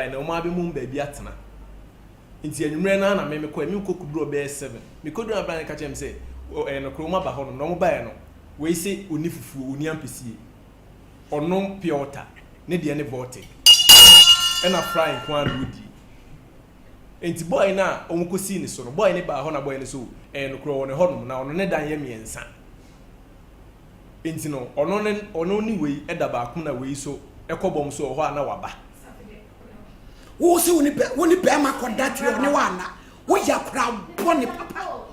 Na wɔn abɛmom baabi atena. Nti anwummerɛ no ara na me mekɔɛ, me kɔ kɔduru ɔbɛyɛ 7. Mekɔduru na bra no ka kyerɛɛ me sɛ, ɛyɛ nokorɛ wɔn aba hɔnom, na wɔn baeɛ no, wei se ɔnni fufuo, ɔnni ampesie, ɔnom pure water, ne deɛ ne Voltic, ɛna fry nko ara na ɔdie. Nti boy no a wɔn kɔsii ne so no, boy no baa hɔ na boy no so, ɛyɛ nokorɛ ɔwɔ ne hɔnom, na ɔno ne dan yɛ mmiɛnsa. Nti no, ɔno ne, ɔno ne wei da baako na wei so kɔ bɔm so wɔ hɔ a na waba. Wo se wo ne bɛ wo ne bɛrima kɔda tiri ɔne wo ana woyɛ akora bɔne papa.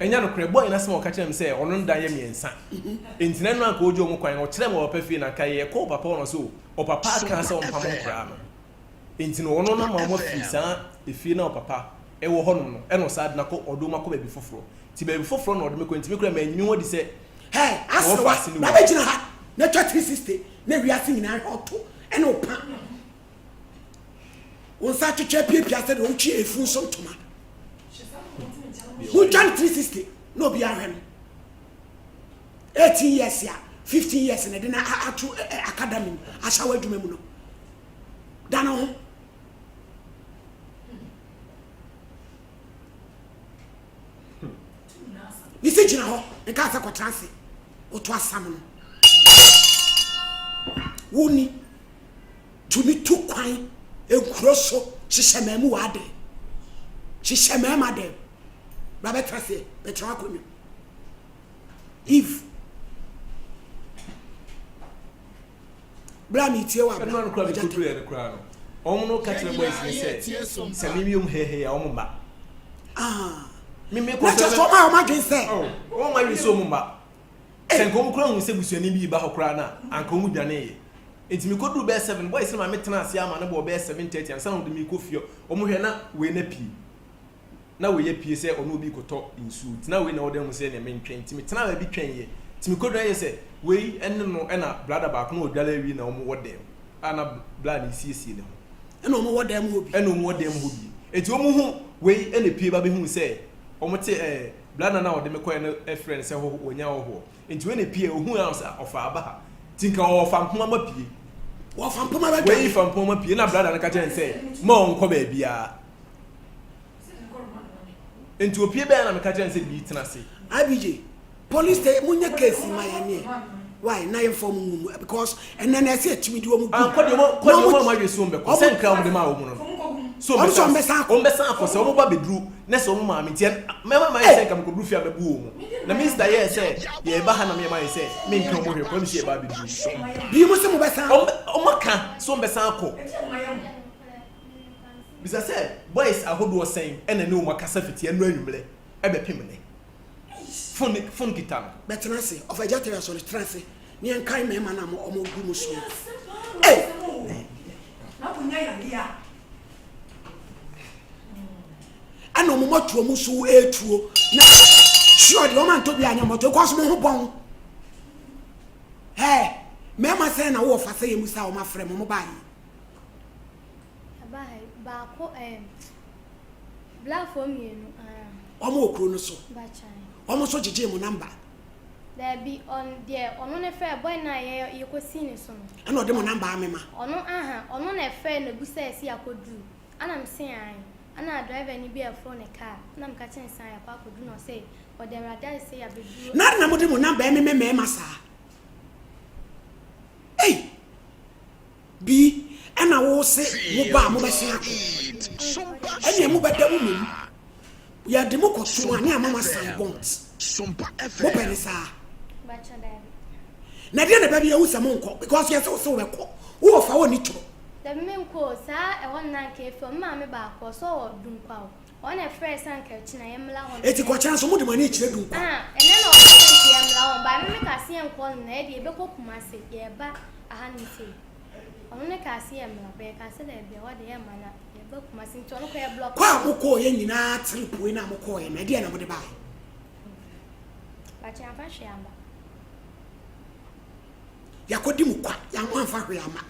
Ɛnyɛ nokorɛ, boy no asɛm a ɔka kyerɛɛ me sɛ ɔno ne dan yɛ mmiɛnsa nti na ɛno anka ɔgye ɔmo kwan no ɔkyerɛɛ me ɔpapa fie na anka yɛkɔ ɔpapa hɔ no ɔse o ɔpapa aka sɛ ɔmpamo nkoraa no nti no ɔno no ama ɔmo afiri saa efie no a ɔpapa ɛwɔ hɔ nom no ɛna ɔsaa de no akɔ ɔde ɔmo akɔ baabi foforɔ nti baabi foforɔ na ɔde me kɔ nti me koraa manyi me ho adi sɛ Hey, mewɔ aserewa, faase ne bra wei. bɛgyina ha na twa 360 na wiase nyinaa hwɛ ɔto ɛne ɔpa. Wo nsa atwetwe apiapia sɛdeɛ wotwe efunu so ntoma. Montwa no 360 na obiara hwɛ no. 18 years a 15 years na ɛde no ato academy mu ahyɛ wɔ adwuma mu no. Da no ho. Mesi gyina hɔ nka sɛ kɔtena ase woto asam no. Woni tumi tu kwan nkuro so hyehyɛ mmaa wɔ adɛn hyehyɛ mmarima dɛm bra bɛtena seɛ bɛtena akonnwa eve bra metie wɔ abra ɛno kora mekɔduru yɛ no koraa no wɔn no ka kyerɛ boys ne sɛ sɛ mimi wɔn hɛhɛ a wɔn mma ah. mimi kɔ sɛ wɔn a wɔn adwene sɛ wɔn adwene sɛ wɔn mma Sɛ nka wɔn koraa hu sɛ busuani bi reba hɔ koraa no a, anka wɔn dwaneeɛ. Enti mekɔduruu bɛyɛ 7, boys no ma metenaa ase ara ma no bɔɔ bɛyɛ 7:30 ansa na wɔde me rekɔ fie. Wɔhwɛ na wei no apue. Na wei apue sɛ ɔne obi rekɔtɔ nsuo. Nti na wei na ɔwɔ dan mu sɛ ɛneɛ mentwɛn. Nti metenaa baabi twɛneeɛ. Nti mekɔduru no ayɛ sɛ wei ne no ɛna brada baako na wɔdware awie na wɔwɔ dan mu a na bra no resiesie ne ho. Ɛna wɔwɔ dan mu hɔ bi. Ɛna wɔwɔ dan mu hɔ bi. Nti wɔhu wei na epue ba bɛhuu sɛ wɔte ɛɛ. Bra na na ɔde me kɔɛ no frɛ no sɛ hɔho wanya hɔhoɔ nti wei na epie ohuu a ɔsɛ ɔfa aba ha nti nka ɔfa mpoma ma pie. Wɔfa mpoma bɛdwane. Wei fa mpoma ma pie na brada no ka kyerɛ no sɛ ma ɔnkɔ baabiara nti opie bɛyɛ na meka kyerɛ no sɛ bii tena ase. IBJ police station mo nyɛ case ma yɛn neɛ why na yɛn fɔ ɔmo ngu mu because ɛnɛ na ɛsɛ ɛtumi di ɔmo gu. Ankɔ deɛ ɔmo kɔ deɛ ɔmo a ɔmo adwe so ɔmo bɛkɔ sɛ nkira ɔmo de maa ɔmo no no so ɔmo bɛsan akɔ ɔmo bɛsan akɔ sɛ ɔmo ba bɛduru na sɛ ɔmo maame nti mɛma mayɛ sɛ nka mekɔduru fie a mɛbu ɔmo na minista yɛɛ sɛ yɛba ha na meyɛ mayɛ sɛ menka ɔmo hwɛ kɔ mi sɛ yɛba abɛduru. Bii mo sɛ mo bɛsan akɔ. Ɔmo aka sɛ ɔmo bɛsan akɔ. Bisa sɛ boys ahodoɔ sɛn ɛna ne ɔmo akasa fiti ɛno anwummerɛ ɛbɛpem nnɛ. Phone phone kita no. Bɛtena ase ɔfa agya tiri asɔre tena ase ne yɛn kan mmarima na mo ɔmo gu mo so ei. Ɛna ɔmo mɔto ɔmo so etuo na sure deɛ ɔmo antɔ bi anyɛ mɔto ekɔ so mo ho bɔn ɛɛ mmarima sɛn na wowɔ fa sɛ yɛ mu sa ɔmo afrɛ mo ɔmo baa yi. Baako ɛɛ. Blackfoɔ mmienu aa. Wɔn wɔ kuro no so. Wɔn nso gyegyee mo number. Daabi ɔn deɛ ɔno ne frɛ boy no a yɛ yɛkɔ sii ne so no. Ɛna ɔde mo number amema. Ɔno aha ɔno na ɛfrɛɛ na obisaɛ sɛ yɛakɔ duru ɛna me se ae ɛna driver ni bi a ɛforo ne car ɛna me ka kyerɛ no sɛ ae yɛakɔ akɔ duru na ɔse ɔde awurade ayɛ sɛ yɛabɛduru. Na adɛn na mode mo number ɛmema mmarima saa ei. Bi ɛna wo se wo ba a mobɛsen akɔ ɛneɛ mobɛda mu mmom yɛde mo kɔto a ne ama mo asan bont mopɛ ne saa na ɛdeɛ na ɛbɛbi yɛhu sɛ monkɔ because yɛsɛ wo sɛ wobɛkɔ wowɔ fa wɔ ni toro. Dabi menkɔ o saa ɛhɔ no na anka efi hɔ me maame baako ɔsɛ ɔwɔ Dunkwa o ɔno na ɛfrɛɛ sɛ anka ɛkyena yɛmmla hɔ no Eti kɔkyena nso mode mo ani rekyerɛ Dunkwa. Ah ɛnɛ na ɔka sɛ nka yɛmmla hɔ but me mekaa sɛ yɛnkɔ hɔ no na yɛdeɛ yɛbɛkɔ Kumasi yɛreba ahanom sei ɔno ne kaa sɛ yɛmmla but yɛkaa sɛ daabi ɛhɔ deɛ yɛmma na yɛba Kumasi nti ɔno kɔ yɛ block Kɔ a mokɔɔeɛ nyinaa trip wei no a mokɔɔeɛ no ɛdeɛn na mode baeɛ? Mpakyɛ yɛamfa hwee amma. Yɛakɔdi mo kwa yɛn moamfa hwee amma.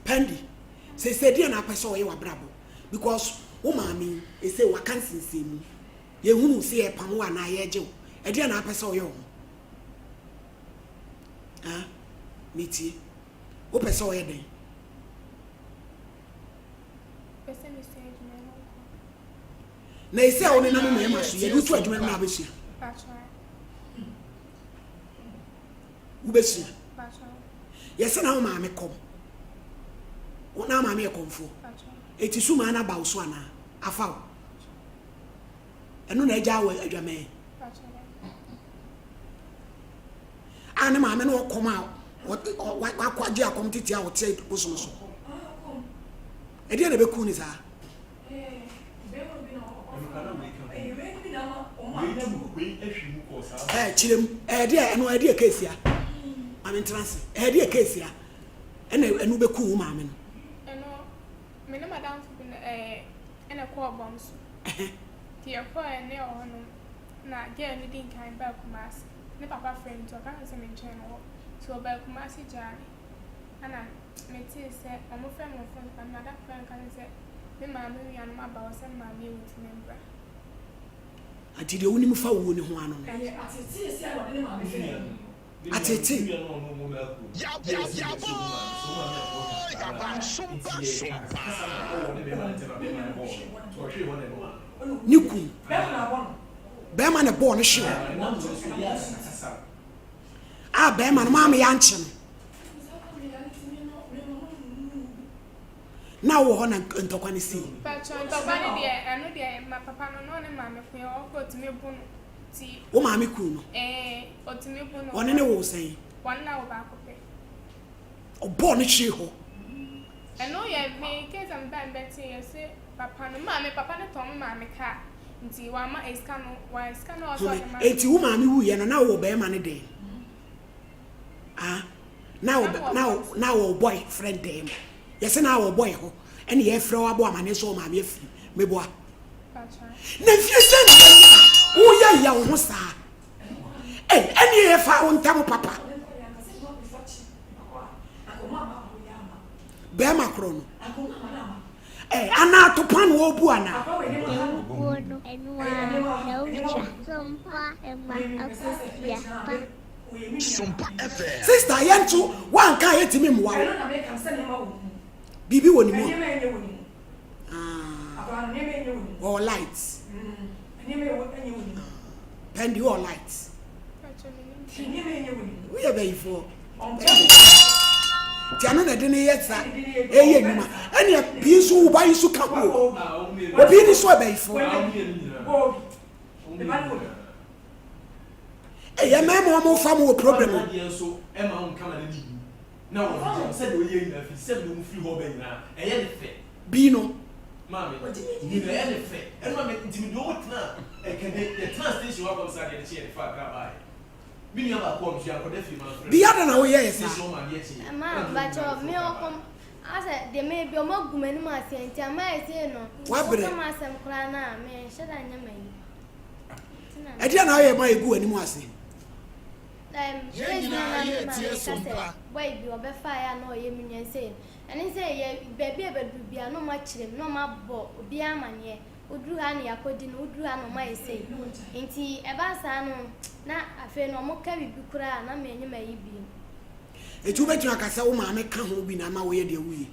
Pandy seesei deɛn na apɛ sɛ ɔyɛ w'abrabɔ because wo maame yi seesei waka nsensɛnmu yɛhunu sɛ yɛrepam wo anaa yɛregye wo ɛdeɛn na apɛ sɛ ɔyɛ wo ho? Ah, metie. Wopɛ sɛ ɔyɛ dɛn? Pɛ sɛ mesua adwuma no nko. Na ɛsɛ a wonenam mmarima so yɛde wotu adwuma no na abɛsua. Wobɛsua. Yɛsɛ na wo maame kɔm. Wo na maame yɛ kɔmfoɔ. Eti so maa no aba wo so anaa? Afa wo. Ɛno na agya wɔ adwamɛn. A ne maame no ɔkɔm a wakɔ agye akɔm tete a ɔte bosom so. Ɛdeɛ na ɛbɛku ne saa. Ɛɛ kyerɛ mu ɛdeɛ ɛno ɛdeɛ keesia. Maame ntena ase ɛdeɛ keesia ɛna ɛno bɛku wo maame no. Ɛno me ne madamfo bi na ɛɛ ɛna ɛkɔɔ bɔm so. Nti yɛkɔɛ ne ɛwɔ hɔnom na girl no di nkan baa Kumasi. Ne papa frɛ no nti ɔka kyerɛ sɛ menkyɛn no hɔ. Nti ɔbaa Kumasi gyaa me. Ɛna metee sɛ wɔfrɛ me wɔ phone so but madamfo no anka kyerɛ sɛ me maame nuanom aba hɔ sɛ me maame awu nti membra. Nti deɛ wonim fa wuo no ho ano no. Ɛyɛ ateetee sia na ɔde ne maame fɛɛ no. Ateetee. Ne kun. Bɛrima na ɛbɔɔ no hwe hɔ. A bɛrima no maame yɛankye no. Na wowɔ hɔ na ntɔkwa no sii. Ntɔkwa no deɛ ɛno deɛ ma papa no na ɔne maame ko yɛ ɔkɔ otumi bo no ti. Wo maame kun no. Ɛɛ otumi bo no. Ɔne ne wo sɛn. Wɔn na wo baako pɛ. Ɔbɔɔ no hwee hɔ. Ɛno yɛ me case a me ba mbɛte yɛ se papa no maame papa no tɔn me maame kaa nti wama esika no wa esika no ɔsɔ ɔde ma. Eti wo maame wuiɛ no na wowɔ bɛrima no dɛn? Ah, na wo na wo na wo boy friend dɛn mu? Yɛsɛ na wɔ boy hɔ ɛne yɛfrɛ wo abɔ amaneɛ sɛ wo maame afiri meboa. Na mfie sɛ na wanya a woyɛ yɛ wo ho saa. Ei, ɛne yɛfa wo ntam papa. Bɛrima korɔ no. Ei, anaa atopa na ɔbu anaa? Dawubuo no, ɛno ara na wotwa. Sompa ma akosua pa. Sister yɛn nso wanka a yɛntumi mmoa wo. Biribi wɔ ne mu a. Ah, ɔwɔ light. Pɛndi wɔ light. Woyɛ bɛyifoɔ. Nti ɛno na ɛde ne yɛ sa ɛyɛ nnwuma. Ɛnea pii nso wo ba yi nso ka ho. Obi ni so ɛbɛyifoɔ. Ɛyɛ mmarima wɔn fa mu wɔ problem o. Adeɛ nso ɛma wɔn kama n'ani wu na wɔn gyam sɛdeɛ ɔyɛ nyinaa firi sɛdeɛ wɔn firi hɔ bɛ nyinaa ɛyɛ ne fɛ. Bi no. Maame bi no ɛyɛ ne fɛ ɛno ma me nti me de wɔn tena ɛkɛde yɛ tena station hɔ akɔm saa deɛ de kye yɛ de fa akra baayɛ me nua baako ɔno so yɛ akɔda fie ma nfrɛ Bi ada na woyɛ yɛ saa. station hɔ ma adeɛ kye yɛ Ma ɛna de wɔn mpakyɛ nyinaa me de fo akra ɔkɔm baayɛ. asɛ deɛ meyɛ bi ɔmo agu m'anim ase nti ama ɛsei no Wabrɛ. woka m'asɛm koraa no a menhyɛ da nyɛ m'ayi. Ɛdeɛn na woyɛ ma ɛgu w'anim ase? Yɛn nyinaa yɛretie Sompa. Boy bi ɔbɛfaeɛ a na ɔyɛ me nua sei ɛne sɛ yɛ baabi a bɛduru biara na ɔmo akyerɛ mu na ɔmo abɔ obiara amaneɛ woduru ha na yɛakɔdi no woduru ha na ɔmo ayɛ sei nti ɛbaa saa no na afei no ɔmo ka biribi koraa na m'anim ayi bio. Enti wobɛtumi aka sɛ wo maame ka ho bi na ama woyɛ deɛ woyɛ?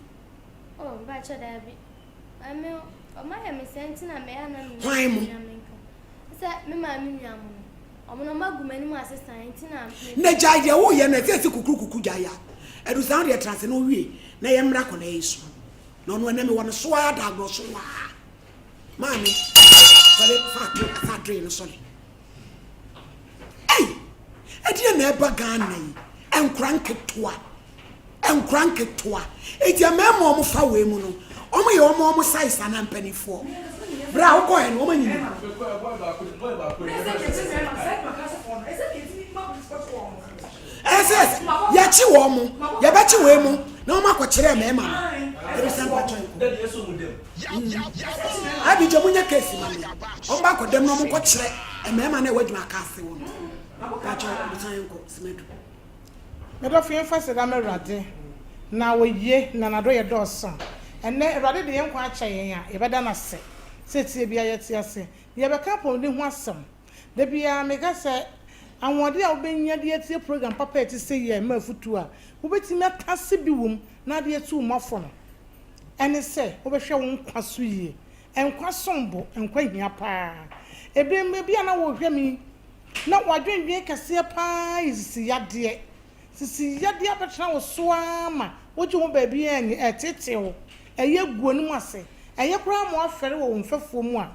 Oh mpakyɛ daabi. Maame ɔmo ayɛ me saa nti na mɛyɛ a na me Hwan mo? na menka. Sɛ me maame nua mo no, ɔmo no ɔmo agu m'anim ase saa nti na me. Na gyae deɛ woyɛ no ɛsɛ sɛ kukuru kuku gyae a ɛdu saa wodeɛ tra ase na wowie na yɛ mmra akwadaa yi so na ɔno ɛnɛ mewɔ no so ara da agorɔ so waa maame sɔre fa ato fa adoe no sɔre ei ɛdeɛ na ɛba Ghana yi nkora nketewa Nkora nketewa. Enti mmarima a wɔfa wei mu no, wɔyɛ wɔn wɔn size anaa mpanimfoɔ? Berɛ a wokɔɛ no, wɔn anyini. Ɛsɛ sɛ yɛkye wɔn mo, yɛbɛkye wei mo na wɔn akɔkyerɛ mmarima no. Ebisa mpakyɛ nkɔ. Abigya mo nyɛ case ma me. Wɔn ba akɔ dɛm na wɔn nkɔkyerɛ mmarima no a ɛwɔ adwuma aka ase wɔ no. Mpakyɛ ebisa nkɔ simadu. Me dɔfo yɛmfa aseda ma Awurade na oye na n'adɔyɛ dɔɔso. Ɛnnɛ Awurade de yɛn nkwa akyɛ yɛn a yɛbɛda no ase sɛ tie biara yɛte ase. Yɛbɛka apɔmuden ho asɛm. Da biara meka sɛ Ahoɔden a wobɛnya de atie program papa a ɛte sɛ yi a ɛma afotuo a wobɛtumi atase bi wom na ade atu wo mmɔfo no, ɛne sɛ wobɛhwɛ wo nkwa so yie. Nkwa som bo, nkwa hia paa. Ebinom, ebia na worehwɛ me yi, na w'adwendwene kɛseɛ paa yɛ sisi yadeɛ. Sisi yadeɛ abɛtena wo so ara ma wogye ho baabi a ɛnyɛ, ɛreteetee wo, ɛyɛ gu w'anim ase, ɛyɛ koraa ma woafɛre wɔ wo mfɛfoɔ mu a,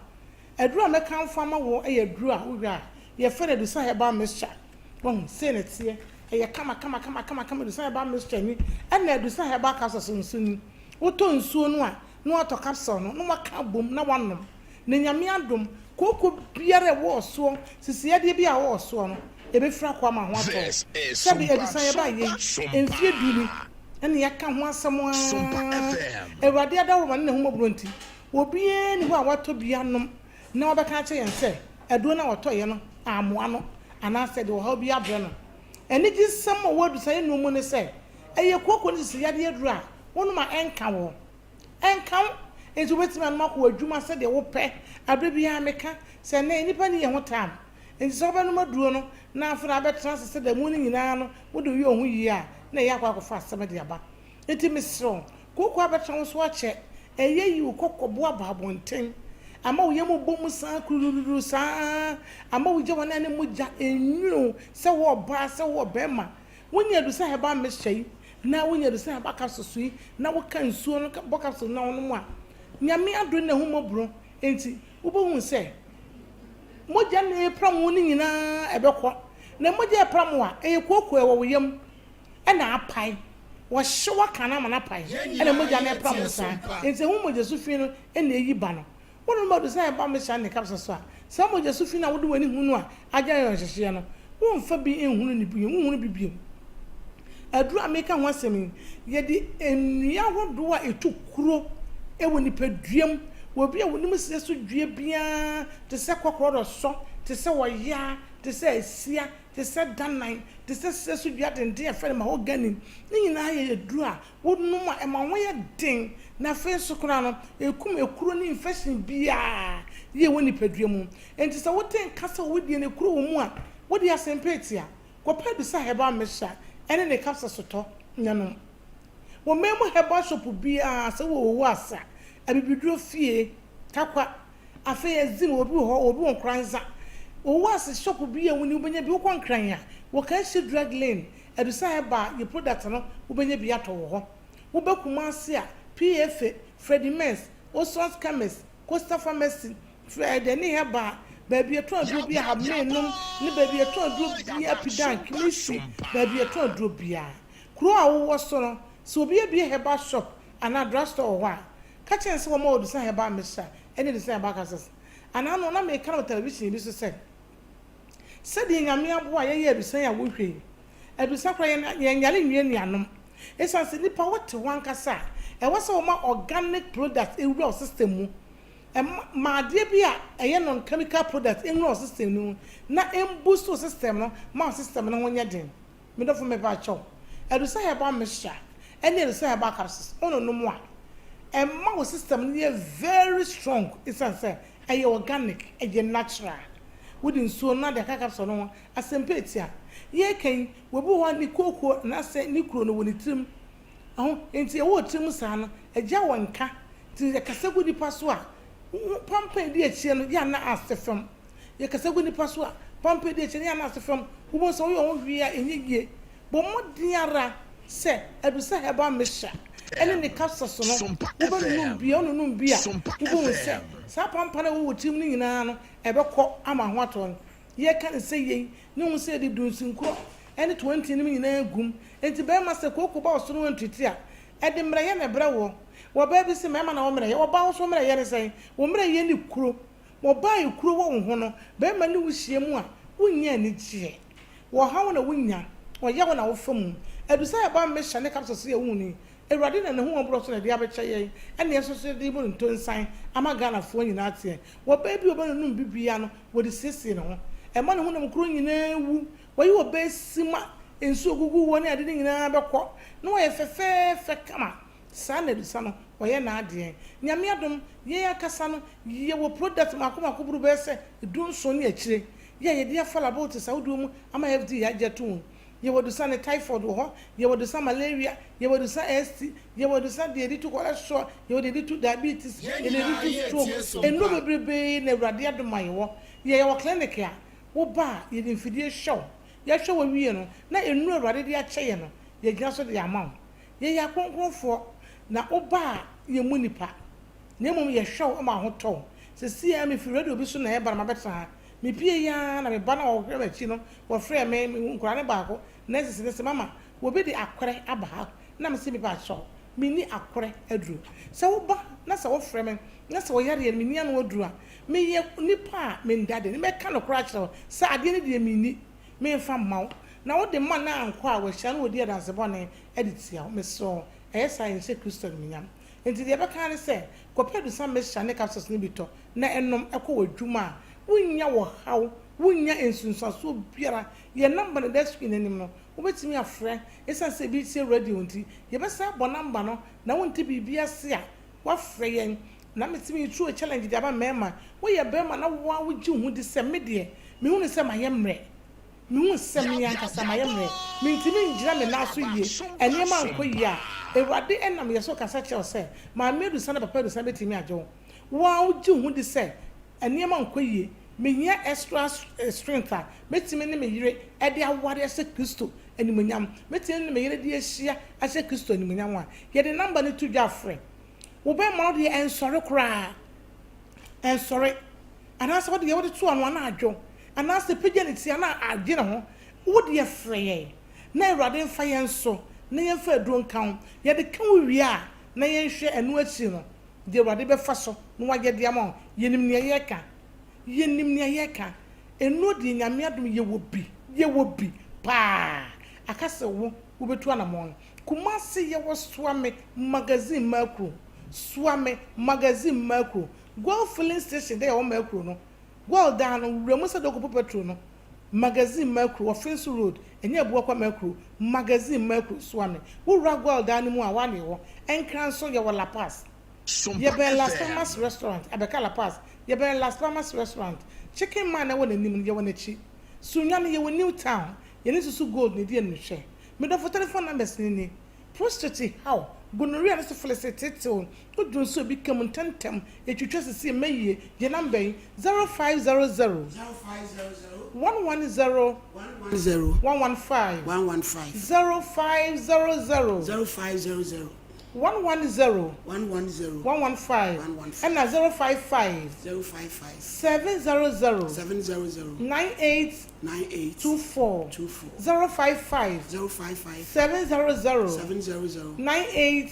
aduro a mɛkamfo ama wo yɛ aduro a wohwɛ a yɛfrɛ no Adusa Herbal Mixture. Wahu, sei na ɛteɛ, ɛyɛ kama kama kama kama kama, Adusa Herbal Mixture ni, ɛna Adusa Herbal Capsules nso ni. Wotɔ nsuo no a, na watɔ capsule no, na waka abom na wanom. Na Nyame adom, kooko biara a ɛwɔ ɔsoɔ, sisiyadeɛ biara a ɛwɔ ɔsoɔ no, ɛbɛfiri akɔ ama ho atɔ wo. Sɛbe Adusa yɛbaeɛ yi, mfeɛ du ni, ɛna yɛaka ho asɛm ara. Awurade adaworoma ne n'ahummɔborɔ nti, obiara nni hɔ a watɔ bi anom na wabɛka akyerɛ yɛn sɛ aduro no a ɔtɔeɛ no ammoa no anaasɛ ɛde ɔhaw bi abrɛ no. Anigyesɛm a ɛwɔ adusayɛ nnuro mu ne sɛ, ɛyɛ kooko ne sisiyadeɛ aduro a wonom a ɛnka wo. Ɛnka wo. Enti wobɛtumi anom akɔ w'adwuma sɛdeɛ wopɛ. Aberɛ biara meka sɛ nnɛ nnipa nni yɛn ho time. Enti sɛ wobɛnom aduro no na afei na abɛtena ase sɛ da mu no nyinaa no wode woyɛ wo ho yie a, na ɛyɛ akɔ akɔfa asɛm de aba. Enti mesrɛ wo, kooko abɛtena wo so akyɛ. Ɛyɛ yi wo kɔkɔbo aba abɔnten. Ama wo yam bɔ mu saa kurururu saa. Ama wo gya w'anan ne mogya ɛnwunu wo sɛ wo ɔbaa sɛ wo ɔbarima. Wonya adu sɛ herbal mixture yi na wonya adu sɛ herbal capsules yi na woka nsuo no bɔ capsule no na wonom a, Nyame adom ne n'ahummɔborɔ nti wobɛhu sɛ mogya no repram wo no nyinaa ɛbɛkɔ. Na mogya repram wo a, ɛyɛ kooko a ɛwɔ wo yam ɛna apae. Wɔhyew aka no ama no apae ɛna mogya no repram wo saa. Nti ɛho mogyasu fi no na ɛyi ba no. Wonom adu sɛ ɛba mehyɛ ne capsule so a, saa mogyasu fi no a wode w'ani hu no a agye ayɔnhyehyeɛ no, womfa bi nhunu no bio, wonhunu bi bio. Aduro a mereka ho asɛm yi, yɛde nnua ahodoɔ a ɛtu kuro wɔ nipadua mu, wɔ obi a wɔnim serɛ so dua biara te sɛ kɔkorɔdɔsɔ, te sɛ ɔyaa, te sɛ asia, te sɛ danan, te sɛ serɛ so dua denden a yɛfrɛ no mahogany, ne nyinaa yɛ aduro a Wonom a, ɛma wo ho yɛ den, na afei nso koraa no, ɛkum ekuro ne infection biara a ɛwɔ nipadua mu. Enti sɛ wote nka sɛ wo deɛ no ekuro wɔ mu a, wo deɛ asɛmpa atia. Kɔpɛ Adusa Herbal Mixture ne ne capsules tɔ na nom. Wɔ man mu herbal shop biara, sɛ wowɔ Owu Asa, Abibiduro Fie, Tarkwa, afei Adzim, obi wɔ hɔ, obi wɔ Nkoranza, Owu Ase shop biara a woni wobɛnya bi. Wokɔ Nkran a, wɔ Kanshi Drug Lane, Adusa Herbal yɛ product no wobɛnya bi atɔ wɔ hɔ. Woba Kumasi a, PFA, Freddie Mens, Oson's Chemist, Coastal Pharmacy, Fredeni Herbal, baabi yɛtɔn aduro biara, Habmee nom ne baabi yɛtɔn aduro biara, Pidan, Kimisi, baabi yɛtɔn aduro biara. Kuro a wowɔ so no, sɛ obi abue herbal shop anaa drug store wɔ hɔ a, ka kyerɛ no sɛ wɔma wo Adusa Herbal Mixture ne Adusa Herbal Capsules. Anaa no, na meka no wɔ television bi so sɛ, Sɛdeɛ Nyame aboa yɛyɛ adusa yi a wohwɛ yi, adusa koraa yɛn yɛnyare nwie anuanom. Esiane sɛ nipa wote hɔ ankasa a, ɛwɔ sɛ woma organic product wura wo system mu. Ɛma ma adeɛ bi a ɛyɛ non chemical product nwura wo system no mu na ɛmboost wo system no ma wo system no ho nyɛ den. Me dɔfo mepakyɛw, Adusa Herbal Mixture ɛne Adusa Herbal Capsules wononom a, ɛma wo system no yɛ very strong esiane sɛ Ɛyɛ organic, ɛyɛ natural. Wode nsuo no na de aka capsule no ho. Asɛmpa etia. Yɛreka yi, obi wɔ hɔ a ne kooko anaasɛ ne kuro no wɔ ne tirim. Ɛho, nti ɛwɔ tirim saa no, ɛgya wɔ nka. Nti yɛkasa gu nipa so a, pampa a ɛdi akyire no, yɛ a na ase fam. Yɛkasa gu nipa so a, pampa a ɛdi akyire no, yɛ a na ase fam. Wobɛhu sɛ woyɛ wo ho hwee a ɛnyɛ yie. Bɔ mmɔden ara sɛ Adusa Herbal Mixture ne ne capsules no, wobɛnonom bi a, wononom bi a, wobɛhu sɛ saa pampa no a ɛwɔ wo tirim no nyinaa no, ɛbɛkɔ ama ho atɔ no. Yɛka no sɛ yei ne ho sɛ yɛde dunsinkorɔ ne toantin nom nyinaa gu mu. Enti barima sɛ kooko ba wo so na woantiriti a, ɛde mmerɛyɛ na ɛbrɛ woɔ. Wɔ baa bi se mmarima na wɔmmerɛyɛ, ɔbaa wo nso wo mmerɛyɛ ne sɛn? Wo mmerɛyɛ ne kuro. Ɔbaa a kuro wɔ wo ho no, barima ne wo hyia mu a, wonnya anigyeɛ. Ɔhaw na wunya, ɔyaw na wofa mu. Adusɛ a ɛba Mesha ne Kapsa so yɛ wo ni. Awurade na n'ahummɔborɔ so na ɛde abɛkyɛ yɛn, ɛna yɛn nso so yɛde rebu no ntonsan ama Ghanafoɔ nyinaa ateɛ. Wɔ baa bi a ɔbɛnonum bibia no, wɔde siesie ne ho. Ɛma ne honam kuro nyinaa wu. Wɔyi ɔbaa si ma nsuo gugu wɔ ne ade no nyinaa bɛkɔ, na wayɛ fɛfɛɛfɛ kama. Saa na adusa no wɔyɛ n'adeɛ. Nyame adom, yɛn ankasa no, yɛwɔ product mako mako boro bɛyɛ sɛ dunson ne akyire. Yɛ a yɛde afa laboratories ahodoɔ mu ama FDA agye ato mu. Yɛwɔ adusa ne typhoid wɔ hɔ, yɛwɔ adusa malaria, yɛwɔ adusa ST, yɛwɔ adusa deɛ yɛde tu cholesterol, yɛwɔ deɛ yɛde tu diabetes, Yɛn yɛwɔ deɛ nyinaa yɛde tu yɛretie stroke. Sompa. Nnuro bebrebee na Awurade adom a yɛwɔ. Yɛ yɛwɔ clinic a, woba a, yɛde mfidie hwɛ wo. Yɛhwɛ wo wie no, na nnuro a Awurade de akyɛ yɛn no, yɛgyina so de ama wo. Yɛyɛ akronkronfoɔ, na woba a, yɛmmu nnipa, na mmom yɛhwɛ wo ma wo ho tɔ wo. Seesei ara mefiri radio bi so na ɛreba na mabɛtena ha. Mipiei ara na me ba no a ɔhwɛ m'akyi no, wɔfrɛɛ me, mehuu nkwadaa no baako, nurses no se, Mama, obi de akorɛ aba ha. Na mese, Mepakyɛw, menni akorɛ aduro. Sɛ woba na sɛ wofrɛ me na sɛ wo yareɛ no menni ano aduro a, meyɛ nipa a menda de, mɛka nokorɛ akyerɛ wo sɛ adeɛ no deɛ menni, memfa mma wo. Na wode ma na ankɔ a, wɔahyira na wɔdi adanse bɔne de tia wo. Mesrɛ wo, ɛyɛ saa a, ɛnhyɛ Kristo animuonyam. Enti deɛ ɛbɛka ara ne sɛ, kɔpɛ adusa mixture ne capsules no bi tɔ na nom kɔ w'adwuma a, wonnya ɔhaw, wonnya nsunsuansoɔ biara. Yɛn namba no da screen no anim no, wobɛtumi afrɛ. Ɛsiane sɛ ebi tie radio nti, yɛbɛsan abɔ namba no na wonte biribi ase a, woafrɛ yɛn. Na metumi throw challenge de ama mmarima, woyɛ barima na wo ara wogye wo ho di sɛ me deɛ, mehunu sɛ mayɛ mmerɛ. Mihu sɛ me ankasa mayɛ mmerɛ, mentumi ngyina me nan so yie, nneɛma ankɔ yie a, Awurade nam yɛ so kasa kyerɛ wo sɛ, Maame Adusa ne Papa Adusa bɛtumi agye wo. Wo ara wogye wo ho di sɛ nneɛma nkɔ yie, mehia extra strength a mɛtumi ne me yere de aware ahyɛ Kristo animuonyam, mɛtumi ne me yere de ahyia ahyɛ Kristo animuonyam a, yɛde number no to dwa frɛ wo bɛmma no deɛ ɛnsɔre koraa, ɛnsɔre. Anaasɛ wo deɛ wode to ano a na adwo, anaasɛ pagya ne ti a na agye ne ho, wo deɛ frɛ yɛn na Awurade mfa yɛn so na yɛmfa aduro nka wo. Yɛde ka wo wie a na yɛnhwɛ ɛno akyiri no deɛ Awurade bɛfa so na wayɛ de ama wo. Yɛnim nea yɛreka. Yɛnim nea yɛreka. Nnuro deɛ Nyame adom yɛwɔ bi, yɛwɔ bi paa. Aka sɛ wo wobɛtu anamɔn. Kumasi yɛwɔ Soame Magazine Makuro, Soame Magazine Makuro. Goil filling station dɛ yɛwɔ Mercury no, Goil dan no, wura mu sɛ dɛ ɔkɔpɛ petrol no, Magazine Mercury, wɔ Finso Road, ɛnyɛ Abuakwa Mercury, Magazine Mercury, Suame. Wo wura Goil dan no mu a, hɔ ara na yɛwɔ. Nkran nso, yɛwɔ La Paz. Sompa Yɛbɛn Las FM. Palmas Restaurant, abɛka La Paz, yɛbɛn Las Palmas Restaurant. Chicken Man a ɛwɔ n'anim no, yɛwɔ n'akyi. Sunyani, yɛwɔ New Town, yɛne Susu Gold na ɛdi animhwɛ. Me dɔfo telephone numbers no ni. Prostrate haw, gonorrhea ne syphilis reteetew wo duru nso ebi ka mu ntɛmntɛm, etwitwa sisi mma yie, gye number yi, 0500 110 115, 0500 110 115 ɛna 055 700 98 24 055 700 98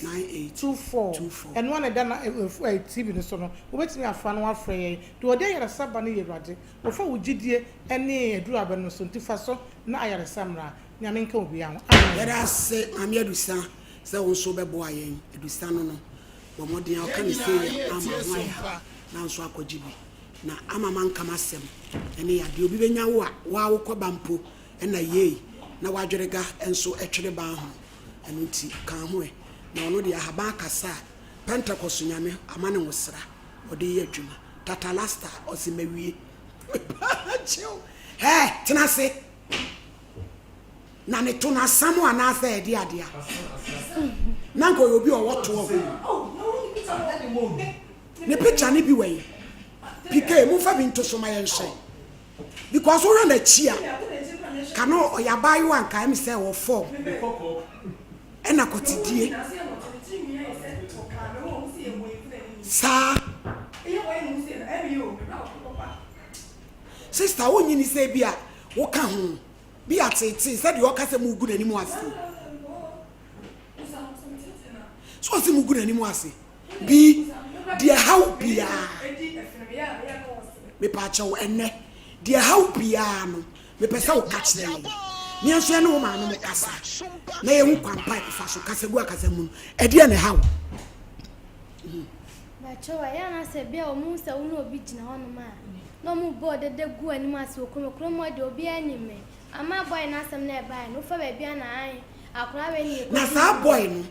24 Ɛno ara na ɛda na ɛ TV no so no. Wobɛtumi afa na woafrɛ yɛn. Deɛ ɔde ayaresa ba no yɛ Awurade. Wɔfa wo gyidie ne aduru aba no so nti fa so na ayaresa mmra. Nyame nka obiara ho. Amen. Yɛda ase Maame Adusa sɛ wo nso wobɛboa yɛn. Adusa no no, bɔ mmɔden a woka Yɛn no nyinaa sei a ama yɛretie ho ayɛ Sompa. ha na nso akɔgye bi. Na ama manka m'asɛm ne yadeɛ. Obi bɛnya wo a, wo ara wokɔ ba mpo na yei na w'adwerega nso twere ban ho. Ɛno nti, ka ho ɛ. Na ɔno deɛ, ahaban akasa a, Pentecost Nyame ama no nwosra, ɔde yɛ adwuma. Tatalasta, ɔse mawie. Mepaakyɛw, hɛɛ, tena ase. Na ne to no asam anaasɛ ɛde adeɛ a? Na nka ɔyɛ obi a ɔwɔ toɔ. Ne picture no bi wɔ yi. PK momfa bi nto so ma yɛnhwɛ. Because wohwɛ n'akyi a, ka no ɔyɛ abaayewa nka ɛmi sɛ wɔ form. Ɛna kɔtidie. Saa. Sister wonyini sɛ bi a woka ho bi ateetee sɛdeɛ ɔka sɛ mugu n'anim ase. So ɔse mugu n'anim ase. Bi, deɛ ɛha wo biara, mepaakyɛw ɛnnɛ, deɛ ɛha wo biara no, mepɛ sɛ woka kyerɛ yɛn. Ne yɛn nso yɛne wo maame mo kasa, na yɛhu kwan pa a yɛfa so kasa gu akasa mu no, ɛdeɛ na ɛha wo? Baakyɛw, ɛyɛ a na sɛ bia wɔn hu sɛ wo ne obi gyina hɔnom a, na wɔn bɔ dede gu w'anim ase wɔ kurom, kurom hɔ deɛ obiara nim me. Ama boy no asɛm no ɛbaeɛ no, wofa baabi a na ae, akwadaa wei ne yɛkɔdi Na saa boy no, no.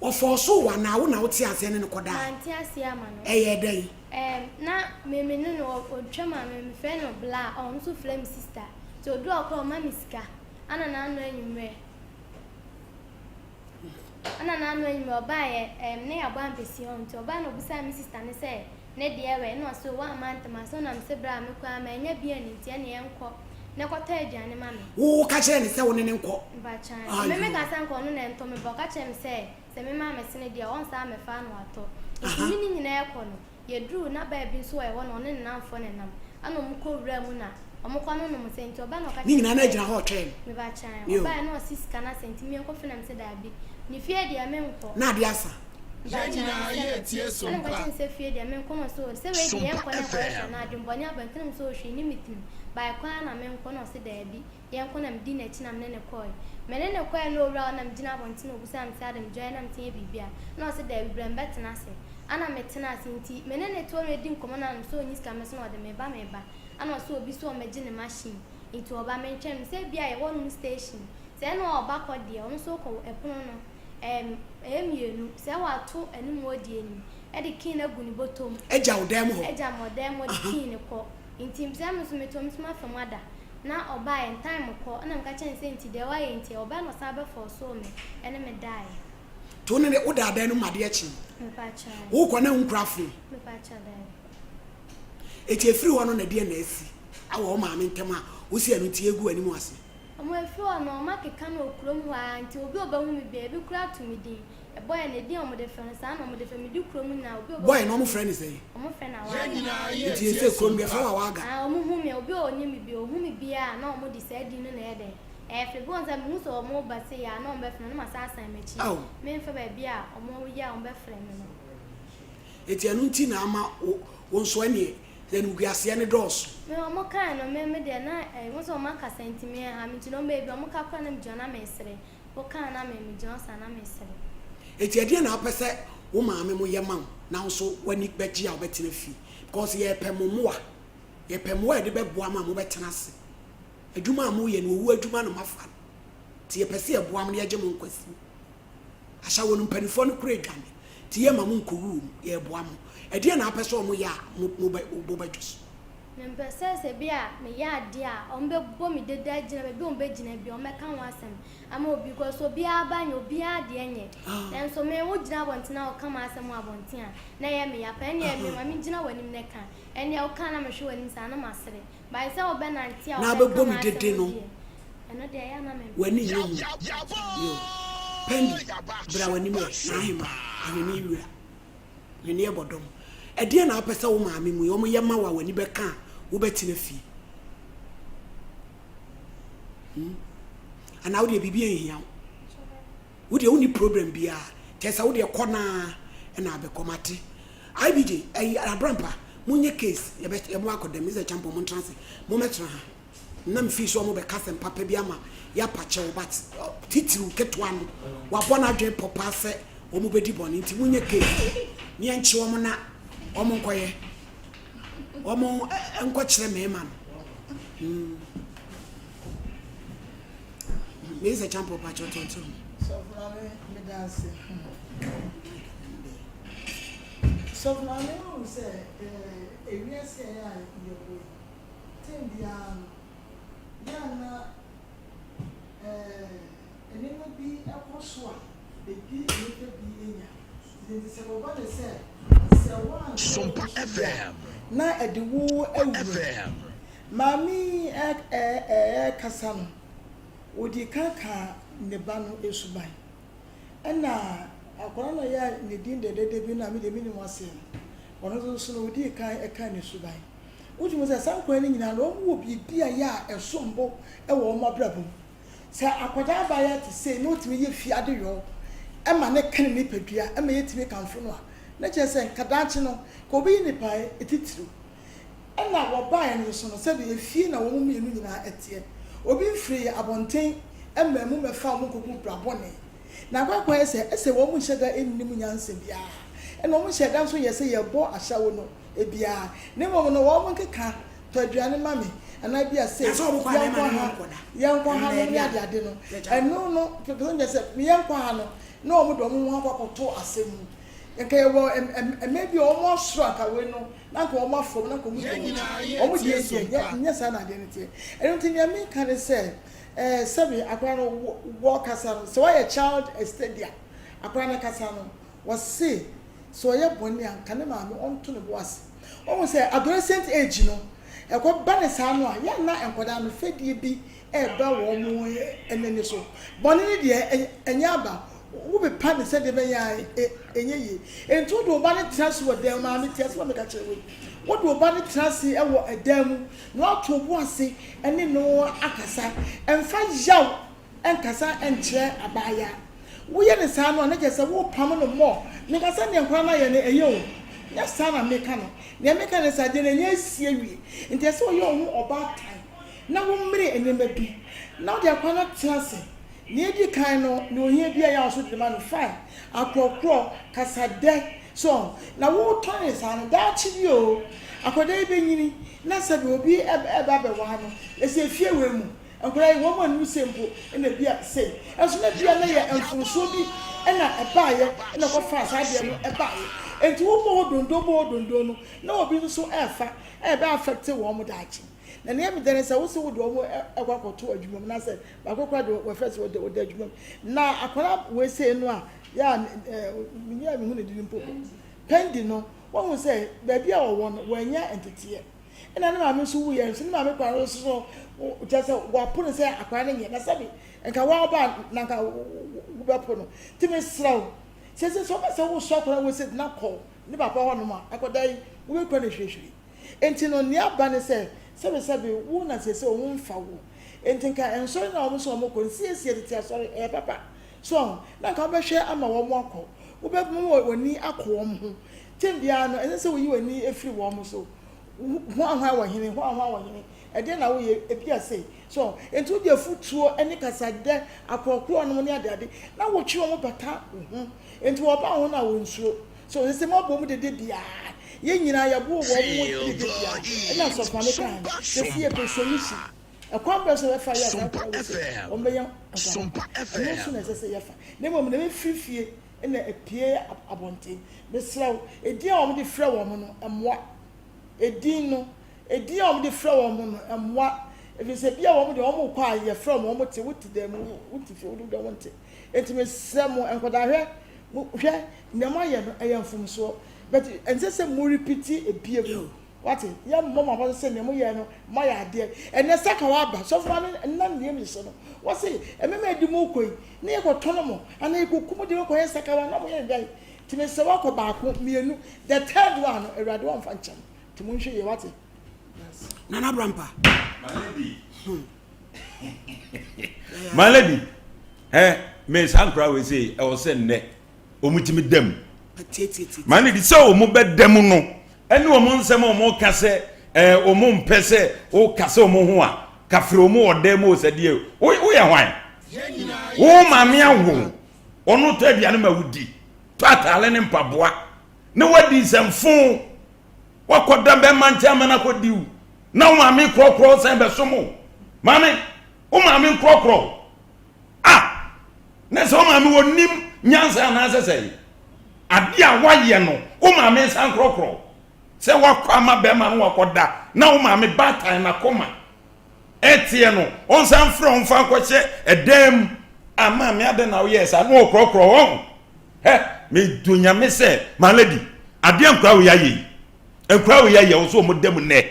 Ɔfɔɔsoo wo anaa wo na wotee aseɛ ne no kɔdae? Mante aseɛ ama no. Ɛyɛɛ dɛn? Ɛɛm, na me me ne no ɔtwam a me mefrɛ no bla, ɔno nso frɛ me sister. Nti ɔduru hɔ koraa ɔma me sika. Ɛna n'ano anwummerɛ. Ɛna n'ano anwummerɛ ɔbaeɛ, ɛɛm, na yɛabɔ ampesi hɔ nti ɔbaeɛ na ɔbisaa me sister no sɛ ne deɛ wɛ, ɛna ɔse wamma ntɛm ansa na mese bra mekɔ ara mannya bi anni nti ɛne yɛnkɔ na kɔtɔ aduane ma me. Wo woka kyerɛɛ no sɛ wo ne no nkɔ? Mpakyɛw, me meka sɛ anka ɔno na ɛntɔ me ba, ɔka kyerɛɛ me sɛ Sɛ me maame sene deɛ ɔnsan mmɛfa ano atɔ. Nti me ne nyinaa ɛkɔ no, yɛduruu na baa bi nso wɔ ɛhɔ na ɔne ne namfoɔ na ɛnam. Ɛna ɔmo kɔ wuraa mu na ɔmo kɔ nonom nsa nti ɔbaa na ɔka Ne kyerɛɛ me nyinaa na sɛ agyina hɔ retwɛn no. Meba kyan. Yo. Ɔbaeɛ na ɔse sika no asa nti menkɔ fie na mese daabi. Ne fie deɛ menkɔ. Na adeɛ asa. Meba Yɛn kyan nyinaa sɛ yɛretie ɛna meka Sompa. kyerɛɛ no sɛ fie deɛ menkɔ na ɔse oo sɛ wei deɛ Sompa yɛnkɔ na nkɔyɛ hwee FM. anaa adwenbɔne aba nti na mese oo hwee nni me tirim. By kɔ ara na menkɔ na ɔse daabi. Yɛnkɔ na medii n'akyi na me ne no kɔɔe. Me ne no kɔɔe na owura hɔ na megyina abɔnten na obisaa me sɛ Adam dwae na meteɛ biribi a? Na ɔse daabi bra mebɛtena ase. Ana metenaa ase nti me ne no te hɔ na yɛdi nkɔmmɔ na ɔse ɔnyi sika mɛso na ɔde meba meba ana ɔse obi so ɔmmɛgye ne machine nti ɔba mentwɛn no sɛ ebia yɛwɔ nom station sɛ ɛna ɔba kɔ deɛ ɔno nso kɔ ɛpono no ɛɛm ɛyɛ mienu sɛ wato anim hɔ deɛ nim ɛde key no agu ne bɔtɔ mu. Agya wo dan mu hɔ. Agya me ɔdan mu hɔ de key no kɔ nti sɛ me nso mete hɔ me nso mafa mu ada. Na ɔbaeɛ, time kɔ, ɛna meka kyerɛɛ no sɛ nti deɛ woayɛ nti, ɔbaeɛ na ɔsan bɛ fɔɔsoo me ɛne me daeɛ. Nti wo ne no wo daa dan no mu adeɛ kyee? Mepakyɛw. Wokɔ na wonkura phone? Mepakyɛw daabi. Eti efiri hɔ no na deɛn na asi wɔ wo maame ntam a wosi ɛno nti egu w'anim ase? Ɔmo efiri hɔ no ɔmo akeka no wɔ kurom hɔ ara nti obi a ɔbɛhu me biara ebi koraa to me din. Boy no edin a wɔde frɛ no saa na wɔde frɛ me di kurom nyinaa obi a ɔbɛhu Boy no wɔn frɛ no sɛn? Wɔn frɛ no Yɛn Awaaga. nyinaa Nti yɛretie sɛ kurom deɛ Sompa. frɛ wo Awaaga. Ah wɔn hu me obi a ɔnim me bi ɔhu me biara na wɔn de saa din no na ɛyɛ dɛn ɛfrɛ bi wɔn sɛ mehu sɛ wɔn ba sei a na wɔn bɛfrɛ me na ma san asan m'akyi Ao. menfa baabi a wɔn yɛ a wɔn bɛfrɛ me no. Nti ɛno nti na ama wo wo nso ɛneɛ animguaseɛ no dɔɔso. Me wɔn kae no me me deɛ na ɛɛ wɔn sɛ wɔn akasa nti me ɛha me nti na wɔn baabi wɔn ka koraa na me gyina na mesere. Wo kaa na me me gyina hɔ saa na me sere. Enti ɛdeɛn na wopɛ sɛ wo maame mo yɛ ma wo na wo nso w'ani bɛgye a wobɛtena fie? Because yɛrepɛ mo mmoa. Yɛpɛ mmoa a yɛde bɛboa mo a mobɛtena ase. Adwuma a moreyɛ no, owuo adwuma na moafa no. Nti yɛpɛ sɛ yɛboa mo na yɛgye mo nkwa si mu. Ahyɛwo no, mpanimfoɔ no koraa redwane. Nti yɛmma mo nkɔwu wɔ mu. Yɛreboa mo. Ɛdeɛn na wopɛ sɛ wɔyɛ a mo, mobɛ, wo bo bɛdwo so? Mempɛ sɛ sɛ bi a meyɛ adeɛ a wɔbɛbɔ me dede agyina baabi a wɔbɛgyina biara wɔbɛka ho asɛm ama obi because obiara ba nyɛ obiara deɛ nyɛ nanso me wogyina abɔnten a woka m'asɛm wɔ abɔnten a na ɛyɛ me ya paa ɛnneɛ me ma mengyina w'anim na ka ɛnneɛ woka na mehwɛ w'anim saa na masere but sɛ wobɛnante a Na wobɛka abɛbɔ me m'asɛm dede no deɛ ɛno deɛ ɛyɛ a na mempɛ. W'ani nnye ho. Yo. Pendi, bra w'anim ɛ, n'ahemmaa, ahwene wura. Hweneɛ bɔ dɔm. Ɛdeɛn na wopɛ sɛ wo maame mu yi wɔyɛ ma wo a w'ani bɛka a wobɛtena fie? Hmm? Anaa wodeɛ biribi nhia wo? Wodeɛ wonni problem biara. Kyerɛ sɛ wodeɛ kɔ naa ɛna abɛkɔ mate. IBJ, ɛyi Abrampa, monyɛ case yɛbɛ yɛbɛma akɔ dɛm. Mr. Champon montena ase. Mommɛtena ha. Na me feel sɛ ɔmo bɛka asɛm papa bi ama yɛapa kyɛw but titiriw ketewa no wabɔ n'adwene pɔ paa sɛ ɔmo bɛdi bɔne nti monyɛ case ne yɛnkye ɔmo na ɔmo nkɔyɛ ɔmo nkɔkyerɛ mmarima no hmm. Meyɛ sɛ champo pa kyɛw tɔntɔn. Sɔfo maame meda ase. Sɔfo maame wohu sɛ ewiase a ɛyɛ a yɛwɔ yi Tem biara no, yɛ a na nneɛma bi kɔ so a ɛdi nnipa bi nya. Nti sɛ wɔba no sɛ, sɛ woanhwɛ wo ho so yie a, na ɛde wo awura mu. Maame yi rekasa no, ɔdii kan kaa ne ba no suban. Ɛnna akwadaa no a ɔyɛ ne din dɛdɛɛdɛ bi no a me deɛ mennim aseɛ no, ɔno nso no, ɔdii kan kaa ne suban. Wotumi hu sɛ saa nkwadaa no nyinaa no, wɔwɔ biribi a ɛyɛ a ɛsom bo wɔ wɔn abrabɔ mu. Sɛ akwadaa abaayewa te sei na otumi yɛ fie adeyɔ ma ne ka ne nipadua ma yɛtumi kamfo no a, na kyerɛ sɛ nka daakye no, nka ɔbɛyɛ nipa titiriw. Ɛna wɔbaeɛ no nso no, sɛdeɛ efie na wɔn mmienu nyinaa teɛ. Obi mfirii abɔnten mmaa mu mmɛfaa wɔn nkɔguu bra bɔne. Na akɔ akɔyɛ sɛ ɛsɛ wɔn nhyɛ da nnim nyansa biara, ɛna wɔn nhyɛ da nso nyɛ sɛ yɛbɔ ahyɛwo no biara, na mmom no wɔn nkeka, tɔ aduane ma me, anaa bi a sei, yɛnkɔ ha, yɛnkɔ ha nom ne adeade no, ɛno no, pɛ sɛ sɛ yɛnkɔ ha no, na wɔn de wɔn ho akɔ akɔto asɛm mu. Nka yɛwɔ mmaa bi a wɔn asoro anka wei no na anka wɔn afɔm na anka wɔn di wɔn akyi. Wɔn deɛ deɛ nyɛ nyɛ saa na adeɛ no teɛ. Ɛno nti nea meka ne sɛ ɛɛ sɛbi akwadaa no wɔkasa no sɛ wɔayɛ child study a akwadaa no kasa no wɔse sɛ ɔyɛ bɔne a nka ne maame ɔnto ne bo ase. Wohu sɛ adolescent age no ɛkɔ ba ne saa no a yɛ a na nkwadaa no fɛdie bi reba wɔn ani so. Bɔne no deɛ, ɛnyɛ aba. Wopepa no sɛdeɛ ɛbɛyɛ a ɛnyɛ yie. Enti wode wo ba no tena ase wɔ dan mu. Maame, tie asɛm a meka kyerɛ wo yi. Wode wo ba no tena ase wɔ dan mu na woato wo bo ase ne no akasa. Mfa yaw nkasa nkyerɛ abaayewa. Woyɛ no saa no a, na kyerɛ sɛ worepam no more. Menka sɛ deɛ nkwadaa no ayɛ no, ɛyɛ o. Nyɛ saa na meka no. Deɛ meka ne sɛ, adeɛ no ɛnyɛ asi awie. Nti ɛsɛ sɛ woyɛ wo ho ɔbaatan. na wommere nneɛma bi, na wode akwadaa no atena ase. Nea edi kan no, nea ohia biara yɛ a ɔso de ma no, fine. Akorɔkorɔ, kasadɛ, so ɔho. Na wotɔn no saa no, daakye bi oo, akwadaa yi bɛnyini, na sɛbe obi reba abɛware no, na sɛ efie wei mu, nkwadaa yi, wɔn anum sei mpo na ebi a sei. Nso na ebia na ɛyɛ mfomsoɔ bi na ɛbaeɛ na ɛkɔfaa saa adeɛ no baeɛ. Enti wobɔ hɔ dondon bɔ hɔ dondon no, na obi nso so refa, ɛrebɛ affect wɔn daakye. Na nea ɛyɛ me dɛ ne sɛ wose wode wɔn kɔ akɔto adwuma mu na sɛ baako koraa de wɔfrɛ sɛ ɔda ɔda adwuma mu. Na akwadaa wei sei no a yɛ a menni a mehu ne din mpo Pendi no wahu sɛ baabi a ɔwɔ no wanya nteteɛ. Ɛna ne maame nso wuiɛ nso ne maame koraa no nso so kyerɛ sɛ wapo no sɛ akwadaa no nyɛ na sɛbi nka wa ɔba na nka wobɛpo no. Nti mesrɛ wo sɛ sɛ wopɛ sɛ wosɔ akwadaa wei sei na kɔ ne papa hɔnom a akwadaa yi wobɛkura no hwirihwiri. Enti no, nea aba ne sɛ, sɛbesɛbe, wo na seesei wo ho mfa wo. Enti nka nsɔre no a wɔn nso wɔkɔ no, siesie tete asɔre, ɛyɛ papa. So ahu? Na nka wobɛhwɛ ama wɔn akɔ. Wobɛma w'ani akɔ wɔn ho. Tem biara no, ɛnsɛ sɛ woyi w'ani firi wɔn so. Hwan hwan wɔ hene? Hwan hwan wɔ hene? Ɛdeɛn na woyɛ? Ebia sei. So ahu? Enti wode afotuo ne kasadɛ, akorɔkorɔ nom ne adeade, na wotwe wɔn bata wo ho. Enti wɔba wo ho no a, wɔnsuro. So ɛsɛ sɛ moabɔ mu dede biara? Yɛn nyinaa yɛboo wɔn mu dede biara. Ɛna Sɔfo Maame kae no, sɛsi yɛpɛ solution. Ɛkwan bɛn so na yɛbɛfa ayɛ saa nkwadaa wei sɛ wɔbɛyɛ nkwadaa pa? Ɛno nso na ɛsɛ sɛ yɛfa. Na mmom na ɛbɛfiri fie na apue abɔnten. Mesrɛ wo, edin a wɔde frɛ wɔn no, mmoa. Edin no, edin a wɔde frɛ wɔn no, mmoa. Ɛfiri sɛ ebia wɔn deɛ wɔrekɔ a yɛfrɛ wɔn, wɔte, wote dan mu, wote fie, wo deɛ wonte. Enti mesrɛ mo, nkwadaa hwɛ, mo hwɛ nea moayɛ no ɛyɛ mfomsoɔ but ɛnsɛ sɛ mo repeat ebiem wate yɛ mmɔ mo aba so sɛ nea moyɛ no moayɛ adeɛ ɛnɛ sakawa aba sɔfo ma no nna nea mi so no wɔse ɛmɛma edi mo kɔ yi ne yɛkɔ tɔn mo anaa yɛkɔ kum de kɔ yɛ sakawa na mo yɛ ndwan ti me sɛ wakɔ baako mmienu the third one no awurade wɔmfa nkyɛn ti mo nhwɛ yie wate. Nana Brampa. My lady. My lady. Ɛ me saa nkora wei sei ɛwɔ sɛ nnɛ wɔn tumi da mu. My lady sɛ wɔn bɛ da mu no ɛne wɔn nsɛm a wɔn ka sɛ ɛɛ wɔn mpɛ sɛ wɔka sɛ wɔn ho a kafiri wɔn wɔ dan mu sɛ deɛ woyɛ hwan wo maame awo ɔno tɔ aduane ma wodi tɔ ataale ne mpaboa na wadi nsɛmfo wakɔda bɛrima nkyɛn ama no akɔdi wo na wo maame korɔkorɔ sɛn bɛsom wo maame wo maame nkorɔkorɔ wo a na sɛ wo maame wɔnim nyansa anaasɛ sɛ adeɛ a woayɛ no wo maame nsa nkorɔkorɔ sɛ woakɔ ama bɛrima no wakɔda na wo maame baatan n'akoma ɛteɛ no ɔnsan frɛ wo mfa nkɔhyɛ ɛdan mu a maame adɛn na woyɛɛ saa na ɔkorɔkorɔ wɔn hɛ medo nyame sɛ my lady adeɛ nkora wei ayɛ yi nkora wei ayɛ wo so ɔmo da mu nnɛ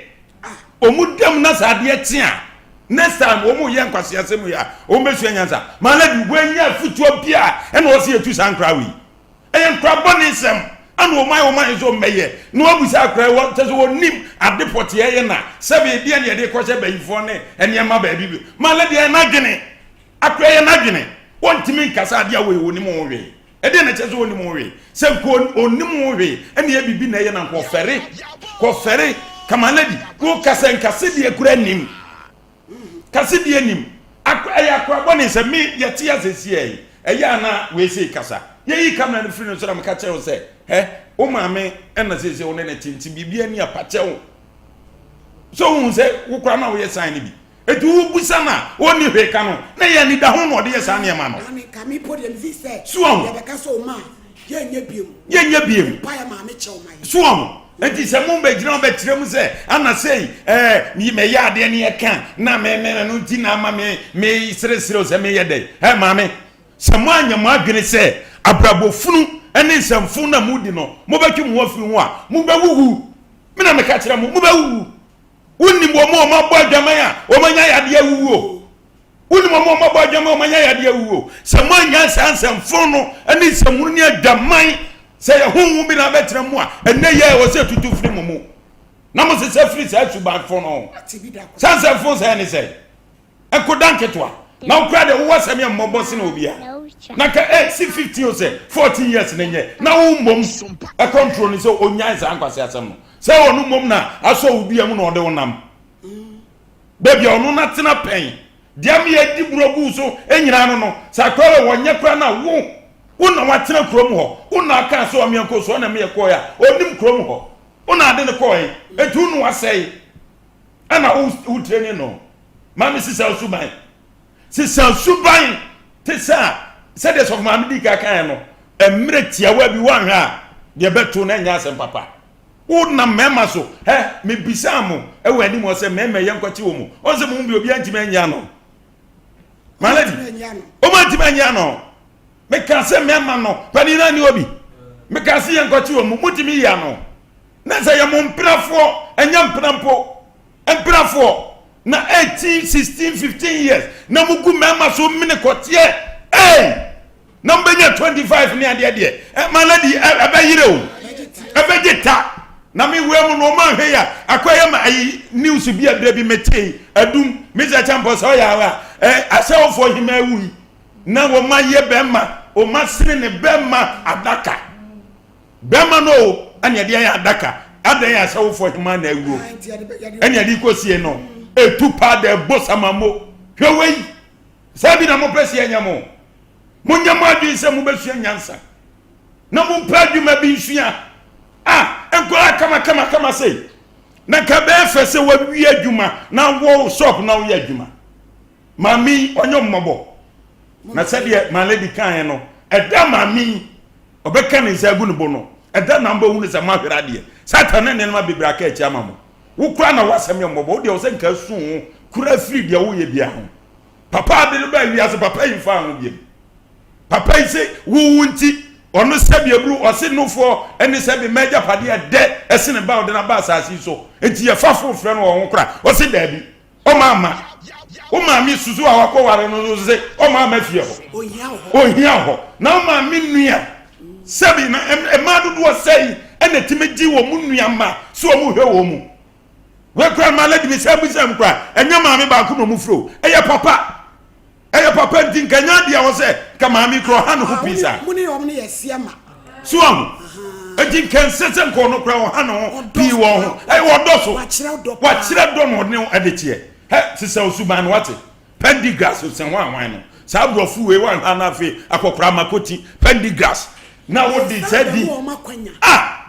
ɔmo da mu na saa adeɛ kye a next time ɔmo yɛ nkwasi asɛm yi a ɔmo bɛsua nyansa my lady wɔanya afutuo bi a ɛna ɔsi etu saa nkora wei Ɛyɛ nkora bɔne nsɛm ana wɔn ayɛ wɔn ayɛ sɛ wɔmmɛyɛ na wɔabu saa akora yi wɔ kyɛ sɛ wɔnim ade pɔtee ɛyɛ na sɛbe edeɛ ne yɛde kɔhyɛ bayifoɔ ne nneɛma baabi bi ma ne deɛ n'adwene akora yɛ n'adwene wɔntumi nkasa adeɛ a wɔyɛ wɔnim ho hwee ɛdeɛ na kyɛ sɛ wɔnim ho hwee sɛ nka ɔnim ho hwee ɛne yɛ biribi na ɛyɛ na nka ɔfɛre kɔfɛre kama lady wokasa nkase deɛ kura nim Kase deɛ nim. Ak ɛyɛ akora bɔne sɛ me yɛte ase siɛ yi ɛyɛ a na wei sei kasa. Yɛyi camera no firi no so na meka kyerɛ wo sɛ hɛ wo maame ɛna seesei wo ne no te nti biribi ani apa kyɛ wo. So wohu sɛ wo koraa na woyɛ sign no bi. Enti wobisa no a, ɔnni hwee ka no, na ɛyɛ anidaho na ɔde yɛ saa nneɛma no. So wahu? Yɛnyɛ biom. So wahu? Enti sɛ mobɛgyina hɔ bɛkyerɛ mu sɛ, ana sei, ɛɛ, mɛyɛ adeɛ ne yɛka, na me, me, ɛno nti na ama me, me sereserew sɛ meyɛ dɛn? Ɛ, maame, sɛ moanyɛ mo adwene sɛ abrabɔ funu ne nsɛmfo na modi no, mobɛtwe mo ho afiri ho a, mobɛwuwu. Me na meka kyerɛ mo, mobɛwuwu. Wonim wɔn a wɔabɔ adwaman a wɔanya yadeɛ awuwuo. Wonim wɔn a wɔabɔ adwaman a wɔanya yadeɛ awuwuo. Sɛ moannya saa nsɛmfo no ne nsɛmhunu ne adwaman sɛ yɛ honhom bi na abɛtena mu a, ɛnnɛ yi a ɛwɔ sɛ ɛtutu firi mo mu na mosesa firi saa subanfo no ho. Saa nsɛmfo sɛɛ ne sɛn? Nkoda nketewa. Na wo koraa deɛ wowɔ asɛm yɛ mmɔbɔ sene obia. Na nka eh, si 15 o sɛ 14 years ne nyɛ na wo mmom ɛkɔntro no sɛ ɔnyae saa nkwase asɛm no. Sɛ ɔno mmom na asɔ wo dua mu na ɔde wo nam. Baabi a ɔno na tena pɛn. Deɛ ama yɛadi borɔ gu so nyinaa no no, sɛ akora wɔ wɔnyɛ koraa na wo wo na watena kurom hɔ. Wo na aka sɛ ɔmeɛ nkɔ so ɔna meɛ kɔɛ a ɔnim kurom hɔ. Wo na ade no kɔɛ. Enti wo na wasɛe. Ɛna wo wo training no. Maame sisa suban. Sisa suban te sɛ a sɛdeɛ sɔfo maame di ka kan no, mmerɛ tiawa bi woanhwɛ a deɛ bɛto no ɛnyɛ asɛm papa. Wo nam mmarima so. Hɛ, mebisaa mo wɔ anim hɔ sɛ mmarima yɛ nkɔkye wɔ mu. Ɔn sɛ mo mu bi obiara ntumi anyi ano. My lady, wɔn antumi anyi ano. Meka sɛ mmarima no, panin no ani hɔ bi. Meka sɛ yɛ nkɔkye wɔ mu, motumi yi ano. Na sɛ yɛ mo mpenafoɔ, ɛnyɛ mpena mpo, mpenafoɔ na 18, 16, 15 years na mugu mmarima so mene kɔteɛ. Hey! na mobɛnya 25 ne adeɛ deɛ ɛma no di ɛbɛyere o ɛbɛgye ta na me wura mu no ɔma nhwɛ yɛ akɔyɛ ma ayi news bi a berɛ bi metee adum mesa kyampɔ sɛ ɔyɛ awa ɛ asɛwofoɔ hema awu yi na wɔma yɛ bɛrima ɔma sene ne bɛrima adaka bɛrima no o ɛne ɛde ayɛ adaka adan yɛ asɛwofoɔ hema na awuo ɛne ɛde kɔsie no ɛtu paa da ɛbɔ samamo hwɛ wei Saa bi na mopɛ sɛ yɛnyɛ mo? Monyɛ mo adwene sɛ mobɛsua nyansa na mompɛ adwuma bi nsua. A nkwadaa kama kama kama sei na nka bɛyɛ fɛ sɛ wawie adwuma na wɔ shop na woyɛ adwuma. Maame yi ɔnyɛ mmɔbɔ na sɛdeɛ my lady kaeɛ no ɛda maame yi ɔbɛka ne nsa agu ne bo no ɛda na mbɛhu no sɛ moahwere adeɛ. Satan ne nneɛma bebree aka akyi ama mo. Wo koraa na w'asɛm yɛ mmɔbɔ wo deɛ ɔsɛ nka su ho kura firi deɛ woyɛ biara ho. Papa ade no baa wiase papa yi mfaa ho biam. Papa yi se wo wo nti ɔno sɛbi aburu ɔse nofoɔ ɛne sɛbi mma agyapadeɛ ɛdɛ ɛsene ba ɔde no aba asase yi so nti yɛfa fo frɛ no wɔ ho kora ɔse daabi ɔma ama wo maame susu a wakɔ ware no so se ɔma ama fie hɔ ohia hɔ na wo maame nua sɛbi na mmaa dodoɔ sɛyi ɛna tumi gye wɔn mu nua ma so wɔn hwɛ wɔn mu. Wei koraa maa lady bi sɛ bisa mu koraa ɛnyɛ maame baako na ɔmo firi o ɛyɛ papa ɛyɛ papa nti nka nyɛ adeɛ wɔ sɛ nka maame kura ɔha ne ho pii saa. Mo ne wɔn yɛ seɛ ma. So ahu nti nka nsɛ sɛ nka ɔno koraa ɔha ne ho pii wɔ ho ɛyɛ ɔdɔ so wakyerɛ dɔ paa wakyerɛ dɔ na ɔne ɛde kyeɛ hɛ sisɛ osuban no wate. Pendergrass sɛ hwan hwan no saa aborɔfo wei wanhwɛ ana afei akɔkora makoti Pendergrass na wode saa di ah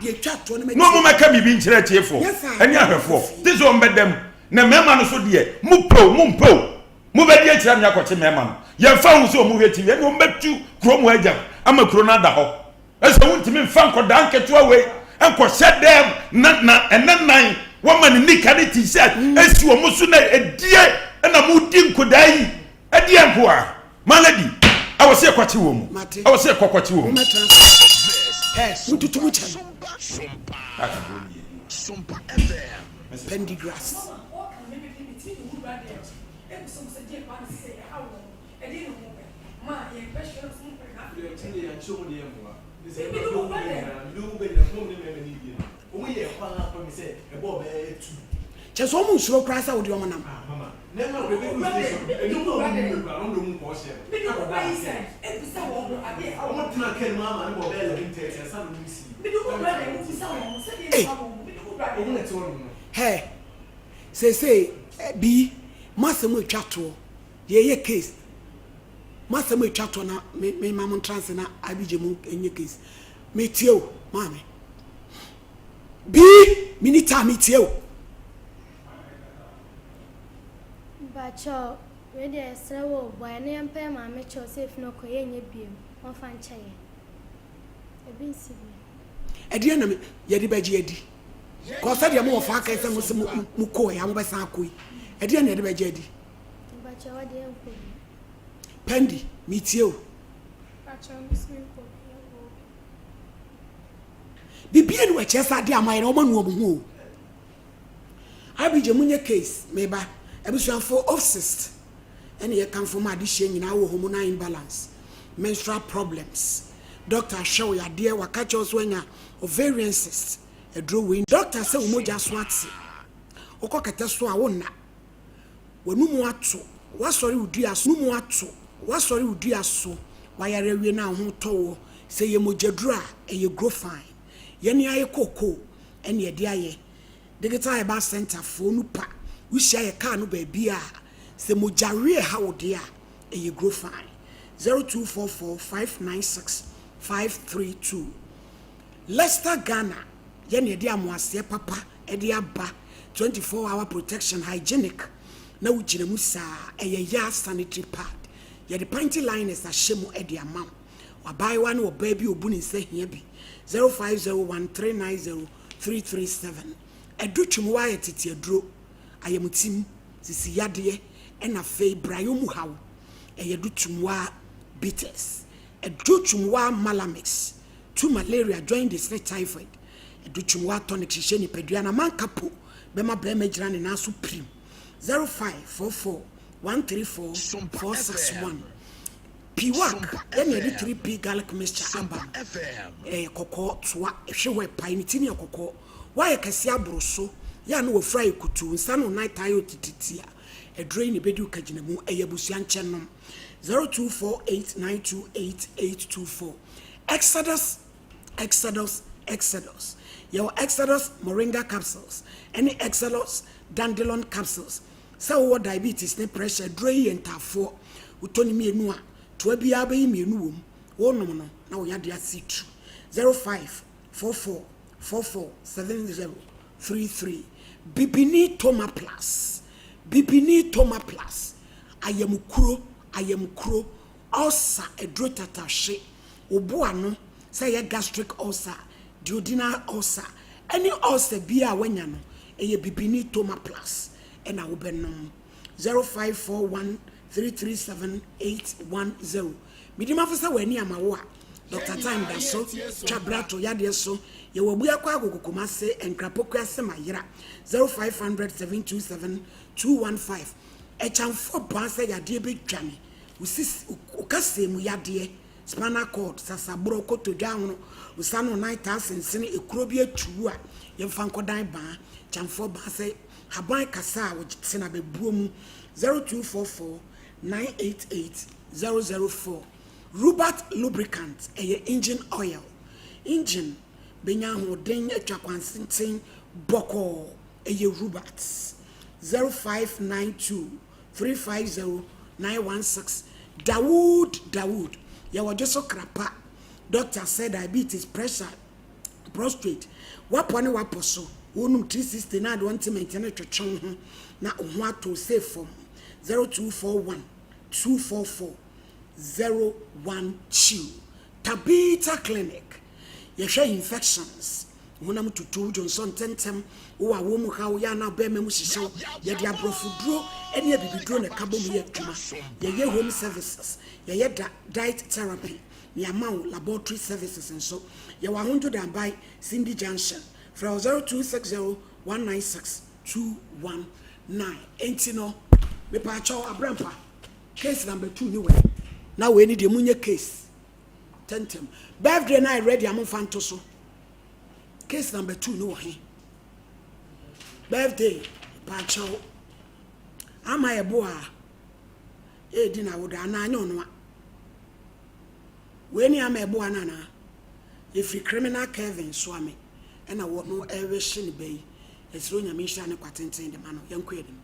na wɔn mɛka biribi nkyerɛ atiefoɔ ɛne ahwɛfoɔ te sɛ wɔn bɛda mu na mmarima no so deɛ mo pɛ o mo mpɛ o mo bɛdi akyire ame akɔkye mmarima no yɛmfa ho sɛ wɔn hwɛ tv ɛne wɔn bɛtu kuro mu agya ama kuro no ada hɔ Ɛsɛ wontumi mfa nkɔdaa nketewa wei nkɔhyɛ dɛm na na ɛnɛ nan wɔma ne nika ne t-shirt esi wɔn so na edie ɛna mo di nkɔdaa yi ɛdeɛ nkoa my lady ɛwɔ sɛ ɛkɔkye wɔn mu ɛwɔ sɛ ɛkɔkɔkye wɔn mu. Mututu mu kyɛn. Pendigrass. Kyɛ sɛ ɔmo nsuro koraa sɛ wode ɔmo nam. Ei! Hɛ! Seesei bi mo asɛm atwa toɔ. Yɛyɛ case. M'asɛm a ɛtwa toɔ na me me ma mo ntra ase na IBJ mo nyɛ case. Metie o, maame. Bii, me ni taa metie o. Mpakyɛw wei deɛ yɛsrɛ wo o boa yɛn na yɛmpa yɛn maame kyɛw sɛ efi no kɔ yɛnyɛ biom wɔmfa nkyɛ yɛn ebi nsi bio. Ɛdeɛn na yɛde bɛgye adi? Kɔ sɛdeɛ mo wɔfa aka sɛ mo se mo kɔɔ ya mobɛsan akɔ yi, ɛdeɛn na yɛde bɛgye adi? Mpakyɛw wɔ deɛ yɛnkɔ bio. Pɛndi, metie o. Mpakyɛw me se menkɔ bio, yɛnkɔ bio. Bibie ni wɔkyerɛ sɛ adeɛ a moayɛ no wɔn anu wɔn ho o. Abigye monyɛ case meba. Abusuafo ofsist ɛna yɛ kamfo ma adehyeɛ nyinaa wɔ hormonal imbalance, menstrual problems, doctor ahwɛ wo yadeɛ waka kyerɛ wo sɛ wanya ovarian cyst aduro wei doctor sɛ wo mogya so ate wokɔ kɛtɛ so a wo nna w'anumu ato wasɔre wo dua so numu ato wasɔre wo dua so wayare awie na wo ho tɔ woɔ sɛ yɛ mogya duro a ɛyɛ grow fine yɛne ayɛ kookoo ɛne yɛde ayɛ Digital Herbal Centre foɔ no pa wo hyia yɛ car no baabi a sɛ mogya weɛ ha wo deɛ a ɛyɛ grow fine 0244 596 532 Leicester Ghana yɛ na yɛde amoaseɛ papa ɛde aba 24 hour protection hygienic na wo gyina mu saa ɛyɛ yaa sanitary pad yɛde panty liners ahyɛ mu ɛde ama wo W'abaayewa ne ɔbaa bi a obu ne nsa hia bi 0501 390 337 Adu twem W'ayɛ tete aduro, ayamtim, sisi yadeɛ ɛna afei brayɔ mu haw Ɛyɛ adu twem waa bitters Adu twem waa malamix Tu malaria, jaundice ne typhoid Adu twem waa tonic hyehyɛ nipadua no amanka po bɛma barima agyina ne nan so pirim 0544 134 461 Piwak ɛna yɛde 3P garlic mixture aba no. Ɛyɛ kɔkɔɔ toa, ɛhwe hɔ ɛpae, ne ti no yɛ kɔkɔɔ. Woayɛ kɛseɛ aboro so, yɛ a na wafura ayɛ kutuu, nsa ne wo nan taa yɛ otititi a, aduro yi na ɛbɛdi wo kagyinamu. Ɛyɛ abusua nkyɛn nom. 0248928824 Exodus Exodus Exodus Yɛwɔ Exodus Moringa capsules ɛne Exodus Dandelion capsules. Sɛ wowɔ diabetes ne pressure aduro yi yɛ ntaafoɔ. Wotɔ no mmienu a, toa biara bɛyi mmienu wɔ mu. Wonom no na wo yadeɛ ase tu. 0544 44 70 33 Bibini Toma Plus Bibini Toma Plus Ayamkuro Ayamkuro Ulcer aduro tatahwe Wo bo ano, sɛ ɛyɛ gastric ulcer, duodenal ulcer, ɛne ulcer biara a woanya no, ɛyɛ Bibini Toma Plus na wobɛnom. 0541 337 810 Medi mafo sɛ w'ani ama wo a, Doctor Time da so twa bra to yadeɛ so. Yɛwɔ Abuakwa Agogo Kumase, Nkrapokuase Mayera, 0500 727 215. Ɛkyɛnfoɔ baa sɛ yadeɛ bɛdwane wo sisi, wo kasɛɛ mu yadeɛ, spinal cord, sasaborɔ, kotodwe ahono, wo nsa ne wo nan taa sensene, ekuro bi atu wo a, yɛmfa nkɔdan baa. Kyɛnfoɔ baa sɛ haban kasa a wɔtena bɛbuo mu, 0244 988 004. Rubat lubricant, ɛyɛ engine oil. Engine bɛnya ahoɔden atwa kwansenten bɔkɔɔ, ɛyɛ Rubat. 0592 350 916 Dawood Dawood, yɛwɔ dwo so krapa. Doctor sɛ diabetes, pressure, prostrate, w'apɔ ne w'apɔ so, wonom 360 na ade ɔnte no twetwe wo ho na wo ho atɔ wo safe fam 0241 244 012 Tabitha Clinic, yɛhwɛ infections, honam tutu, dwonsɔ ntɛmntɛm, wowɔ awɔ mu haw, yɛ a na bɛrima mu hyehye wo, yɛde aborɔfoduro ne abibiduro na ɛka bom yɛ adwuma, yɛyɛ home services, yɛyɛ da diet therapy, na yɛama wo laboratory services nso. Yɛwɔ Ahondwo Dambai, Cindy Junction. Frɛ wɔ 0260 196 219. Enti no, mepaakyɛw, Abrampa, case number two ne wei. Na wei ne deɛ monyɛ case ntɛmntɛm. Birthday no ayɛ ready a momfa nto so. Case number two ne wɔ he? Birthday, mepaakyɛw. Ama yɛboa a, ɛredi n'awoda anaa nyɛ ɔno a. Wei ne ama ɛboa no anaa? Yɛfiri criminal Kevin Soame ɛna wɔ no ɛrehye ne ba yi. Yɛsrɛ Onyame nhyira ne kwa tenten de ma no. Yɛnkɔ anim.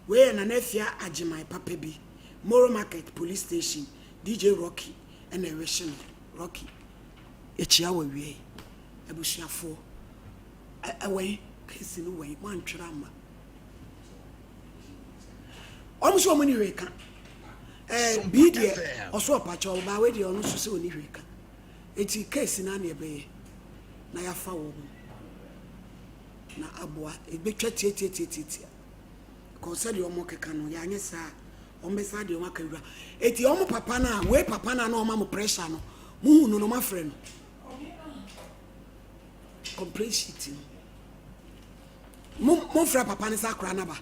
Wei yɛ Nana Afia Agyeman papa bi, Moro Market Police Station, DJ Rocky ɛna ɛrehye no. Rocky, yɛkyia wɔ awiei. Abusuafoɔ, ɛwɛn, case no wɛn, moantwerɛ amma. Wɔn nso wɔn ni hwee ka. Ɛɛ bii deɛ ɔso ɔpakyɛ ɔbaa wei deɛ ɔno nso sɛ ɔni hwee ka. Eti case naa na ɛbɛyɛ na yafa wɔn na aboa ebetwa tiatiatiatia. Because sɛdeɛ wɔn keka no yɛanyɛ saa wɔn bɛsa deɛ wɔn aka wura. Eti wɔn papa no a wei papa no a na ɔma mo pressure no mo hu no no mo afrɛ no. Complaint sheet no. Mo mo frɛ papa no sɛ akora no aba.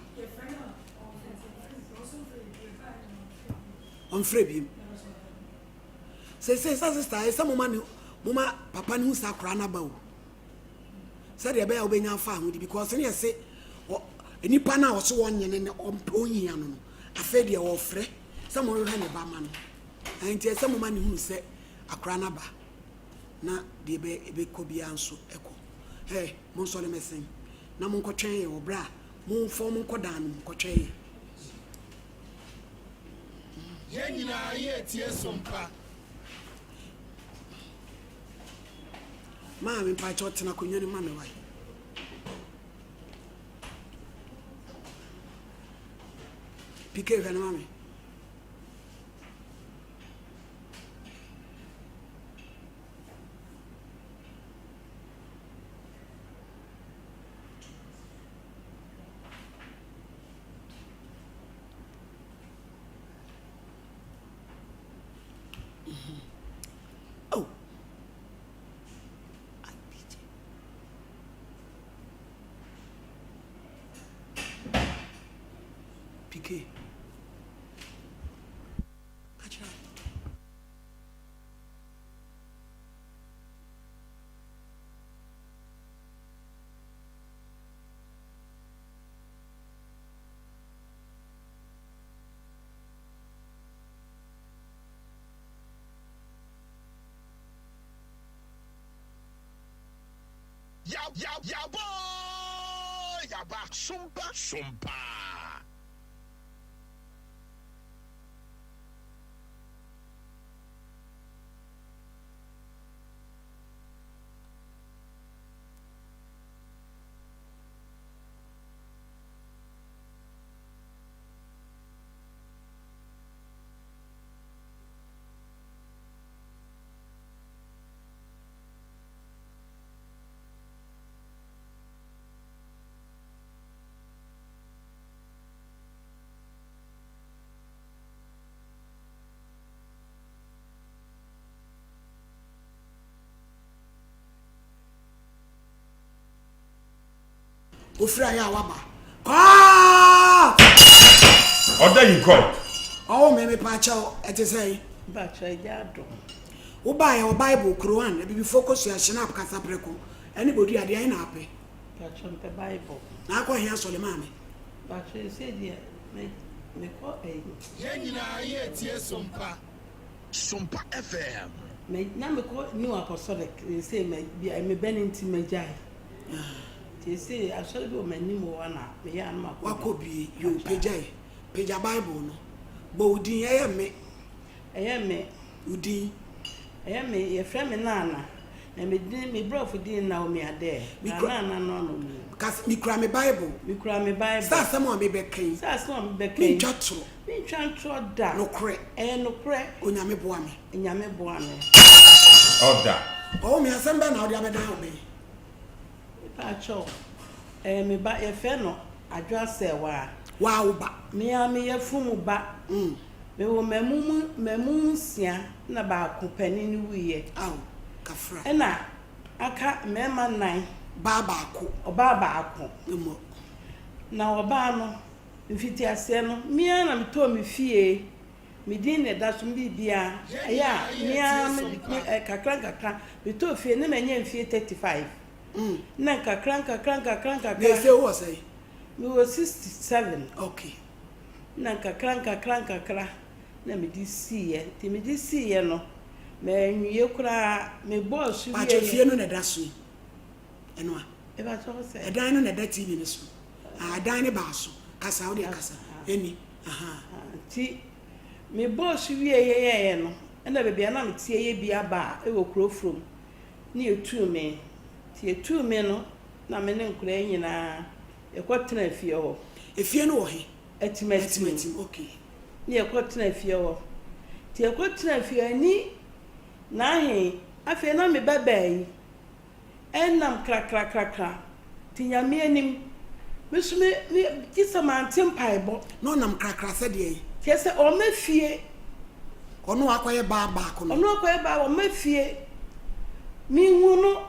Ɔmfrɛ biem. Sese sɛ sista ɛsɛ mo ma ne mo ma papa no hu sɛ akora no aba o. Sɛdeɛ ɛbɛyɛ a wobɛnya afa ahodi because ne yɛse nipa no a ɔse wɔnyɛ ne ne ɔmpɛ ɔnhia no no afei deɛ ɔfrɛ sɛ mohwehwɛ ne ba ma no. Nti ɛsɛ mo ma ne hunu sɛ akora no aba na deɛ ɛbɛkɔ biara nso ɛkɔ. Hey, monsɔre mmɛsen na monkɔtwɛn yɛn wɔ berɛ a momfa wɔn nkɔ dan no mu nkɔtwɛn yɛn. Yɛn nyinaa yɛretie som pa. Maame mpakyɛw tena akonnwa no mu ma me wae. PK hwɛ no ma me. Oh. PK. Catch up. Yabɔ yaba sompa sompa. Ofiri ayɛ a waba. Kɔɔt! Ɔda yi court. Ɔwɔ me mepa kyɛw ɛte sɛn? Mpakyɛw agya adom. Wo baeɛ wɔ bible, Quran, abibifoɔ kosua, shinap, kasaprɛko, ɛne bodua deɛn na apɛ? Mpakyɛw mepɛ bible. Na akɔ he asɔre maame? Mpakyɛw seisei deɛ me mekɔ ɛyi. Yɛn nyinaa yɛretie Sompa. Sompa FM. Me na mekɔ New Apostolic seisei ma bia me bɛ no nti magyae. Nti seisei asɔre bi wɔ m'anim hɔ a na meyɛ a na makɔ bi. Wakɔ bi yoo pagya yi pagya bible no bɔ wo din ɛyɛ me. Ɛyɛ me. Wo din. Ɛyɛ me yɛfrɛ me Nana na me din me brɔfo din Naomi Adair na Nana no ano nie. Ka se mekura me bible. Mekura me bible. Sɛ asɛm a mebɛka yi. Sɛ asɛm a mebɛka yi. Mentwa torɔ. Mentwa ntorɔ da. Nokorɛ. Ɛyɛ nokorɛ. Onyame boa me. Onyame boa me. Ɔda. Ɔwɔ me asɛm bɛn na wode abɛdan wo bɛn? Mepaakyɛw, ɛyɛ me ba, yɛfrɛ no Adwoa Sɛɛwaa. Waa wo ba. Me ara me yafunu mu ba. Mewɔ mmamu mu mmamu nsia na baako panin no wuiɛ. Ao, kafra. Ɛna aka mmarima nnan. Baa baako. Ɔbaa baako. Mmɔ. Na ɔbaa no, mfitiaseɛ no, me ara na metɔɔ me fie, me din na ɛda so, me biribiara, ɛyɛ a me ara me, me, ɛ, kakra nkakra, metɔɔ fie na manya mfie 35. Na nkakra nkakra nkakra nkakra. Na ɛsei wowɔ sɛn? Mewɔ 67. Okay. Na nkakra nkakra nkakra na mede siiɛ. Nti mede siiɛ no, manwie koraa, mebɔɔ so Pakyɛ wieeɛ. fie no na ɛda so yi? Ɛno a? Mepakyɛ wo sɛ? Ɛdan no na ɛda TV no so. Ah, ɛdan no baa so. Kasa, wo deɛ kasa. Ɛni. Aha. Nti mebɔɔ so wieeɛ yɛeɛ no, ɛna baabi a na meteɛ yɛ bi aba a ɛwɔ kuro from ne yɛtuu me. Nti yɛtuu me no, na me ne nkwadaa yi nyinaa yɛkɔtenaa fie hɔ. Efie no wɔ he? Atimatim. Atimatim, okay. Ne yɛkɔ tena fie hɔ. Nti yɛkɔ tena fie hɔ ani n'ahe afei na me ba baa yi ɛnam krakrakrakra nti Nyame anim me so me me gye sɛ mante mpaebɔ. Na ɔnam krakra sɛ deɛn? Kyerɛ sɛ ɔmma fie. Ɔno akɔyɛ baa baako no. Ɔno akɔyɛ baa ɔmma fie. Menhu no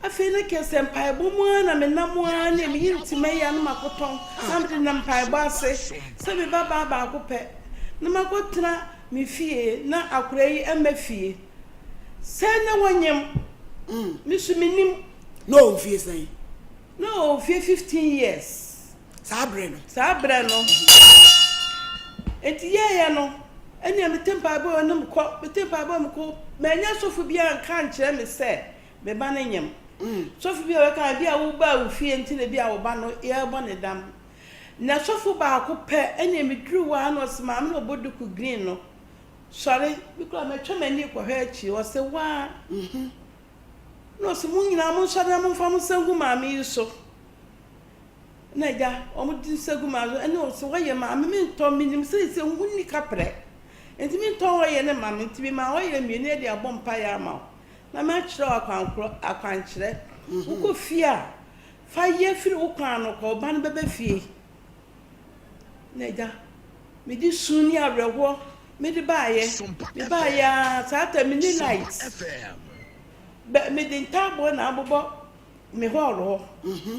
afei na kyerɛ sɛ mpaebɔ mu ara na menam ara ne meyi ntoma yi a na makɔtɔn na mede nam mpaebɔ ase sɛ me ba baa baako pɛ na makɔtena me fie na akwadaa yi mma fie. Sɛ na wanyam, me nso mennim. Na ɔwɔ mfie sɛn? Na ɔwɔ mfie 15 years. Saa berɛ no? Saa berɛ no. Enti yɛɛyɛ no, ɛnneɛ mete mpaebɔ no mekɔ, mete mpaebɔ mekɔ, mannya sɔfo biara anka ankyerɛ me sɛ me ba no nyem. Sɔfo bi a ɔbɛka, ebi a wobaa wo fie nti na ebi a wo ba no yɛrebɔ ne dam. Na sɔfo baako pɛ, ɛnneɛ meduru hɔ a na ɔse maame na ɔbɔ duku green no, Sɔre, me koraa matwa m'ani rekɔhwɛ akyiri. Ɔse, Waa! Ɛna ɔse, Mo nyinaa monsɔre na momfa mo nsa ngu maame yi so. Ɛna agya, wɔn de nsa gu maame so. Ɛna ɔse, Wɔyɛ maame, mentɔ, menim sɛ sɛ wonni kaprɛ. Nti mentɔ ɔyɛ ne ma me. Nti memaa ɔyɛ mmienu de abɔ mpaeɛ ama wo. Na makyerɛ wo akwankorɔ, akwankyerɛ. Wokɔ fie a, fa yɛ firi wo kwan ano kɔ, wo ba no bɛba fie. Na agya, mede su ne awerɛhoɔ mede baeɛ. Mebaeɛ ara, saa time menni light. Bɛ mede ntaaboɔ na abobɔ me hall hɔ.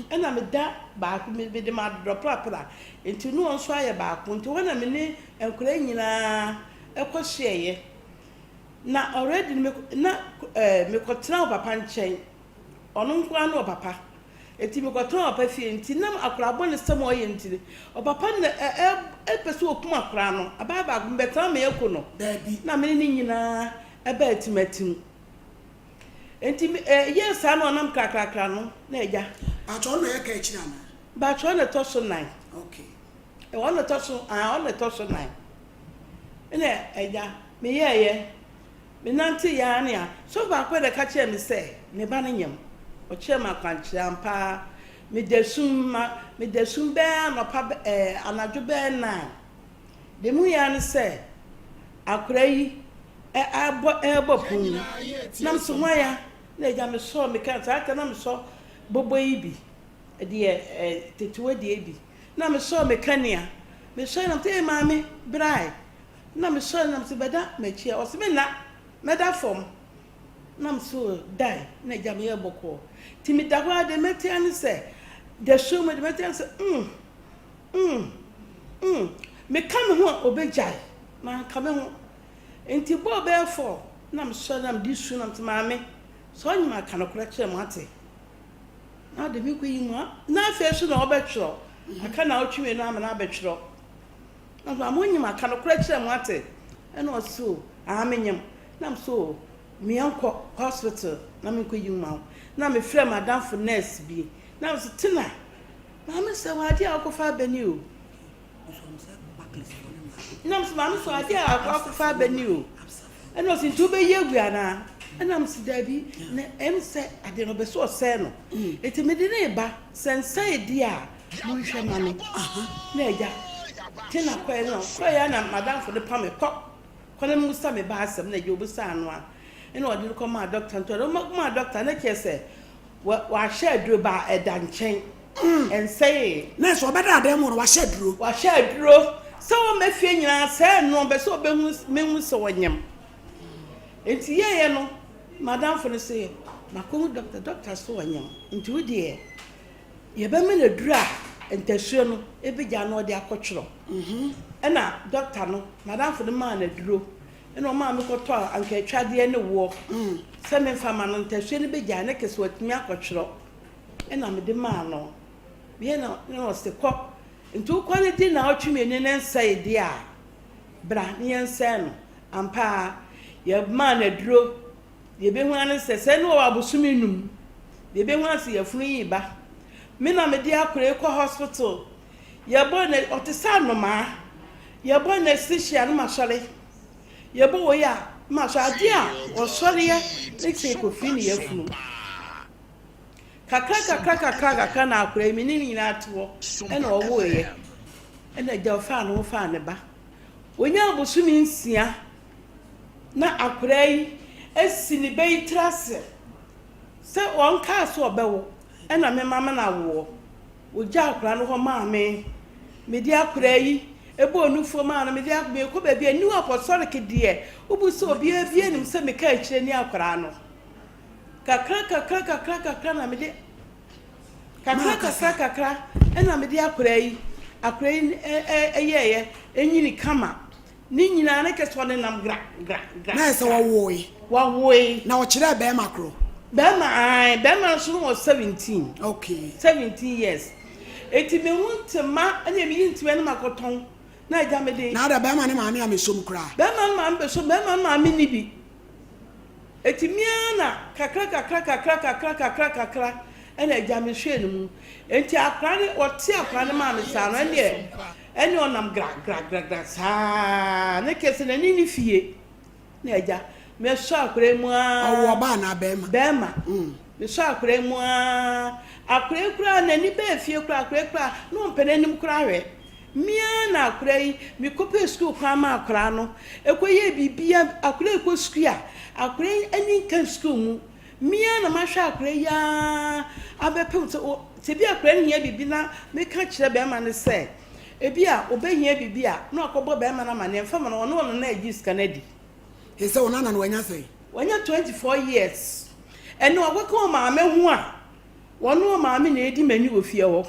Ɛna meda baako, mede m'adodɔ prapra. Nti ne wɔn nso ayɛ baako. Nti hɔ na me ne nkwadaa nyinaa kɔhyeɛeɛ. Na already no, na eh, mekɔtena ɔpapa nkyɛn. Ɔno nko ara ne ɔpapa. Enti mekɔtenaa ɔpapa fie. Enti nam akwadaa bɔnesɛm a ɔyɛ nti, ɔpapa no pɛ sɛ ɔkum akwadaa no. Abaa baako, mebɛtena ma yɛaku no. Daabi. Na me ne no nyinaa baa atimatim. Enti ɛyɛɛ saa na ɔnam krakrakra no, na agya. Paatwɔ, ɔno na ɛyɛ ka akyire anaa? Paatwɔ, ɔno na ɛtɔ so nan. Okay. Ɔno na ɛtɔ so, ah, ɔno na ɛtɔ so nan. Ɛna agya, meyɛɛyɛ. Menantee ara ne a, sɔfo baako na ɛka kyerɛɛ me sɛ me ba no nyem. Ɔkyerɛɛ me akwankyerɛ ampa ara. Meda sum ma meda sum bɛyɛ anɔpa ɛɛ anadwo bɛyɛ nine. Deɛ mehui ara ne sɛ akwadaa yi ɛ abɔ ɛrebɔ pon mu. Na mese hwan a? Na agya mesɔɔ me ka saa ta na mesɔ bobo yi bi deɛ ɛ tetewa deɛ bi. Na mesɔɔ me kanea. Mesɔe na mese ee maame brae. Nna mesoɛr na mese bɛda m'ekyir a, ɔse menna, mɛda famu. Nna mese oh dae, nna gya meyɛ bɔkɔɔ. Ntsi meda hɔ ara dɛ mɛtse ara nye sɛ dasuo mu de mɛtse ara nye sɛ mm, mm, mm, meka me ho a obegyae, mannka me ho. Ntsi bɔɔ bɛyɛ four nna mesoɛr na mede su na mese maame, sɛ ɔnye me aka nokorɛ kyerɛ me atse, na ɔde me kɔyi mu a, na afei so na ɔbɛtwerɛ, aka naawɔtwe mmienu ama no abɛtwerɛ. Na ɔse, monyim aka nokorɛ kyerɛ mo atse? Ɛna ɔse, o aa menyim. Na mese, o meɛnkɔ hospital na menkɔ yi ma wo. Na mefrɛ m'adamfo nurse bi, na mese, Tina, maame sɛ wɔ adeɛ a wakɔfa aba ni o. Na mese, maame sɛ wɔ adeɛ a wakɔfa aba ni o. Ɛna ɔse, nti wobɛyi agu anaa? Ɛna mese, daabi, na ɛm sɛ adeɛ no ɔbɛ sɛ ɔsɛe no. Nti mede no reba, sɛ nsɛe deɛ a, Monhwɛ ma me. Na agya te na kɔɛ no kɔɛ a na madamfo no pa me kɔ kɔ na mmusa me ba asɛm na agya obusaa no a ɛna ɔde no kɔ maa dɔkta nti ɔde no maa dɔkta na kyerɛ sɛ wahyɛ aduro ba ɛda nkyɛn ɛnsɛee. Nɛɛse ɔbɛda adan mu no wahyɛ aduro. Wahyɛ aduro sɛ wɔma fie nyinaa sɛɛ no ɔbɛ sɛ ɔbɛhu mehu sɛ ɔnyem nti yɛyɛ no madamfo no se makɔhu dɔkta dɔkta so ɔnyem nti wo deɛ Yɛbɛma no aduru a ntasuo no bɛgya na ɔde akɔtwerɛ. Ɛna dɔkta no, m'adamfo no maa no aduro. Ɛna ɔmaa me kɔtɔɔ ankaatwadeɛ ne woɔ sɛ memfa ma no, ntasuo no bɛgya na kɛsɛ watumi akɔtwerɛ. Ɛna mede maa no. Wieɛ na na ɔse kɔ. Nti wokɔ no di nnawɔtwe mmienu na ɛnsɛe deɛ a, bra na yɛnsɛe no. Ampa ara, yɛmaa no aduro. Deɛ ɛbɛhu ara ne sɛ, sɛ ne wɔwɔ abosome num, deɛ ɛbɛhu ara sɛ yafunu yi reba. Me na mede akora yi kɔ hospital, yɛbɔ no, ɔte sɛ anomaa, yɛbɔ anesthesia no masɔre, yɛbɔ wei a masɔre, adeɛ a ɔsɔreɛ ne sɛ ɛkɔfiri ne yafunu. Kakra kakra kakra kakra na akora yi me ne no nyinaa te hɔ ɛna ɔwoeɛ. Ɛna agya ɔfaa ne ho faa ne ba. Wɔnyaa bosome nsia na akwadaa yi asi ne ba yi tiri ase sɛ ɔnkaa sɛ ɔbɛwo ɛna me ma me no awoɔ. Wɔgyaa akwadaa no hɔ maa me. Mede akwadaa yi bɔɔ nufoɔ maa no. Mede ak merekɔ baabi a New Apostolic deɛ, wobu sɛ obiara biara nim sɛ meka akyire ne akwadaa no. Kakra kakra kakra kakra na mede kakra kakra kakra ɛna mede akwadaa yi akwadaa yi ɛyɛɛyɛ ɛnyini kama. Ne nyinaa ne kɛ sɛ ɔnenam gra gra gra. Na ɛsɛ wɔwoe. Wɔwoe. Na ɔkyerɛɛ bɛrima korɔ. Bɛrima ae bɛrima nso no wɔ 17. Okay. 17 years. Eti me ho ntema ɛna me yi ntoma no makɔtɔn na agya me de. Na ada bɛrima ne maame a mesom koraa. Bɛrima ne maame bɛsom bɛrima ne maame ni bi. Eti me ara na kakra kakra kakra kakra kakra kakra ɛna agya me hwɛɛ ne mu. Enti akora no ɔte akora no maa me saa no ɛneɛ ɛne ɔnam gra gra gra gra saa ne kɛse n'ani ne fie na agya mesɔ akora yi mu ara. Ɔwɔ ɔbaa anaa bɛrima? Bɛrima. Mesɔ akora yi mu ara akora yi koraa n'ani bɛɛ fie koraa akora yi koraa na ɔmpɛ n'anim koraa hwɛ. Me ara na akwadaa yi, mekɔpɛɛ sukuu kwan maa akwadaa no, ɛkɔyɛɛ biribiara, akwadaa yi kɔ sukuu a, akwadaa yi ani nka sukuu mu. Me ara na mahwɛ akwadaa yi ara abɛpem sɛ, o, sɛ ebi akwadaa no hia biribi na meka kyerɛ barima no sɛ, ebi a ɔbɛhia biribi a, na wakɔbɔ barima no amanneɛ, mfa ma no, ɔne ɔno na agye sika no adi. Ɛsɛ wo nana no wanya sɛn? Wanya 24 years. Ɛnna ɔkɔka ɔmaame ho a, wɔne ɔmaame na ɛredi m'ani wɔ fie hɔ.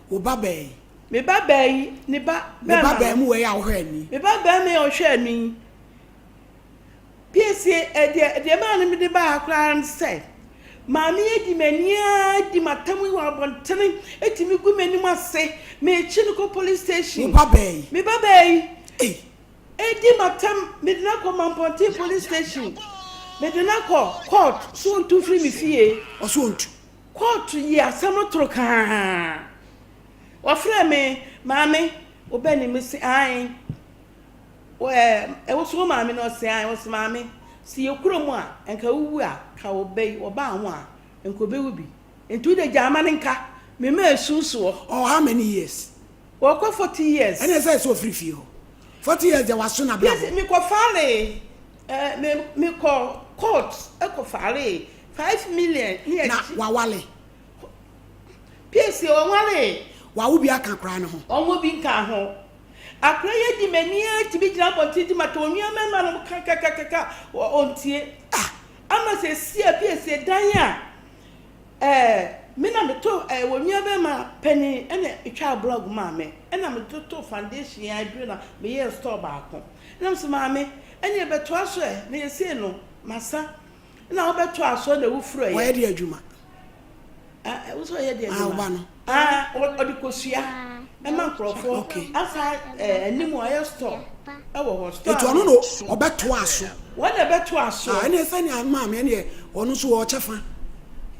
Wo ba baa yi. Me ba baa yi, ne ba bɛrima. Me ba baa mu wei a ɔhwɛ ani. Me ba barima yi a ɔhwɛ ani yi. Piesie, ɛdeɛ, deɛ maa no mede baa ha koraa ne sɛ, maame yi adi m'ani ara di m'atam yi wɔ abɔntene, ɛtumi gu m'anim ase, merekye no kɔ police station. Wo ba baa yi. Me ba baa yi. Ei. Ɛdi m'atam, mede no akɔ Mampɔnten police station, mede no akɔ court, so ɔntu mfiri me fie. Ɔso ɔntu. Kɔɔto yii asɛm no toro kaa. Wɔfrɛɛ me, Maame, wo ba ni? Mese, Aane. Ɛɛ, wo so wo maame ni? Ɔse, Aane. Ɔse, Maame, se yɛ kuro mu a, nka wowu a, ka wo ba yi, ɔbaa ho a, nka ɔbɛwu bi. Nti wo deɛ gyaa ma no nka. Me mma ɛsu soɔ. Ɔwɔ how many years? Ɔkɔ 40 years. Ɛne ɛsɛ sɛ ɔfiri fie hɔ. 40 years deɛ waso n'abrabɔ. Yes, mekɔ falee, ɛɛ, me, mekɔ court ɛkɔ falee. 5 million ne Na akyi. wawale. Piesie ɔnwalee. Wawo bi aka akwaraa no ho. Ɔnwo bi nkaa ho. Akwaraa yi adi m'ani ara tumi gyina abɔnten di m'atɛm onua mmarima nom kakakakaka ɔntie. Ah! Ama seesei a piesie dan a ɛɛ me na meto ɛɛ onua barima panin ɛna etwaa blog maa me ɛna mede too foundation aduro na meyɛɛ store baako. Ɛna mese maame ɛne ɛbɛtoa so ɛ na yɛsei no masa. Na wobɛtɔ asoɔ na wofiri ɔyɛ. Ɔyɛ deɛ adwuma. Ah, wo sɛ ɔyɛ deɛ adwuma. Ah, wo ba no. Ah, ɔde kosua ɛma nkurɔfoɔ. Okay. Asa ɛɛ anim ɔyɛ store ɛwɔ hɔ store. Etu ɔno na ɔbɛto aso. Wɔn na ɛbɛto aso. Ah, ɛne sɛ nea maame ɛne ɔno nso wɔ kyɛfa.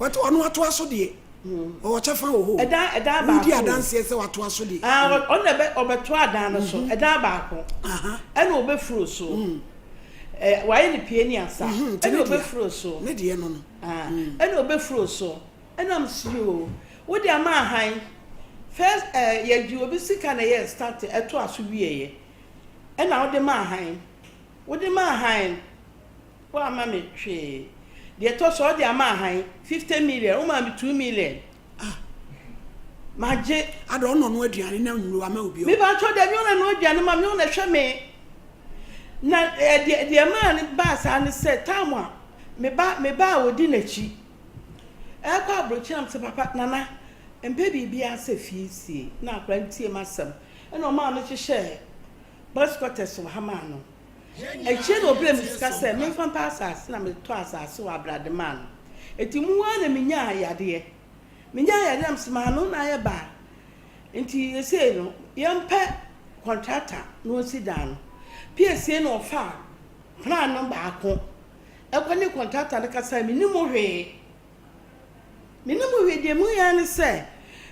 Wɔte ɔno ato aso deɛ. Ɔwɔ kyɛfa wɔ hɔ. Ɛdan ɛdan baako. Wodi adanseɛ sɛ wato aso deɛ. Ah, ɔno na ɛbɛ ɔbɛto adan no so. Ɛdan baako. Ɛna ɔbɛfuro so. Eh, wayɛ no pie ne asa. Ɛna ɔbɛfuro so. Ne deɛ no no. Ah, ɛna ɔbɛfuro so. Ɛna msi o, wode ama ahan. First, eh, yɛgye obi sika na yɛ start ɛto aso wieɛ. Ɛna wode ma ahan. Wode ma ahan, woamma me hwee. Deɛ ɛtɔ so, wode ama ahan, 50 million, womaa me 2 million. Ah. Magye. Ada ɔno ɔno aduane na nnuro ama obi. Me ba kyɛw deɛ nyɛ ɔna no aduane ma me ɔna hwɛ me. Na eh, deɛ deɛ maa ne baa saa ne sɛ time a me ba me ba a ɔdi n'akyi ɛkɔ aburokyi na sɛ papa nana mpɛ biribiara sɛ fie sie na akora ntie m'asɛm ɛna ɔmaa me hyehyɛ boys quarters wɔ ha maa no. Akyire na ɔbrɛɛ me sika sɛ memfa mpɛ asase na metɔɔ asase wɔ Abrade maa no. Enti mu ara na menyaa yadeɛ. Menyaa yadeɛ na mese maame wo na ayɛ baa nti seesei no yɛmpɛ kɔntrata na ɔnsi dan no. Piesie na ɔfaa plan no baako ɛkɔ ne kɔntrata no kasae mennim ho hwee. Mennim ho hwee deɛ mehuiɛ ara ne sɛ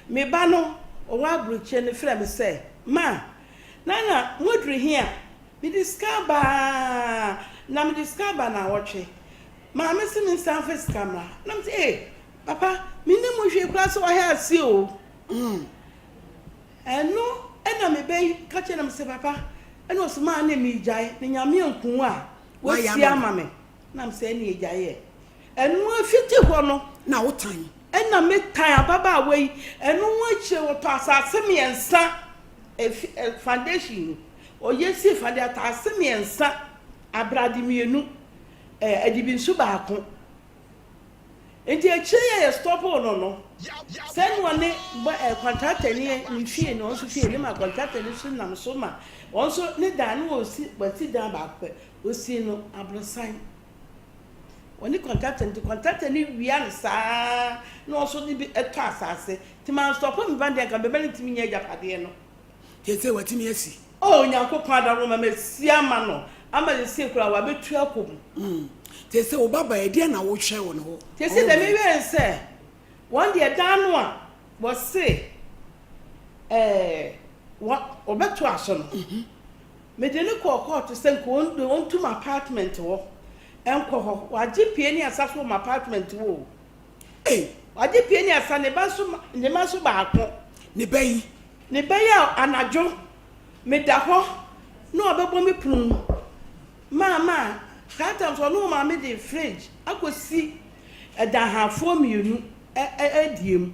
me ba no ɔwɔ aburokyire no frɛɛ me sɛ ma Nana moaduru he a? Mede sika aba aa, na mede sika aba naawɔtwe. Maame se mensan mfa sika mmra. Na mese ee, papa, mennim ho hwee koraa sɛ wahɛ aseɛ o. Ɛno Ɛna me ba yi ka kyerɛ me sɛ papa ɛna ɔse maa ne megyae na Nyame anku wo a Wayɛ wasi ama ama me. Na me sɛ ɛne gyae ɛ. Ɛno afiti hɔ no. Na wo tan. Ɛna me tan ababaawa yi. Ɛno ho akyire wɔtɔ asase miɛnsa efi ɛ foundation yi ɔyɛ si fade ataase miɛnsa abrade mienu ɛ adibi nso baako. Nti akyire yi a yɛ stɔpoo no no sɛ na ɔne bɔ ɛ kɔntrata ni ne fie no ɔnso fie ne ma kɔntrata ni so nam so ma ɔnso ne dan no ɔsi wasi dan baako pɛ ɔsii no aborosan. Ɔne kɔntrata nti kɔntrata no wia no saa na ɔnso de bi tɔ asase nti manstɔpo me ba deɛ nka me ba no ntumi nyɛ agyapadeɛ no. Seesei watumi asi. Oh Onyankopɔn adaworoma masi ama no ama seesei koraa wabɛtu akɔ mu. Seesei wo ba baa ɛdeɛn na wohwɛ wɔ ne hɔ? Seesei deɛ mehwɛ ne sɛ wɔn deɛ dan no a wɔse ɛɛ wɔbɛtoa so no Mede no kɔɔ kɔɔto sɛ nka ɔntu m'apartment hɔ nkɔ hɔ. Wagye pie ne asa so wɔ m'apartment hɔ o. Ei! Wagye pie ne asa, ne ba nso, ne mma nso baako. Ne ba yi? Ne ba yi a anadwo meda hɔ na ɔbɛbɔ me pono mu. Maama, saa time nso ɔne ɔmaame de fridge akɔsi ɛdanhafoɔ mmienu deɛ mu.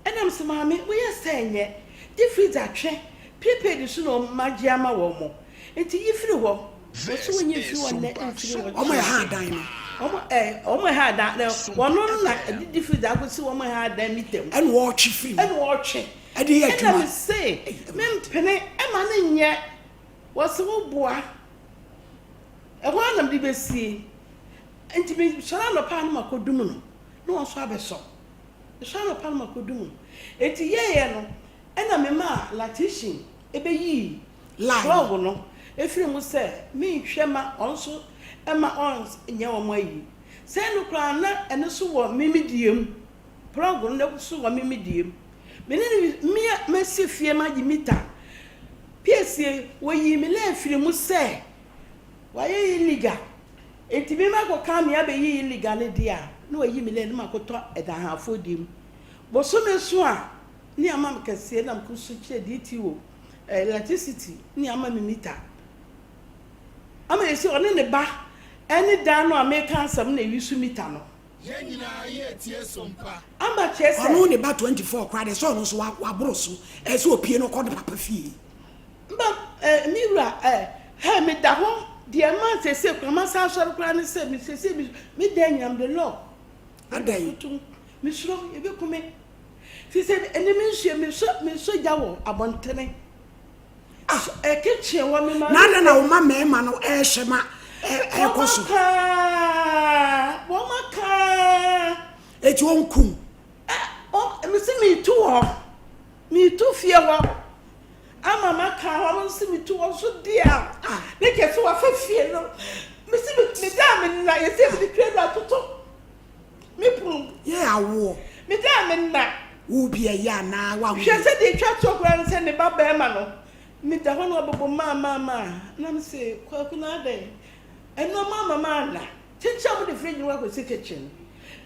Ɛna mese maame woyɛ sɛ nyɛ gye freezer twe prepaid so na ɔmo agye ama wɔn mo nti yi firi hɔ wɔse wɔnyɛ mfiri hɔ nnɛ mfiri hɔ Ɔmo ɛha adan no. Ɔmo ɛ ɔmo ɛha adan no wɔn no na ɛde di freezer akɔsi wɔn ɛha adan mita mu. Ɛna wɔtwe firi mu. Ɛna wɔtwe. Ɛde yɛ adwuma. Ɛna mese mempene ɛma no nyɛ wɔse wo boa ɛhɔ ara na mede bɛsie nti mesɔre anɔpa a na makɔdum no na wɔn nso abɛsɔ. Mesɔre anɔpa na makɔdu mu. Enti yɛeɛ no, ɛna memaa Latishin bɛyii plɔg no firii mu sɛ menhwɛ ma ɔno nso mma ɔnyɛ wɔn ayi. Sɛ ɛno koraa na ɛno nso wɔ me me deɛ mu. Plɔg no nso wɔ me me deɛ mu. Me ne no, me a masi fie magye mita. Piesie, wɔyii me lɛɛ firii mu sɛ wayɛ illegal. Enti me makɔka me abɛyiyi liga no deɛ a, na wayi me lane na makɔtɔ Ɛdahafoɔ deɛ mu. Bosome so a, ne ama me kɛseɛ na mekɔ so kyerɛ DTO, electricity, ne ama me mita. Ama yɛsi ɔne ne ba ɛne dan no a meka asɛm na ɛyi so mita no. Yɛn nyinaa yɛ tie so mpa. Ama kyerɛ sɛ. Ɔno ne ba 24 koraa deɛ sɛ ɔno nso waboro so ɛsɛ sɛ ɔpie no ɔkɔ ne papa fie. Mba eh, me wura eh, hey, meda hɔ, deɛ ɛma seesei koraa masan asɔre koraa ne sɛ, me seesei me, me dan nyinaa mede lock. Adɛn? Tutum, mesuro, yɛbɛku me. Firi sɛ ɛnɛ me nsuo, mesɔ, mesɔ gya wɔ abɔntene. Ah. So, eh, kitchen wɔ me maame. Na adɛn na wo mma mmarima no ɛrehwɛ ma ɛrekɔ so? Wɔn aka, wɔn aka. Eti wɔnkum? Eh, wɔn, mese metu hɔ. Metu fie hɔ ama maka hɔ no sɛ metu hɔ nso deɛ a ne kyɛ sɛ wafa fie no mesi meda a menna yɛsɛ mede twa no atoto me pono mu yɛ awoɔ meda a menna wo bi ɛyɛ anaa wa hwɛ sɛ deɛ ɛtwa toɔ koraa no sɛ ne ba bɛrima no meda hɔ na ɔbɛbɔ maa maa maa na mese kwaku no adɛn ɛno ma ama maanna Kyenkyen a wɔde fridge no akɔsi kitchen.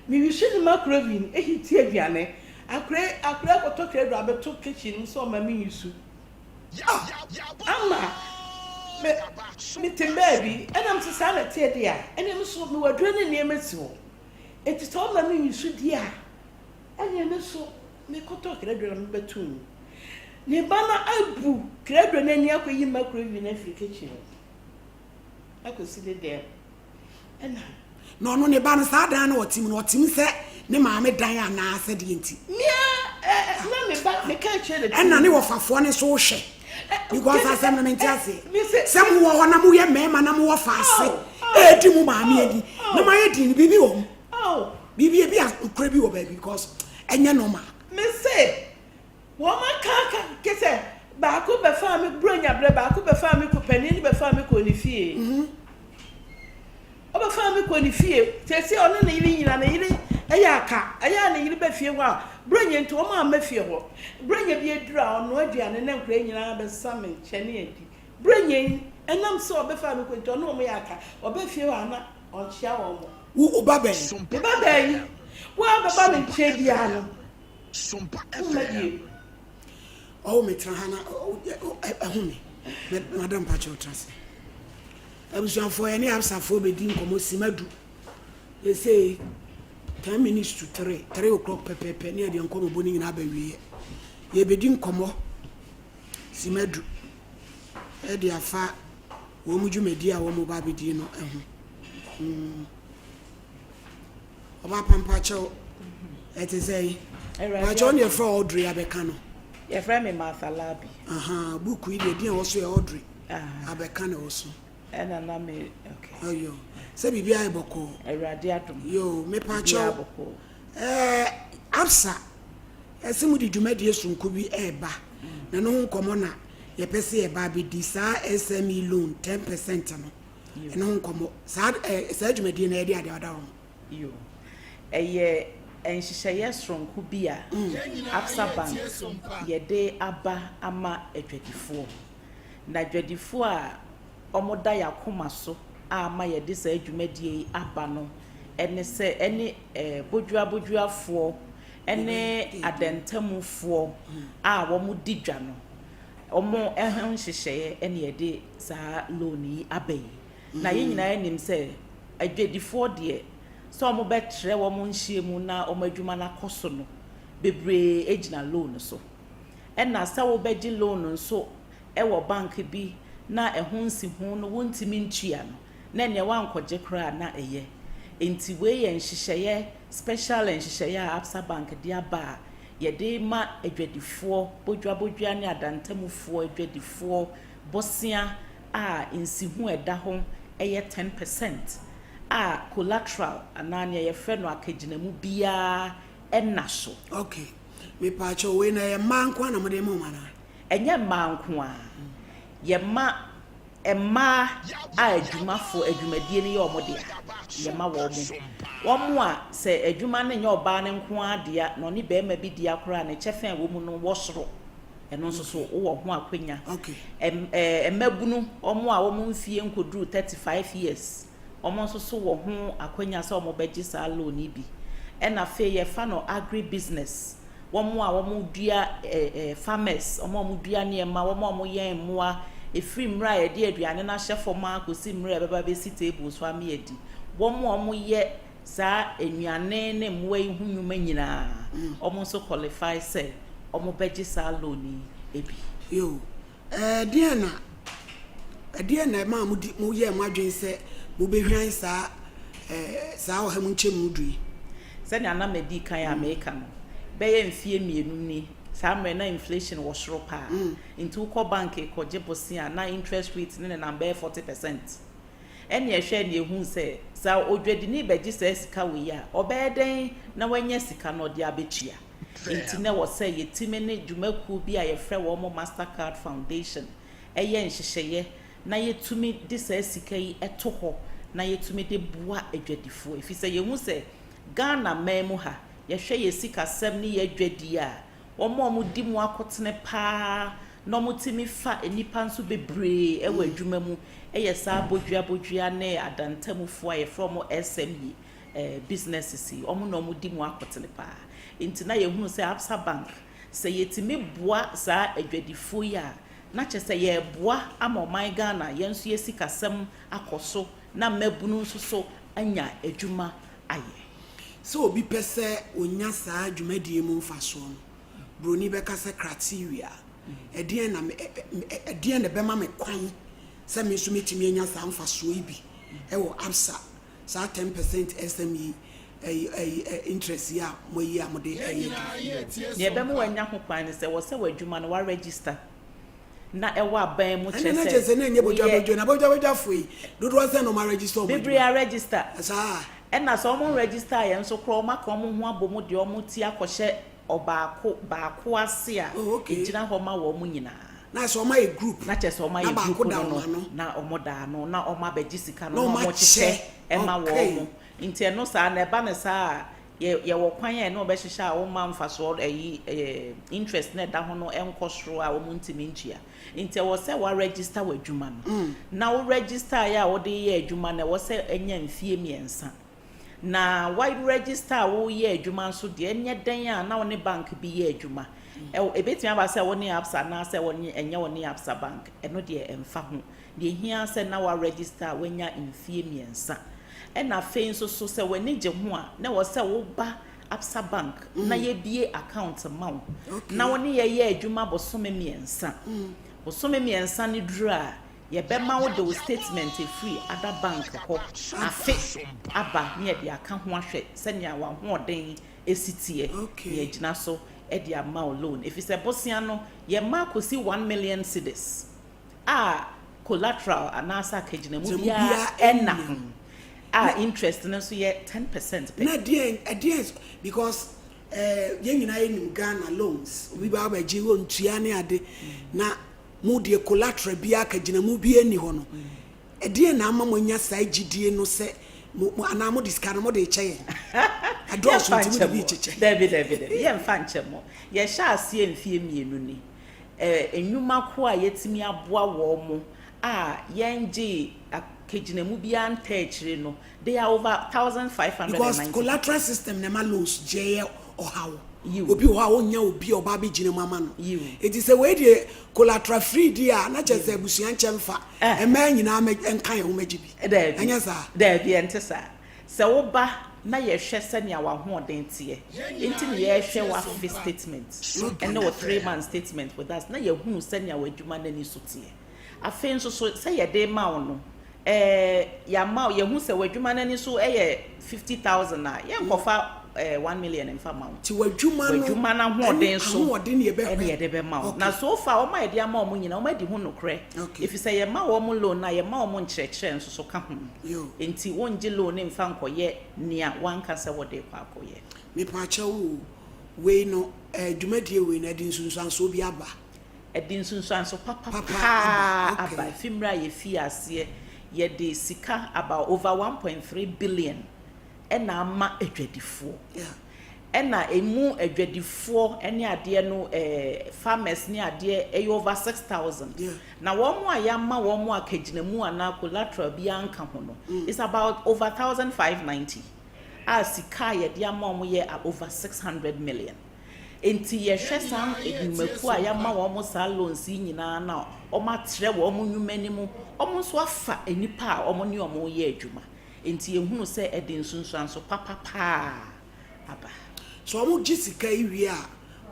Mewisu ne microwave hiti aduane. Akora akora akɔtɔ krado abɛto kitchen mu sɛ ɔma me nsu. Ah! Ama me mete baabi ɛna mese saa na ɛteɛ deɛ a ɛneɛ me so mewɔ aduro ne nneɛma si hɔ. Enti sɛ ɔma me nsu deɛ a ɛneɛ me so mekɔtɔ krado na mebɛto mu. Ne ba no abu krado no ani akɔyi microwave no afiri kitchen hɔ akɔsi ne dan mu. Ɛna. Na ɔno ne ba no, saa dan no ɔte mu no, ɔte mu sɛ ne maame dan anaa sɛ deɛ nti? Me a, na me ba, meka kyerɛ no. Ɛna ne wɔfafoɔ no nso hwɛ. Because asɛm no mente aseɛ. Sɛ mowɔ hɔ na moyɛ mmarima na mowɔ faase ɛredi mo maame ani na moayɛ din no, biribi wɔ mu. Biribi ebi a nokorɛ bi wɔ baabi because ɛnyɛ normal. Mese Wɔn aka aka ke sɛ baako bɛfaa me Buronya berɛ baako bɛfaa me kɔ panin no bɛfaa me kɔɔ ne fie. Ɔbɛfaa me kɔɔ ne fie. Seesei ɔne ne yere nyina ne yere ɛyɛ aka. Ɛyɛ a ne yere ba fie hɔ a Buronya nti wɔn amma fie hɔ. Buronya bi aduru a ɔnoa aduane na nkwadaa nyinaa bɛsa me nkyɛne adi. Buronya yi ɛnam sɛ ɔbɛfaa me kɔ nti ɔne wɔn yɛ aka. Ɔba fie hɔ a na ɔnkyea wɔn. Wo ba bɛn? Me ba bɛn yi? Wo a wobɛba me nkyɛn biara no. Sompa Womma FM. bio. Ɔwo me tena ha na ɛho me. Madam pakyɛw tena ase. Abusuafoɔ yɛne Absafoɔ bɛdi nkɔmmɔ sima du. Yɛsei 10 minutes to 3, 3 o'clock pɛpɛpɛ ne yɛde nkɔmmɔbɔ no nyinaa bɛwieɛ. Yɛbɛdi nkɔmmɔ sima du ɛde afa wɔn dwumadi a wɔn ba abɛdi no ho. Mm. Ɔba pa mpakyɛw ɛte sɛn? Mpakyɛw ne yɛfrɛ Audrey abɛka no. Yɛfrɛ me Martha Labi. Aha, book yi deɛ din a ɛwɔ so yɛ Audrey abɛka na ɛwɔ so. Ɛna na me okay. Ɔyɔ sɛ biribi ayɛ bɔkɔɔ. Awurade adom. Yo, mepakyɛw. Ɛɛ Absa ɛsɛ mo de dwumadie sonko bi ɛɛba na ne ho nkɔmɔ na yɛpɛ sɛ yɛba abɛdi saa SME loan 10% no. Ɛno ho nkɔmmɔ. Saa ɛ saa dwumadie no ɛyɛ de adeɛ ɔda hɔ. Yo. Ɛyɛ nhyehyɛeɛ soronko bi a Absa Bank yɛde aba ama adwadifoɔ. Na adwadifoɔ a wɔda yɛn akoma so a ama yɛde saa dwumadie yi aba no ne sɛ ɛne bodua boduafoɔ ne adantamufoɔ a wɔdi dwa no. Wɔn ho nhyehyɛeɛ na yɛde saa loan yi aba yi. Na yɛn nyinaa nim sɛ adwadifoɔ deɛ, sɛ wɔbɛtrɛ wɔn nhyiamu na wɔn adwuma no akɔ so no, bebree gyina loan so. Ɛna sɛ wobɛgye loan nso wɔ bank bi na ɛho nsiho no wontumi ntua no, na ɛneɛ woankɔgye koraa na ɛyɛ. Nti wei yɛ nhyehyɛeɛ, special nhyehyɛeɛ a Absa Bank de aba a yɛde ma adwadifoɔ, bodwabodwa ne adantamufoɔ adwadifoɔ bosea a nsiho a ɛda ho yɛ ten percent a collateral anaa nea yɛfrɛ no akagyinamu biara nna so. Ok, mepaakyɛw wei no ɛyɛ mmaa nko ara na mode ma wɔn anaa? Ɛnyɛ mmaa nko ara, yɛma Mmaa a adwumafo adwumadie no yɛ wɔn dea, yɛma wɔn. Wɔn a sɛ adwuma no nyɛ ɔbaa no nko ara dea na ɔne barima bi dea koraa a, ne kyɛfa a ɛwɔ mu no wɔ soro. Ɛno nso so wowɔ ho akwanya. Mmabunu, wɔn a wɔn mfie nkɔduruu 35 years, wɔn nso so wɔ ho akwanya sɛ wɔbɛgye saa loan yi bi. Ɛna afei yɛfa no agri business. wɔn a wɔdua farmers, wɔn a wɔdua nneɛma, wɔn a wɔyɛn mmoa, ɛfiri mmerɛ a yɛde aduane no ahyɛ fam ara kɔsi mmerɛ a ɛbɛba abɛsi table so ama yɛadi. Wɔn a wɔyɛ saa nnuane ne mmoa yi ho nnwuma nyinaa, wɔn nso qualify sɛ wɔbɛgye saa loan yi bi. Yo, Ɛdeɛn na ɛdeɛn na ɛmaa modi moyɛɛ mo adwene sɛ mobɛhwan saa ɛɛ saa ɔha mu nkyɛmu du yi? Sɛnea na madi kan a mereka no, bɛyɛ mfeɛ mmienu ni, saa mmerɛ na inflation wɔ soro paa. Nti wokɔ bank rekɔgye bosea a, na interest rate no nenam bɛyɛ 40 percent. Ɛnna ɛhwɛɛ na ɛhuu sɛ, sɛ odwadini bɛgye saa sika wei a, ɔbɛyɛ dɛn na wanya sika na ɔde abɛtua? Enti na ɛwɔ sɛ yɛtumi ne dwumakuo bi a yɛfrɛ wɔn Mastercard Foundation yɛ nhyehyɛeɛ na yɛtumi de saa sika yi to hɔ na yɛtumi de boa adwadifoɔ. Ɛfiri sɛ yɛhu sɛ Ghana man mu ha, yɛhwɛ yɛn sikasɛm ne yɛn adwadie a, wɔn a wɔdi mu akotene pa ara na wɔtumi fa nnipa nso bebree wɔ adwuma mu yɛ saa bodua-bodua ne adantamufoɔ a yɛfrɛ wɔn SME businesses yi, wɔn na wɔdi mu akotene paa. Nti na yɛhunu sɛ Absa Bank, sɛ yɛtumi boa saa adwadifoɔ yi a, na kyerɛ sɛ yɛreboa ama ɔman Ghana, yɛn nso yɛn sikasɛm akɔ so na mmabunu nso so anya adwuma ayɛ. Sɛ obi pɛ sɛ ɔnya saa dwumadie yi mu mfasoɔ no, buroni bɛka sɛ criteria. Ɛdeɛn na me, ɛdeɛn na ɛbɛma me kwan sɛ me nso mɛtumi anya saa mfasoɔ yi bi wɔ Absa saa 10% SME ɛyi ɛyi ɛ interest yi a moayi a mode ɛyɛ adwuma yi. Nea ɛbɛma woanya ho kwan ne sɛ, ɛwɔ sɛ w'adwuma no woaregister na ɛwɔ aban mu Ɛnde kyerɛ na kyerɛ sɛ sɛ na ɛnyɛ woyɛ. bodwabodwa na bodwabodwafoɔ yi dodoɔ sɛn na wɔn aregister wɔn Bebree adwuma? aregister. Saa. Ɛna sɛ wɔn nregister yɛ nso koraa wɔn aka wɔn ho abɔ mu de wɔn ti akɔhyɛ ɔbaako baako ase a Oh, okay. ɛgyina hɔ ma wɔn nyinaa. Na sɛ wɔn ayɛ group. Na kyerɛ sɛ wɔn Na ayɛ baako group da no wɔn no ano. na wɔn da ano na wɔn abɛgye sika no Na na wɔn wɔn akyɛ. kyekyɛ ma Okay. wɔn. Nti ɛno saa no ɛba no saa a yɛ yɛwɔ kwan a ɛne wɔn bɛhyehyɛ a wɔmma mfasoɔ ɛyi ɛɛ interest no a ɛda ho no nkɔ soro a wɔn ntumi ntua. Nti ɛwɔ sɛ wa register w'adwuma no. Na wo register yɛ a wode yɛ adwuma no ɛwɔ sɛ ɛnya mfie mmiɛnsa. Na wa register a woreyɛ adwuma nso deɛ, ɛnyɛ dɛn a na wo ne bank bi yɛ adwuma. Ɛw, ɛbɛtumi aba sɛ wo ne Absa anaasɛ wo ne, ɛnyɛ wo ne Absa Bank, ɛno deɛ ɛmfa ho. Deɛ ɛhia ara sɛ na wa register a wanya mfie mmiɛnsa. Ɛna afei nso so sɛ w'ani gye ho a, na ɛwɔ sɛ woba Absa Bank na yɛbue account ma wo na wo ne yɛ yɛ adwuma bosome mmiɛnsa. Bosome mmiɛnsa no duru a, yɛbɛma wo de wo statement ɛfiri other bank hɔ afe aba na yɛde aka ho ahwɛ sɛnea w'ahoɔden si teɛ na yɛagyina so de ama wo loan. Ɛfiri sɛ bosea no yɛma kɔsi 1,000,000 cedis. a collateral anaasɛ akagyinamu biara nna ho a interest no nso yɛ 10% pɛ. Na ɛdeɛn ɛdeɛn because eh, yɛn nyinaa yɛnim Ghana loans obi ba abɛgye ɔntua ne ade na mo deɛ collateral biara akagyinamu biara nni hɔ no ɛdeɛn na ama mo anya saa gyidie no sɛ mo mo anaa mo de sika no mo de rekyɛ yɛn ɛdɔɔso Yɛmfa nti mo nkyɛ de bi mo rekyekyɛ. Dabi dabi dabi yɛmfa nkyɛ mo yɛhyɛ aseɛ mfie mmienu ni Nnwuma ko a yɛatumi aboa wɔn a yɛngyee akagyinamu biara ntaa akyire no, they are over Because 1,590. collateral system na ɛma loans gyeɛ yɛ ɔhaw. Yiw. Obi wɔ hɔ a ɔnnya obi a ɔba abɛgyina mu ama no. Yiw. Enti sɛ wei deɛ collateral free deɛ a, na kyerɛ sɛ Yiw. abusua nkyɛ mfa. Eh. Mmaa nyinaa mmɛ nka yɛn ho mmɛgye bi. Daabi. Ɛnyɛ saa? Daabi, ɛnte saa. Sɛ woba na yɛhwɛ sɛnea w'ahoɔden teɛ nti na yɛhwɛ w'afe statement ne wo 3 month statement with us na yɛhunu sɛnea w'adwuma no ani so teɛ. Afei nso so sɛ yɛde rema wo no, eh, yɛama wo, yɛhu sɛ w'adwuma no ani so yɛ 50,000 a, yɛnkɔfa eh, 1 million mfa ma wo. Nti w'adwuma no W'adwuma no ne ahoɔden so ahoɔden na yɛbɛhwɛ. ɛne yɛde bɛma wo. Na Okay. so far wɔn a yɛde ama wɔn nyinaa, wɔadi ho nokorɛ. Okay. Ɛfiri sɛ yɛma wɔn loan no a, yɛma wɔn nkyerɛkyerɛ nso so ka ho. Yo. Enti wongye loan no mfa nkɔyɛ nea woanka sɛ wode rekɔ akɔyɛ. Mepaakyɛw o, wei no eh, dwumadie wei no ɛde nsunsuansoɔ bi aba? Ɛde nsunsuanso papa Papa paa aba, aba. okay. Ɛfiri mmerɛ a yɛfii aseɛ, yɛde sika about over 1.3 billion na ama adwadifoɔ. Yeah. Ɛna ɛmu adwadifoɔ ne adeɛ no eh, farmers ne adeɛ ɛyɛ over 6,000. Yeah. Na wɔn a yɛama wɔn akagyinamu anaa collateral biara nka ho no, it's about over 1,590 a sika a yɛde ama wɔn yɛ over 600 million. Enti yɛhwɛ saa nnwumakuo a yɛama wɔn saa loans yi nyinaa no a, wɔatrɛ wɔn nnwuma no mu, wɔn nso afa nnipa a wɔne wɔn reyɛ adwuma. Enti yɛhunu sɛ ɛde nsunsuanso papa pa ara aba. Sɛ wɔn gye sika yi wie a,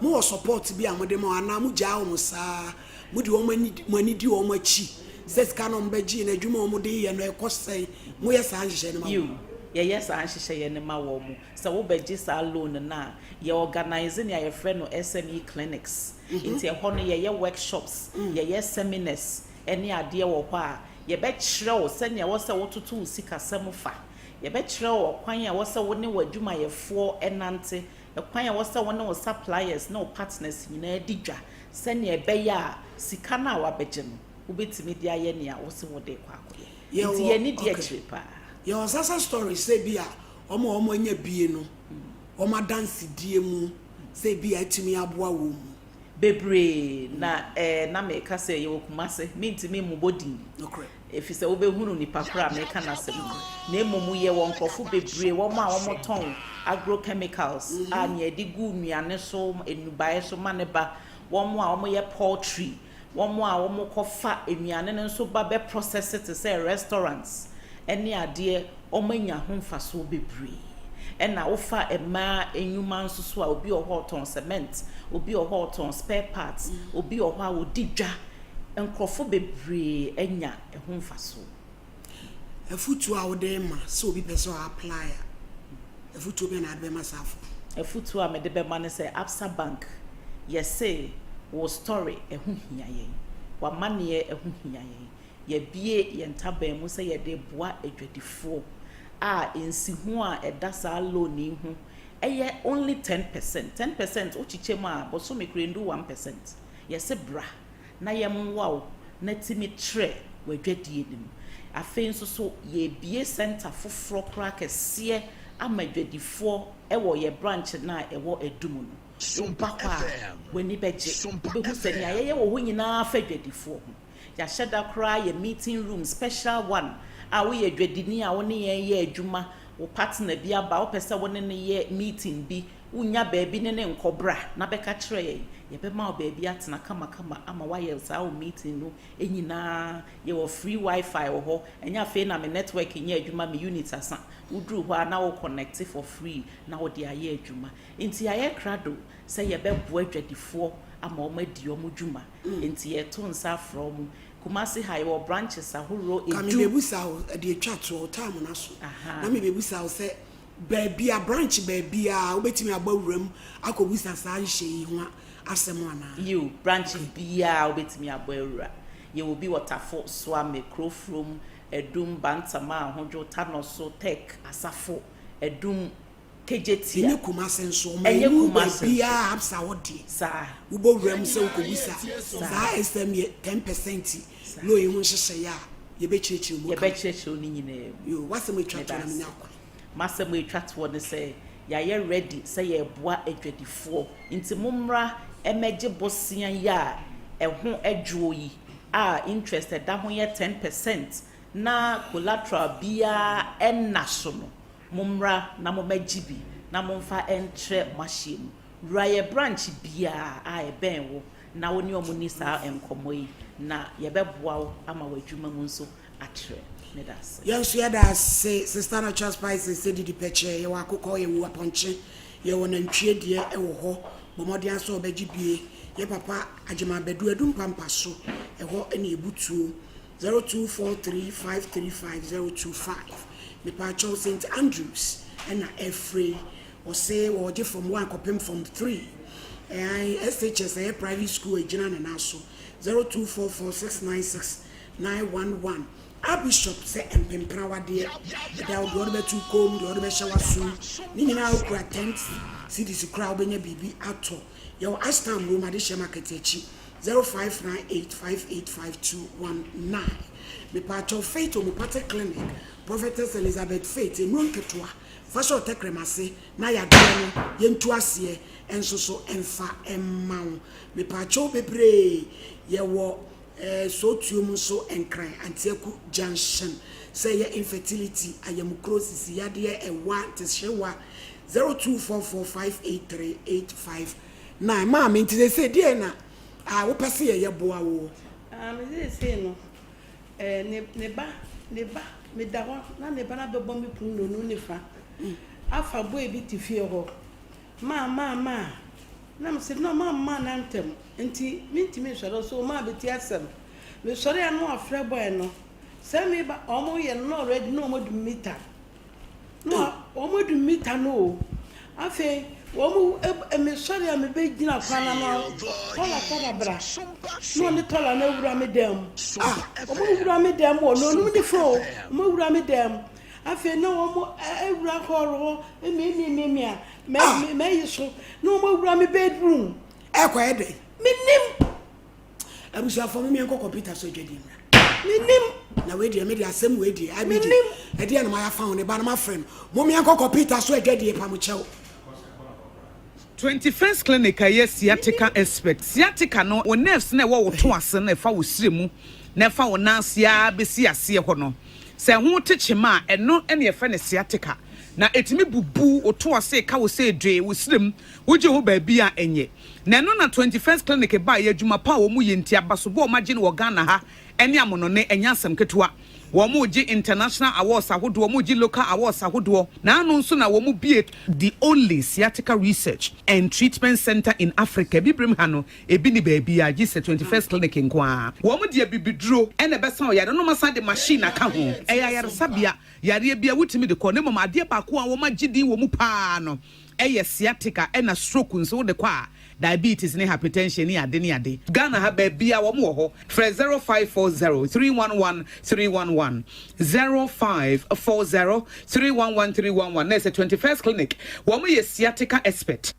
mo wɔ support bi a mo de ma wɔn anaa mo gyaa wɔn saa, mo de wɔn ani mo ani di wɔn akyi sɛ sika no a wɔn bɛ gye no adwuma a wɔn de yɛ no ɛkɔ sɛn, mo yɛ saa nhyehyɛɛ no ma wɔn? Yiw, yɛyɛ saa nhyehyɛeɛ no ma wɔn. Sɛ wobɛgye saa loan no a, yɛ organise nea yɛfrɛ no SME clinics. Nti ɛhɔ no yɛyɛ workshops, yɛyɛ seminars ne adeɛ wɔ hɔ a, yɛbɛkyerɛ wo sɛnea ɛwɔ sɛ wototo wo sikasɛm fa. Yɛbɛkyerɛ wo ɔkwan a ɛwɔ sɛ wo ne w'adwumayɛfoɔ nante, ɛkwan a ɛwɔ sɛ wo ne wo suppliers ne wo partners nyinaa di dwa sɛnea ɛbɛyɛ a sika no a woabɛgye no, wobɛtumi de ayɛ nea wose wode rekɔ akɔyɛ. Nti Yɛwɔ yɛn ani di okay. akyire paa. Yɛwɔ success stories sɛ bi a wɔn a wɔanya bie no, wɔn adansedie mu sɛ bi a atumi aboa wɔn mu. Bebree na eh, na meka sɛ yɛwɔ Kumase, mentumi mmobɔ din. Nokorɛ. Efisɛ wobɛhunu nipa korɔ a meka n'asɛm no. Na mmom yɛwɔ nkorɔfo bebree, wɔn a wɔtɔn agrochemicals a nea yɛde gu nnuane so, nnubaeɛ so ma no ba, wɔn a wɔyɛ poultry, wɔn a wɔkɔfa nnuane no nso ba bɛ process te sɛ restaurants ne adeɛ, wɔanya ho mfasoɔ bebree. Ɛna wofa mmaa nnwuma nso so a, obi wɔ hɔ a ɔtɔn cement, obi wɔ hɔ a ɔtɔn spare parts, obi wɔ hɔ a ɔdi dwa. Nkurɔfo bebree anya ɛho mfasoɔ. Afotuo a wode rema sɛ obi pɛ sɛ ɔ apply a, afotuo bɛn na wode bɛma saa afoɔ no? Afotuo a mede bɛma ne sɛ Absa Bank yɛse wo story ɛho hia yɛn, w'amaneɛ ɛho hia yɛn. Yɛabue yɛn ntaban mu sɛ yɛde reboa adwadifoɔ a nsiho a ɛda saa loan yi ho yɛ only 10%, 10% wokyekyɛ mu a bosome koraa ɛndu 1%. Yɛse bra na yɛmmoa wo na tumi trɛ w'adwadie no mu. Afei nso so yɛrebue centre foforɔ koraa kɛseɛ ama adwadifoɔ wɔ yɛn branch no a ɛwɔ Adum no. Woba hɔ a w'ani bɛgye, wobɛhu sɛ nea yɛyɛ wɔ hɔ nyinaa fa adwadifoɔ ho. Yɛahyɛ da koraa yɛ meeting room special one a woyɛ dwadini a wo ne yɛn yɛ adwuma. Wo partner bi aba, wopɛ sɛ wo ne no yɛ meeting bi, wonnya baabi ne no nkɔ, bra na bɛka kyerɛ yɛn. Yɛbɛma wo baabi atena kamakama ama woayɛ saa wo meeting no nyinaa. Yɛwɔ free WiFi wɔ hɔ. Ɛnyɛ afei na me network nyɛ adwuma, me unit asa. Woduru hɔ a na wo connect for free na wode ayɛ adwuma. Enti yɛayɛ krado sɛ yɛbɛboa adwadifoɔ ama wɔadi wɔn dwuma. Enti yɛreto nsa afrɛ wɔn. Kumasi ha yɛwɔ branches ahoroɔ Ka edu. mebɛbusa wo, ɛde atwa toɔ, wo time no aso. Aha. Na mebɛbusa wo sɛ, baabi a, branch baabiara wobɛtumi abɔ awura mu akɔbusa saa nhyehyɛeɛ yi ho asɛm anaa? Yiw, branch biara wobɛtumi abɔ awura. Yɛwɔ bi wɔ Tafo, Suame, Kurofurom, Adum, Bantama, Ahodwo, Tanoso, Tech, Asafo, Adum, Kejetia. Ɛnyɛ Kumase nso, ɔman Ɛnyɛ mu Kumase nso. baabiara Absa hɔ deɛ, Saa. wobɔ wura mu sɛ wokɔbisa Saa. saa SMA 10% loan yi ho nhyehyɛeɛ a, yɛbɛkyerɛkyerɛ mu kama. Yɛbɛkyerɛkyerɛ wo ne nyinaa mu. Yoo, w'asɛm a ɛtwa Meda toɔ na ase. menya kwan. M'asɛm a ɛtwa toɔ ne sɛ, yɛayɛ ready sɛ yɛreboa adwadifoɔ, nti mommra mmɛgye bosea yi a ɛho dwoɔ yi a interest ɛda ho yɛ 10% na collateral biara nna so no. Mommra na mommɛgye bi na momfa ntrɛ mo ahyeɛ mu. Wura yɛ branch biara a ɛbɛn wo na wo ne wɔn nni saa nkɔmmɔ yi na yɛbɛboa wo ama w'adwuma mu nso atrɛ. Meda ase. Yɛn nso yɛda ase Sister Natural Spices sɛ didi pɛkyɛɛ, yɛwɔ akokɔ, yɛwɔ apɔnkye, yɛwɔ nantwie deɛ ɛwɔ hɔ, bɔ mmɔden ara sɛ wobɛgye bie. Yɛ papa Agyeman Badu Adu Mpampa so, ɛhɔ na yɛbutuo. 0243535025 Mepaakyɛw Saint Andrews na ɛfrɛ yi ɔse wɔɔgye form one kɔpem form three ɛan SHS ɛyɛ private school ɛgyina ne nan so 0244696911 Archbishop sɛ mpempena wadeɛ ɛda wo deɛ ɔde bɛto kɔn mu deɛ ɔde bɛhyɛ w'asom ne nyinaa wokura 10 cedis koraa wobɛnya biribi atɔ yɛwɔ Ashtown Rome adehyɛ market akyi 0598585219 Mepaakyɛw Faith Homeopathic Clinic, Prophetess Elizabeth Faith, nnuro nketewa, fa hyɛ wo tɛkrɛma ase na yadeɛ no yɛntu aseɛ nso so mfa mma wo. Mepaakyɛw bebree, yɛwɔ eh, Sootuom nso Nkran, Antiaku Junction, sɛ ɛyɛ infertility, ayamukuro, sisi yadeɛ, ɛwa, ntehyewa, 0244583859. Maame, nti seesei deɛn na ah, wopɛ sɛ yɛyɛ boa woɔ? Ah, me seesei no, eh, ne, ne ba, ne ba, meda hɔ na ne ba no abɛbɔ me pono nnɔnum ne fa, afa boy bi te fie hɔ, maa, maa, maa, na mese no, maa, maa na ntɛm, nti mentumi nsɔre, ɔse o maa bɛtie asɛm, mesɔre a na wafrɛ boy no, sɛ meba, wɔn yɛ no na already na wɔn adu mita. Na wɔn adu mita no o. Afei wɔn mesɔre a mebɛgyina kwan ano tɔla tɔla bra. Na ɔne tɔla no awura me dan mu. Ah, wɔn awura me dan mu o, na ɔnum ne fo o. Wɔn awura me dan mu. Afei na wɔn awura hall hɔ miamiamiamia mɛyi so. Na wɔn awura me bedroom. Ɛkɔ yɛ dɛn? Menim. Abusuafoɔ mom yɛnkɔ computer so adwadie mmra. Menim. Na wei deɛ me deɛ asɛm wei deɛ IBG Menim. ɛdeɛ na mayɛ afa ho ne ba no mafrɛ no mom yɛnkɔ computer so adwadie pa mo kyɛw. 21st Clinic a ɛyɛ sciatica expert. Sciatica no, wo nerves no a ɛwɔ wo to ase no a ɛfa wo srɛ mu na ɛfa wo nan ase ara bɛsi aseɛ hɔ no, sɛ ɛho te kyema a, ɛno na yɛfrɛ no sciatica. Na ɛtumi bubu wo to ase, ɛka wo sɛ dwee, wo srɛ mu, wogye ho baabi a ɛnyɛ. Na ɛno na 21st Clinic baeɛ, adwuma pa a wɔn yɛ nti, abasobɔ a wɔn agye no wɔ Ghana ha ne amonɔne, ɛnyɛ asɛm ketewa. Wɔn regye international awards ahodoɔ, wɔn regye local awards ahodoɔ, na ano nso na wɔn bue the only sciatica research and treatment centre in Africa, Abibirem ha no, ebi nni baabiara gye sɛ 21st Clinic nko ara. Wɔn de abibiduro na ɛbɛsa ɔyare no, na wɔasan de machine aka ho. Ɛyɛ ayaresabea, yareɛ biara wotumi de kɔ, na mmom adeɛ baako a wɔn agye din wɔ mu pa ara no, Ɛyɛ sciatica ɛna stroke nso wode kɔ a diabetes ne hypertension ne ade ne ade. Ghana ha baabia wɔn wɔ hɔ frɛ 0540 311 311 0540 311 311 na ɛsɛ 21st clinic wɔn yɛ sciatica expert.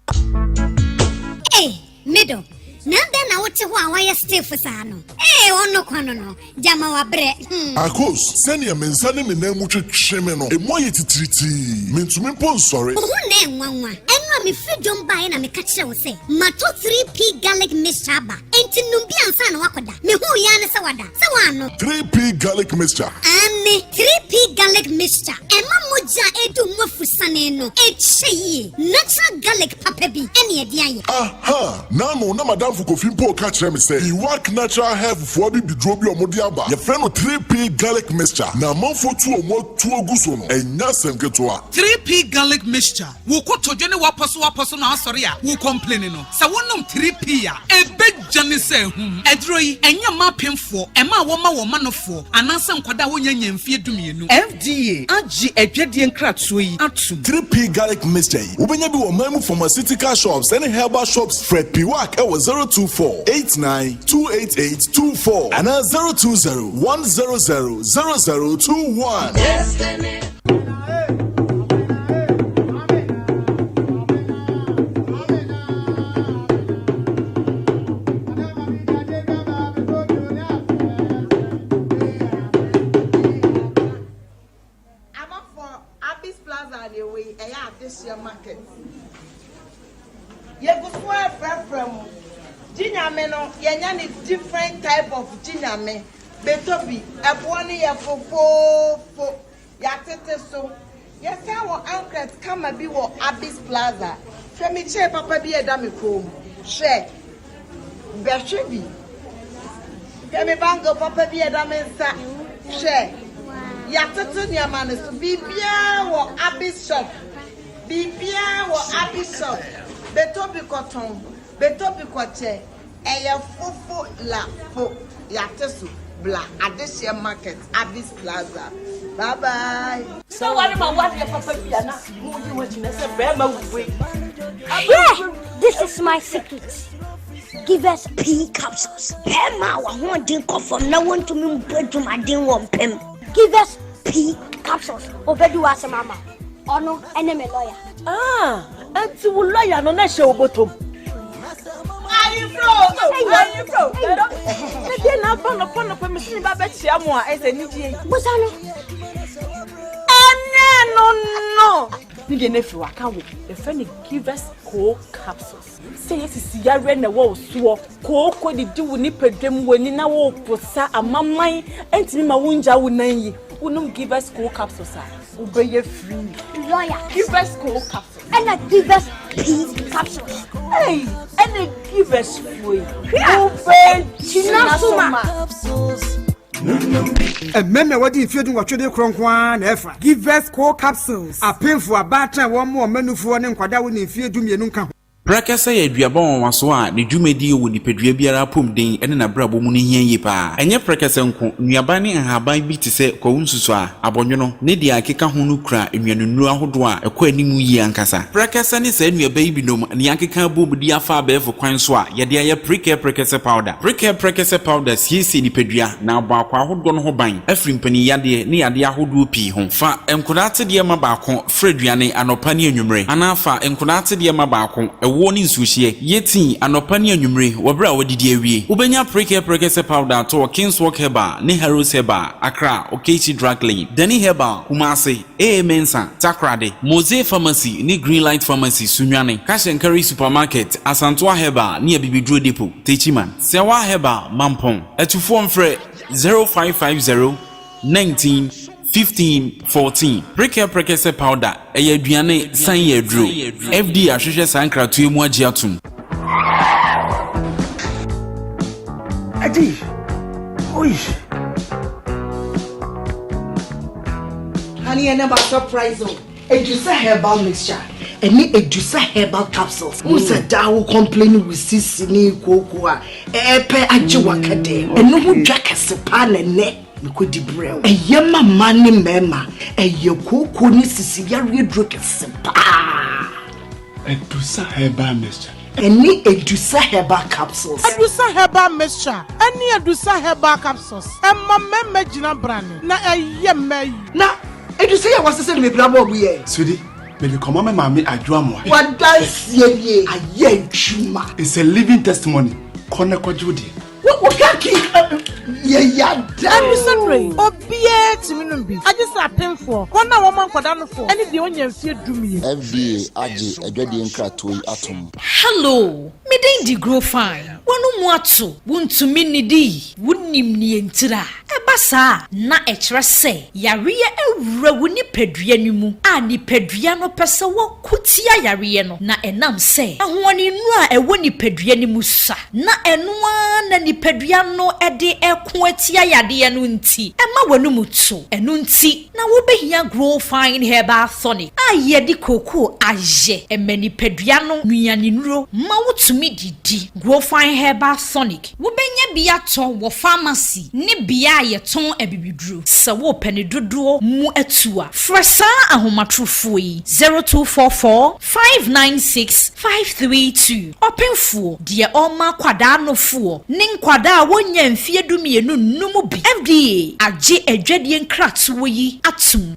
Ei, me dɔ, na adɛn na wote hɔ a woayɛ stiff saa no? Ei, ɔno kwa no no, gyama wabrɛ, hmm. Akos, sɛnea me nsa ne me nan mu twetwe me no, emu ayɛ titiritii. Mintumi mpo nsɔre. Wo ho nnɛ nwanwa. Ɛno a mefiri dwom baeɛ na meka kyerɛɛ wo sɛ matɔ 3P garlic mixture aba, enti nom bi ansa na woakɔda. Mehuu yi ara ne sɛ wada. Sɛ woannom. 3P garlic mixture. Aane, 3P garlic mixture. Ɛma mogya a ɛdu mu. afusane no, ɛkyɛ yie. Natural garlic papa bi ɛne ɛde ayɛ. Aha! N'ano na m'adamfo Kofi mpo reka kyerɛ me sɛ Iwak Natural Health foɔ abibiduro bi a wɔde aba, yɛfrɛ no 3P Garlic Mixture, na amanfoɔ tu wɔn atuo gu so no, ɛnyɛ asɛm ketewa. 3P Garlic Mixture, Wo kotodwe ne w'apɔsowapɔso no asɔre a wo complaini no, sɛ wonom 3P a, ɛbɛdwane sɛ ahum. Aduro yi, ɛnyɛ mma apemfoɔ, mmaa a wɔma wɔn manofoɔ, anaasɛ nkwadaa a wɔnnya nyaa mfeɛ dumienu. FDA agye adwadie nkratoɔ yi atom. 3P Garlic Mixture yi, wobɛnya bi wɔ ɔman mu pharmaceutical shops ne herbal shops. Frɛ Piwak wɔ 024 89 288 24 anaa 020 100 0021. Abɔfoɔ, Abis Plaza na ɛwɔ yi, ɛyɛ adehyeɛ market. Yɛgu so ara frɛfrɛ mo. Gye Nyame no, yɛanya ne different type of Gye Nyame. Bɛtɔ bi, ɛboɔ no yɛ fofoofo. Yɛatete so. Yɛsan wɔ ankret kama bi wɔ Abis Plaza. Hwɛ me chair papa bi a ɛda me kɔn mu. Hwɛ. Bɛhwɛ bi. Hwɛ me bangle papa bi a ɛda me nsa. Hwɛ. Yɛatete nneɛma no so. Biribiara wɔ Abis shop. Biribiara wɔ Abis shop. Bɛtɔ bi kɔtɔn. Bɛtɔ bi kɔkyɛ. Ɛyɛ fofo la fo yate so bla adehyeɛ market Abis plaza bye bye. Sɛ ware ma wadeɛ papa bi a na mo yi ho akyi na sɛ bɛrima wu wei. Hwɛ! This is my secret. Give us pea capsules. Bɛrima a w'ahoɔden kɔ fam na wontumi mbɔ adwumaden wɔ mpam. Give us pea capsules. Obedi w'asɛm ama wo. Ɔno ne me lawyer. Ah, ɛnti wo lawyer no na ɛhyɛ wo bɔtɔm. Ayefro, ayefro. Ne deɛ na afa nɔpɔ nɔpɔ mesi ne ba bɛkyia mo a ɛsɛ anigye yi. Busa no. Ɛnɛ no no. Ne deɛ no afiri waka wo. Yɛfrɛ no Givers Co capsules. Sɛ yɛsisi yareɛ na ɛwɔ wo soɔ, kooko didi wo nipadua mu w'ani na woposa amaman ɛntumi ma wongya wo nan yi. Wonom Givers Co capsules a, wobɛyɛ free. Lawyer. Givers Co capsules. Ɛna givers pii capsules. Hey, ɛna givers foɔ yi. Wobɛgyina so ma. Mmarima a wɔadi mfeɛ dunwɔtwe de korɔ nko ara na ɛfa. Givers Co capsules. Apemfoɔ, abaatan a wɔmmoa wɔn mmanufoɔ ne nkwadaa a wɔnni mfeɛ dumienu nka ho. Prɛkɛsɛ yɛ aduaba nwanwasoɔ a ne dwumadie wɔ nipadua biara apɔmuden ne n'abrabɔ mu no hia yie pa ara. Ɛnyɛ prɛkɛsɛ nko, nnuaba ne nhaban bi te sɛ kwawu nsusuaa, Abɔnwono, ne deɛ ɛkeka ho no kura nnuanennuro ahodoɔ a ɛkɔ anim yie ankasa. Prɛkɛsɛ ne saa nnuaba yi binom na yɛakeka abom de afa abɛɛfo kwan so a yɛde ayɛ Prekɛ Prɛkɛsɛ Powder. Prekɛ Prɛkɛsɛ Powder siesie nipadua na abɔ akwaa ahodoɔ no ho ban afiri mpaninyadeɛ ne yadeɛ ahodoɔ pii ho. Fa nkwadaa atedeɛ ma baako fra aduane anɔpa ne anwummere anaa fa nkwadaa atedeɛ ma baako, ɛwoɔ ne nsuohyeɛ, yɛ tii anɔpa ne anwummere wɔ berɛ a woadidi awie. Wobɛnya Prekɛ Prɛkɛsɛ Powder atɔ wɔ Kingswalk Herbal ne Harrods Herbal, Accra. Okaichi Drug Lane, Danny Herbal, Kumasi, AA Mensah, Takoradi, Mose Pharmacy ne Greenlight Pharmacy, Sunyani, Cash and Carry Supermarket, Asantoa Herbal ne Abibiduro Depot, Techiman, Sewa Herbal, Mampong. Atufoɔ mfrɛ 0550 19 15 14. Prekɛ Prekɛsɛ Powder, ɛyɛ aduane san yɛ aduro. FDA ahwehwɛ saa nkratoɔ yi mu agye atom. Adi! Oi! Honey, ɛnɛ ma surprise o. Edusa herbal mixture ɛne Edusa herbal capsules. N sɛ daa wo complain wo sisi ne kooko a ɛɛpɛ agye waka dɛ. Ɛno ho dwa kɛse paa na ɛnɛ mekɔdi brɛ wo. Ɛyɛ ma mmaa ne mmarima. Ɛyɛ kooko ne sisi yareɛ duro kɛse paa. Adusa herbal mixture. Ɛne Adusa herbal capsules. Adusa herbal mixture ɛne Adusa herbal capsules ɛma mmarima gyina brane na ɛyɛ mmaa yi. Na Adusa yi a wasesa no mepira bɔɔ mu yɛ. Sweetie, mede kɔma me maame Adwo Amoah. W'adanseɛ nie, ayɛ adwuma. It's a living testimony, kɔ na kɔgye wo deɛ. Wo kaki yɛ yada. Ɛno mmerɛ yi, obiara tumi nom bi, agye sɛ apemfoɔ, wɔn a wɔma nkwadaa nofoɔ, ne deɛ ɔnnya mfeɛ dumienu. FDA agye adwadie nkratoɔ yi atom. Hello, me din de Grow Fine. W'ano mu ato, wontumi nnidi, wonnim nea entira. Ɛba. Ɛba saa a, na ɛkyerɛ sɛ yareɛ awura wo nipadua no mu a nipadua no pɛ sɛ wɔko tia yareɛ no, na ɛnam sɛ ahoɔdennuro a ɛwɔ nipadua no mu sua, na ɛno ara na nipadua no de reko atia yadeɛ no nti, ɛma w'anum to. Ɛno nti na wobɛhia Grow Fine Herbal Tonic a yɛde kookoo ayɛ. Ɛma nipadua no nnuanennuro ma wotumi didi. Grow Fine Herbal Tonic. Wobɛnya bi atɔ wɔ famasi ne bea a yɛtɔn abibiduro. Sɛ worepɛ ne dodoɔ mu atu a, frɛ saa ahomatorofoɔ yi, 0244 596 532. Ɔpemfoɔ, deɛ ɔrema akwadaa nofoɔ ne nkwadaa a wɔnnya mfeɛ dumienu nnom bi. FDA agye adwadie nkratoɔ yi atom.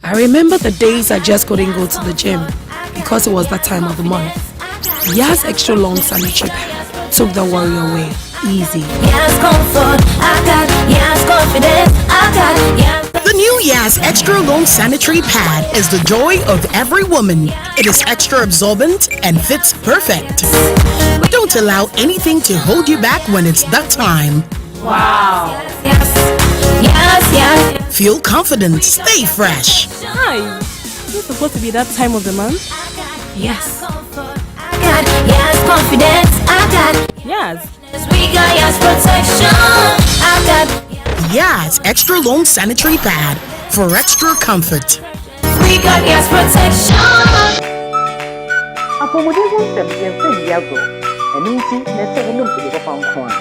I remember the days I just couldn't go to the gym because it was that time of the month. Yas Extra Long Sanitary Pad took the worry away. Easy. Yas comfort, I got Yas confidence, I got Yas. The new Yas Extra Long Sanitary Pad is the joy of every woman. It is extra absorbent and fits perfect. Don't allow anything to hold you back when it's that time. Wow. Yes, yes, yes. Feel confident, stay fresh. Hi. Is it supposed to be that time of the month? Yes. I got yes confidence. I got yes. We got yes protection. I got Yas Extra Long Sanitary Pad for extra comfort. We got yes protection. Apɔmuden ho nsɛm, yɛmfa nni agorɔ. Ɛno nti na ɛsɛ wonom ade papa nko ara.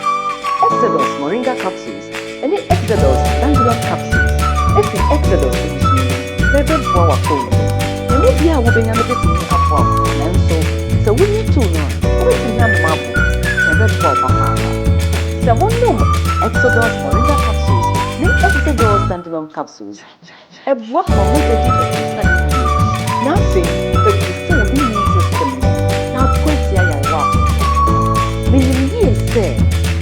Exodus Moringa Capsules ne Exodus Dandelion Capsules fi Exodus abusua mu na ɛbɛboa w'apɔwmuden. Emu biara a wubenya no betumi aboa wo, nanso sɛ wunya tow no a, wubetumi anom abom, na ɛbɛboa wo papaapa. Sɛ wonom Exodus Moringa Capsules ne Exodus Dandelion Capsules Ɛboa ma mogya di aforosiane yiye, na afei ɛbuufu wo immune system no na ako atia nyarewa ahorow. Minim yiye sɛ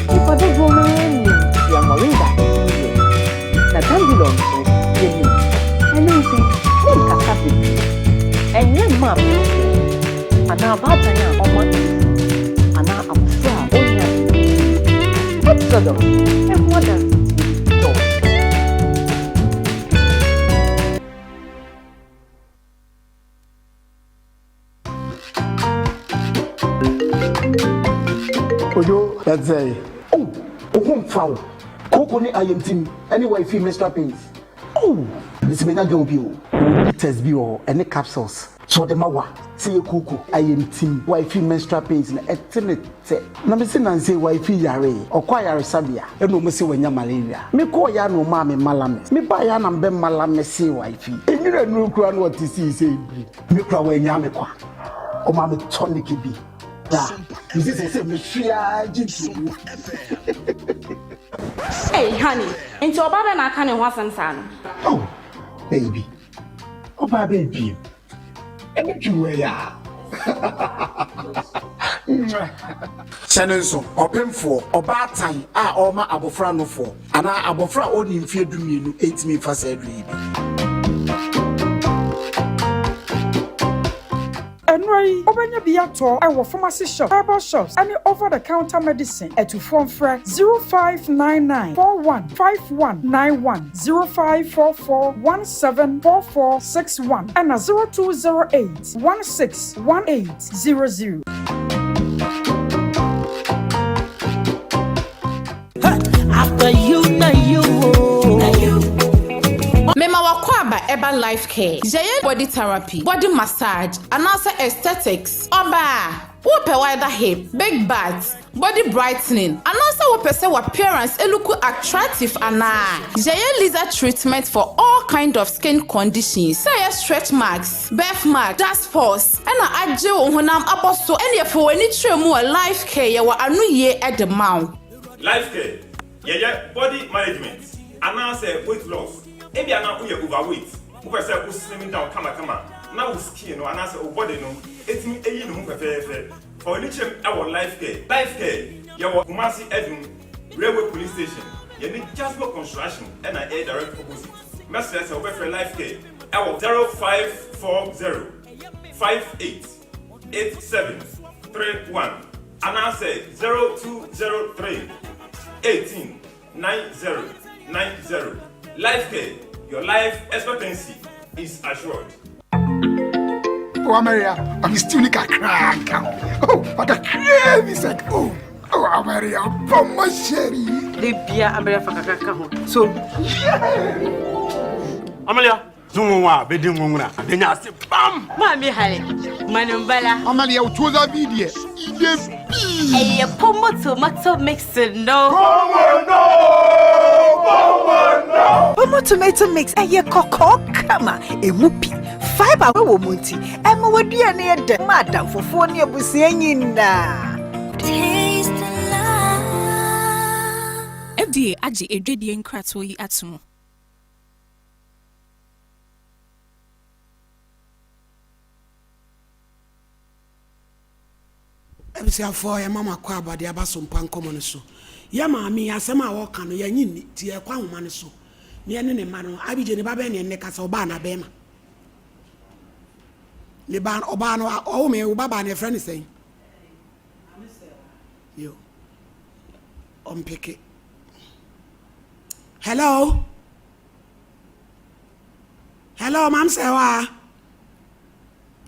nnipa dodow no ara nim nea moringa tumi yɛ, na dandelion nso, yenim. Ɛno nti, menkasa bebree. Ɛnyɛ mma apemfoɔ, anaa abaatan a wɔma nufu, anaa abofra a onni adwene yiye. Exodus ho adansedie dɔɔso. Ojo, ɛte sɛn? Oh, wo ho mfa wo. Kooko ne ayamtim ne wifi menstrual pains. Oh, mesi menya girl bi o. Mewɔ bitters bi wɔ hɔ, ɛne capsules. Sɛ ɔde ma wa sɛ yɛ kooko ayamtim wifi menstrual pains no ɛte ne tɛ. Na me se nansa yi wifi yaree ɔkɔ ayaresabea ɛna ɔmo se wanya malaria me kɔɔ yɛ a na ɔmaa me malamis me baa yɛ a na me bɛ malamisee wifi enwura nuru koraa na ɔte sii sɛ ebiri me koraa wanyaa me kwa ɔmaa me tonic bi da me se sɛ sɛ me hwe aa gye ntumu. Hey honey, nti ɔbaa bɛn na aka ne ho asɛm saa no? Oh baby. Ɔbaa bɛn bio? Ɛne dwuma yi a. Hyɛ no nso, ɔpemfoɔ, ɔbaatan a ɔrema abɔfra nofoɔ, anaa abɔfra a ɔnnii mfeɛ dumienu ntumi mfa saa aduro yi bi. Nnuro yi, wobɛnya bi atɔ wɔ pharmacy shops, herbal shops, ne over the counter medicine. Atufoɔ mfrɛ 0599 41 5191, 0544 174461 ɛna 0208 16 1800. After you, na you, oh. Na you. Mema w'akwaaba ɛba life care, yɛyɛ body therapy, body massage, anaasɛ aesthetics. Ɔbaa, wopɛ wider hip, big butt, body brightening, anaasɛ wopɛ sɛ w'appearance look attractive anaa? Yɛyɛ laser treatment for all kind of skin conditions, sɛ ɛyɛ stretch marks, birth mark, dark spots, ɛna agye wo honam abɔ so ɛneɛ fa w'ani kyerɛ mu wɔ Life Care yɛwɔ ano yie de ma wo. Life Care, Yɛyɛ body management anaasɛ weight loss. Ebia na woyɛ overweight, wopɛ sɛ wo slim down kamakama na wo skin no anaasɛ wo body no tumi yi ne ho fɛfɛɛfɛ. Fa w'ani kyerɛ mu wɔ Life Care. Life Care, yɛwɔ Kumasi Adum, Railway Police Station, yɛne Jasbo Construction na ɛyɛ direct opposite. Mɛsrɛ sɛ wobɛfrɛ Life Care wɔ 0540 58 8731 anaasɛ 0203 18 90. 90. Life Care, your life expectancy is assured. Oh, Amaria, I'm still ni kakra nka ho. Oh, kakra bi sɛ oh, oh Amaria, bɔmmɔ hyɛri. De bia Amaria fa kakra ka ho. So, yeah. Amalia, zungunwa bedi ngunguna. Denya ase bam. Maame hale, manumbala. Amalia, utuoza bi deɛ, ide bi. Ɛyɛ pomo tomato mix no. Pomo no, pomo no. Pomo tomato mix ɛyɛ kɔkɔɔ kama, emu pi, fiber wɔ mu nti, ɛma w'aduane yɛ dɛ ma adamfofoɔ ne abusua nyinaa. Taste the love. FDA agye adwadie nkratoɔ yi ato mu. Abusuafoɔ yɛma mo akwaaba de aba Sompa nkɔmmɔ no so. Yɛ maame yi asɛm a ɔreka no yɛnye nni nti yɛrekɔ ahoma no so na yɛne ne mma no. Abigye ne ba bɛn ne ɛnnɛ kasa ɔbaa anaa bɛrima? Ne ba ɔbaa no ɔwo me wo ba baa no yɛfrɛ no sɛn? Yo ɔmpeke. Hello? Hello, Mam Sewa.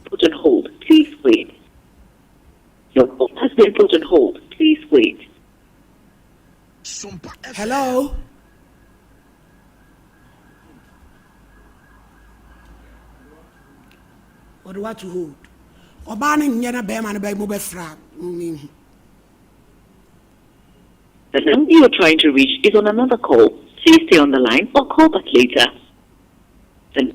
Put on hold. Please wait. Your call has been put on hold. Please wait. Hello? Wɔde wato hold. Ɔbaa no nyɛ na bɛrima no bɛ mo bɛfra mehu. The number you are trying to reach is on another call. Please stay on the line or call back later. The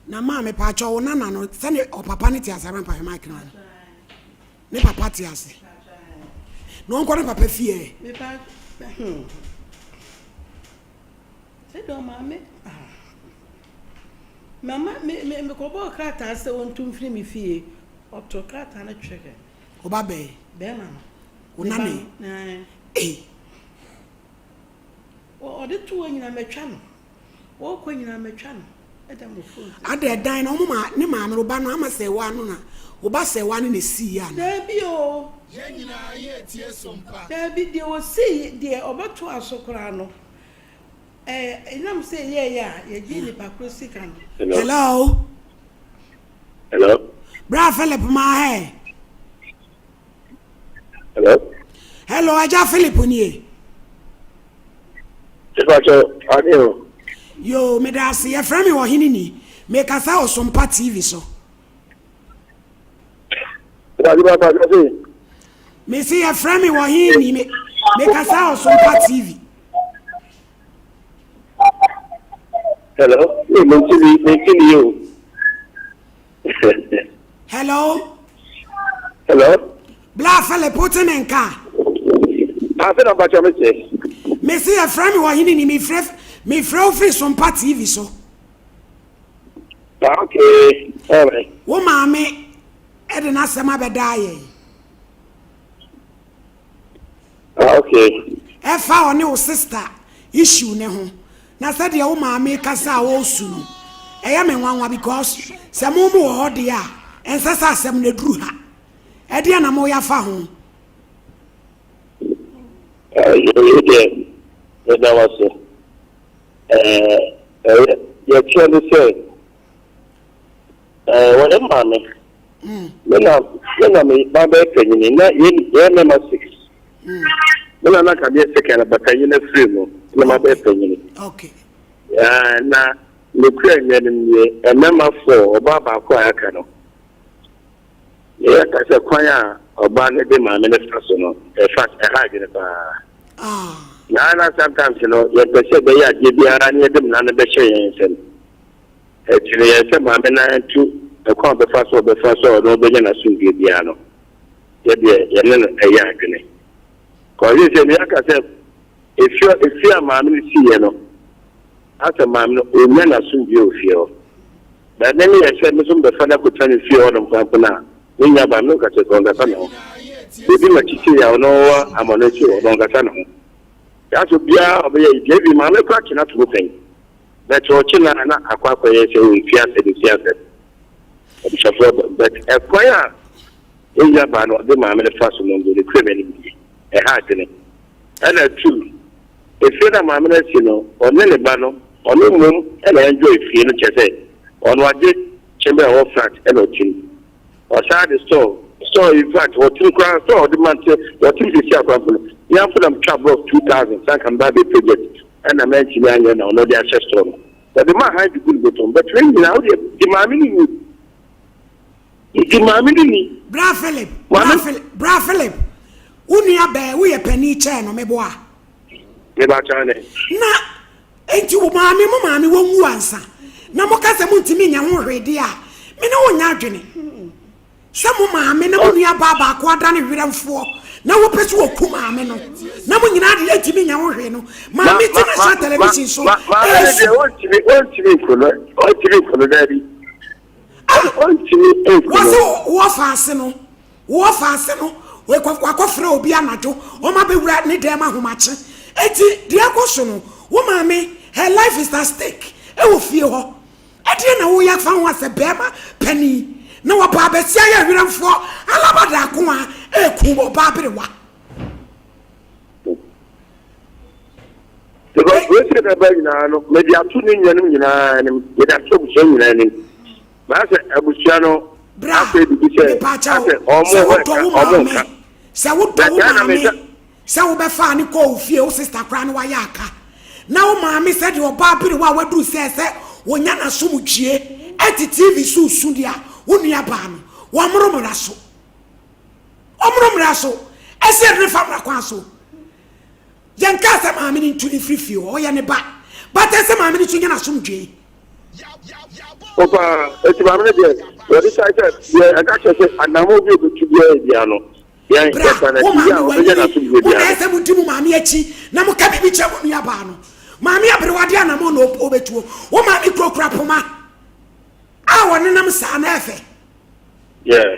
Na maame paakyɛw wo nana no sɛne ɔpapa no te ase ama mpahwɛ mic no ano ne papa te ase na ɔnkɔ ne papa fie ɛ. Mepa hmm. Sɛ dɛ ɔmaame ah. Mama me me mekɔbɔɔ krataa sɛ ɔntu mfiri me fie ɔto krataa no twere. Wo ba bɛn? Bɛrima no. Wo nana yi? Ei. Ɔde to hɔ nyinaa matwa no. Ɔkɔ nyinaa matwa no. Ɛda mo phone so. Ada ɛdan no ɔmo ma ne maame no ba no ama sɛɛwa no na wo ba sɛɛwa no na esii yɛ ana? Daabi oo. Yɛn nyinaa yɛretie som pa. Daabi deɛ ɔsii deɛ ɔbɛtoa so koraa no ɛɛ ɛnam sɛ yɛɛyɛ a yɛgye nipa koro sika no. Hello. Hello. Bra Philip maa hɛ. Hello. Hello, Agya Philip nie. Ìfàkyɛ ade o. Yoo, meda ase. Yɛfrɛ me Ɔhene ni. Mekasa wɔ Sompa TV so. Mese yɛfrɛ me Ɔhene ni. Me mekasa wɔ Sompa TV. Hello. Ee, mentimi, mentimi o. Hello. Hello. Bla Philip, wote me nka? Ase na mpakyɛ me se. Mese yɛfrɛ me Ɔhene ni, mefrɛ mefrɛ wo firi Sompa TV so. Ah, okay. All right. Wo maame ɛde n'asɛm abɛdaa yɛn. Ah, okay. Ɛfa ɔne wo sister issue ne ho. Na sɛdeɛ wo maame rekasa a ɔresu no, ɛyɛ me nwanwa because sɛ mo mo wɔ hɔ deɛ a, ɛnsɛ sɛ asɛm no ɛduru ha. Ɛdeɛn na moyɛ afa ho? Wei deɛ, meda wo ase. Ɛɛ, deɛ ɛteɛ ne sɛ, ɛɛ, wɔyɛ maame. Me na me na me ba bɛyɛ panyini na yɛ yɛ mmarima six. Me na na ka meyɛ second but panyin afiri mu na ma bɛyɛ panyini. Okay. Na mekura nnuanom nie mmarima four ɔbaa baako a aka no. Yɛka sɛ kwan a ɔbaa no de maame no fa so no ɛfa ɛha adwene paa. Na na sometimes no yɛpɛ sɛ bɛyɛ adeɛ biara na yɛde mmara no bɛhyɛ yɛn nsam. Enti no yɛn sɛ maame no ara ntu ɛkwan a ɔbɛfa so a ɔbɛfa so a ɔno ɔbɛnya n'asomdwoeɛ biara no, yɛ deɛ yɛne no ɛyɛ adwene. Kɔɔ seesei no yɛaka sɛ efie efie a maame no siiɛ no, asɛ maame no ɔnnya n'asomdwoeɛ wɔ fie hɔ. But me meyɛ sɛ me nso mebɛfa no akɔtena ne fie hɔnom koraa mpo no a, me nua baa me no ka kyerɛ sɛ ɔnkasa ne ho. Baabi ma kyikyiri a ɔno ɔwɔ ama no akyi hɔ no ɔnkasa ne ho. Yɛasɛ obiara a ɔbɛyɛ yi deɛ even maame no koraa kye no ato mu pɛn. But ɔkye no a na akɔ akɔyɛ sɛ oh efie asɛm efie asɛm abusuafoɔ ba but ɛkwan a yɛn nua baa no ɔde maame no fa so no deɛ nokorɛ m'anim nie ɛha adwene. Ɛna tu, efie no a maame no asi no, ɔne ne ba no, ɔno mmom na enjoy fie no, kyerɛ sɛ, ɔno agye chamber a ɛwɔ front ɛna ɔte mu. Ɔsan de store, store in fact, ɔte mu koraa, store a ɔde ma nte, ɔte mu sisi akora mpo no, me ara mpo na metwa block 2000 sɛ anka meba abɛyɛ project, ɛna mantumi anyɛ na ɔno ɔde ahyɛ store no. Ɔde maa han de gu ne bɔtɔm, but wei nyinaa, wo deɛ, di maame no ni. Di maame no ni. Bra Philip, bra Philip, bra Philip, wo nua bɛɛ woyɛ panin kyɛɛ no meboa. Meba kyɛn ne. Na enti wo maame mo maame wɔnwu ansa na mo ka sɛ mo ntumi nyɛ ho hwee deɛ a me ne wo nyɛ adwene sɛ mo maame na mo nua baa baako ada ne werɛmfoɔ na wɔpɛ sɛ wɔku maame no na mo nyinaa de yɛntumi nyɛ ho hwee no maame ti na hyɛ television so maame no deɛ ɔntumi ɔntumi nku no ɔntumi nku no daabi. Ɔntumi nku no. Wɔse wo ɔfaase no, wo ɔfaase no, wakɔfrɛ obi anadwo, wɔn abɛwura ne dan mu ahomakye. Enti deɛ ɛkɔ so no, wo maame, her life is at stake ɛwɔ fie hɔ. Ɛdeɛn na woyɛ fa ho asɛ bɛɛma panin na wɔbaa bɛsia yɛ werɛmfoɔ alaba daako a ɛɛku ɔbaa berewa. Because wei sɛ na ɛba nyinaa no, mede ato ne nuanom nyinaa anim, mede ato abusua nyinaa anim. Maa sɛ abusua no afei bibi sɛ asɛ ɔmo hɔ ɛka ɔmo nka. Sɛ wodɔ wo maame sɛ wobɛfaa ne kɔɔ wo fie wo sista koraa ne wayɛ aka na wo maame sɛ deɛ ɔbaa berewa a waduru sɛ sɛ wɔnya n'asomdwie ɛte TV so su deɛ a wo nua baa no wɔmmoro mmara so wɔmmoro mmara so ɛsɛ yɛde ne fa mmara kwan so. Yɛnkaa sɛ maame no ntu no mfiri fie hɔ, ɔyɛ ne ba. But ɛsɛ maame no nso nya n'asomdwoe. O paa, eti maame no deɛ, wɔde sae sɛ deɛ ɛka kyerɛ sɛ anammɔn bi a obetu biara biara no, yɛn Bra, yɛsan wo akyi yɛ maame a ɔbɛnya wanyini, n'asomdwoe mo na biara no. ɛsɛ modi mo maame akyi na moka biribi kyerɛ mo nuabaa no. Maame aberewa de anammɔn na ɔbɛtuo. Wo maame kurakura poma a ɔnenam saa na ɛfɛ. Yeah.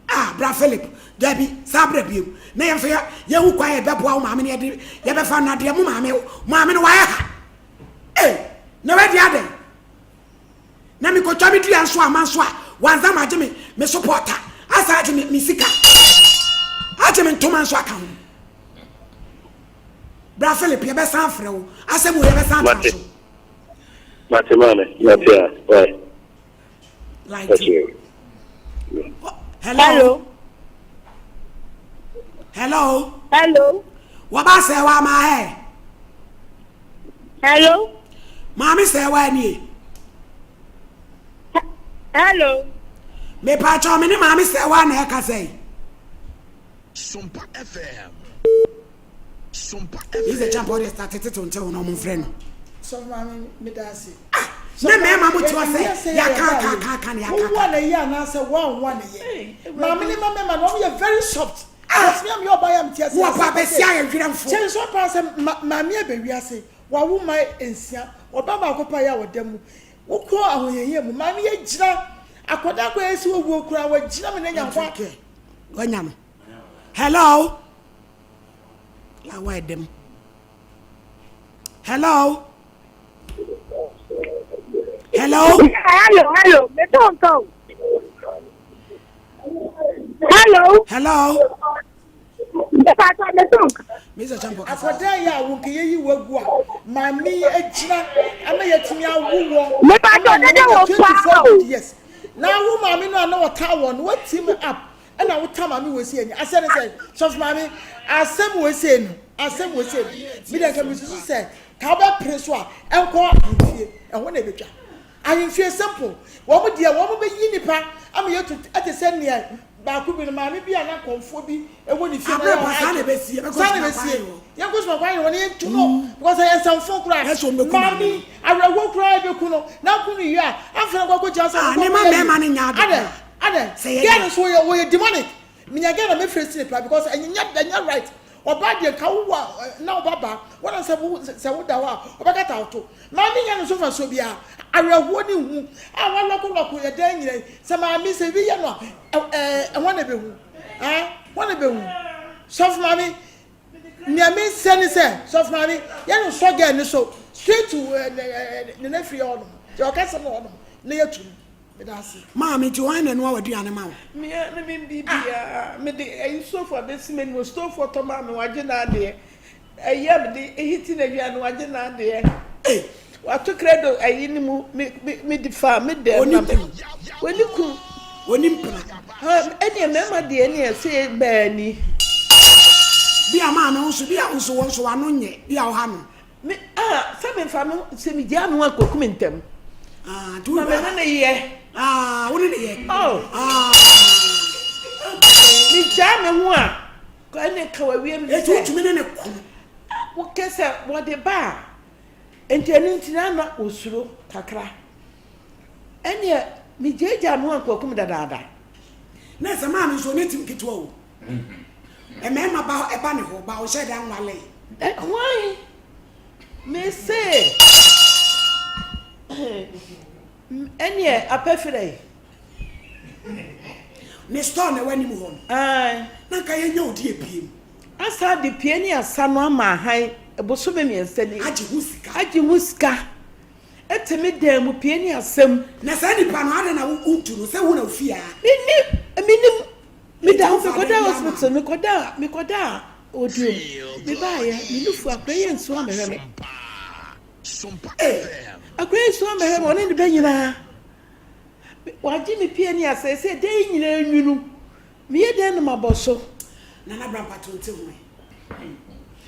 Ah, bra Philip, dabi, saa bra bio. Na yɛmfa yɛ yɛhu kwan yɛbɛboa wo maame no yɛde yɛbɛfa no adeɛ mo maame maame no wayɛ ha. Ei, na wadi adɛn? Na mekɔtwa me dua nso ama nso a wansa ma agye me me supporter asa agye me me sika agye me ntoma nso aka ho. Bra Philip, yɛbɛsan afrɛ wo asɛm wɔ yɛbɛsan atra so. Mate maame, mate a, why? Like Hello. Hello. Hello. Waba sɛ wa ma hɛ. Hello. Maame sɛ wa nie. Hello. Mepa kyɛw me ne maame sɛ wa na ɛka sɛ. Sompa FM. Yi sɛ champa ɔde start tete nte wo na ɔmo mfrɛ no. Sɔfo maame meda ase. Ah ne mmarima mo te hɔ sɛ yaka aka aka aka ne yaka. Wowa na yɛ anaasɛ woanwa na yɛ. Maame ne ma mmarima no wɔn yɛ very soft. Ah me a meyɛ ɔbaa yɛ a mete ase. Wɔ pa abɛsi ayɛ werɛmfo. Kyɛn so paa sɛ maame abɛ wiase wawo mma nsia ɔba baako paa yɛ a ɔda mu wokɔ ahohiahia mu maame yɛ gyina akwadaa koraa yɛsi wɔ wuo koraa wagyina me na nya nkwa. Wanya no. Hello. Lawa ɛdɛm. Hello. Hello. Hello, hello. Me tonton. Hello. Hello. Akwadaa yi a wo nka yɛyi wo agu a maame yi agyina ama yɛatumi awo wɔ ama na wonya 24 good years na wo maame no a na ɔtaa wɔ no wa team up ɛna wo ta maame wɔ si ani asɛ ne sɛ sɔfo maame asɛm wɔ sie no asɛm wɔ sie no mi deɛ nka mi susu sɛ ka wobɛpere so a ɛnkɔ ahemfie ɛhɔ na ɛbɛtwa ahemfie simple wɔn deɛ wɔn bɛyi nipa ama yɛtu ɛte sɛ nea baako bi no maame bi a na kɔnfoɔ bi ɛwɔ ne fie na yɛ saa na ɛbɛsie saa na ɛbɛsie yɛn kɔ suma kwan yɛ wɔn yɛn tu no because ɛyɛ nsɛmfo koraa maame awerɛhoɔ koraa ɛbɛku no na ku no yie a afei na kɔkɔ gyina sɛ ah, ne ma mmarima no nya ade Adɛn? Girl no nso wɔyɛ wɔyɛ demonic. Menya girl na me face ne paa because ɛnyɛ ɛnyɛ right. Ɔbaa deɛ nka wo a na wo ba baa wɔn sɛ wo sɛ wo da hɔ a ɔbɛkata wo to. Maame nya ne so mfasoɔ biara. Awerɛhoɔ ne hu a wɔalɔko lɔko yɛ dan nyina yi. Sɛ maame sɛ bi yɛ no a ɛɛ ɛhɔ na ɛbɛhu. Ah hɔ na ɛbɛhu. Sɔfo maame nea me nsɛ ne sɛ sɔfo maame yɛ no sɔ girl ne so straight to ɛɛ ne na fie hɔ nom. Deɛ ɔkasa no hɔ nom na yɛtu no. Maame, nti hwan na ɛnoa w'aduane ma wo? Me ara ne me biribiara. Mede ayi stove abɛsi m'anim, stove ɔtɔ maa me, wagye n'adeɛ. Ayi a mede hiti n'awia no wagye n'adeɛ. Wato credo ayi no mu me me mede faa me dɛm na me. Wɔni kunu. Wɔni mpena. Ha ɛneɛ mmarima deɛ ɛneɛ sɛ bɛɛ ni. Bi a maame wo nso bi a wo nso wo nso w'ano nyɛ bi a woha no. Me ah sɛ me nfa me ho sɛ me gyaa me ho akɔku me ntɛm. Ah na me ne ne yɛ. Ah wo ne ne yɛ. Oh. Ah. Me gyaa me ho a ɛne ka wawie me sɛ. Eti wotumi ne ne ko. Wokɛ sɛ wɔde ba a nti ɛno nti na na osuro kakra. Ɛneɛ me gyaagyaa me ho ankɔku me dadaada. Na sɛ maame nso ɔnyɛ tim ketewa o. Mmarima ba ɛba ne hɔ ba ɔnhyɛ da nwale. Hwan? Me se ɛneɛ apɛfrɛ yi. Ne store na ɛwɔ anim hɔ no. Ae. Na nka yɛnya odi ebiem. Asa de pie ne asa no ama ahan bosome mmiɛnsa ni. Agye ho sika. Agye ho sika. Ɛte me dan mu pie ne asa mu. Na saa nipa no adɛn na wontu no sɛ wo na ofie a. Menim menim. Meda hɔ mekɔdaa hospital mekɔdaa mekɔdaa odiom mebaayɛ me nufu akora yi ansu ammɛhwɛ me. Akora yi nsu ammɛhwɛ me ɔne ne ba nyinaa. Wagye me pie ne asɛe sɛ dɛn yi nyinaa nwunu. Meyɛ dɛn na mabɔ so? Nana bra mpakyɛw nte ho ɛ.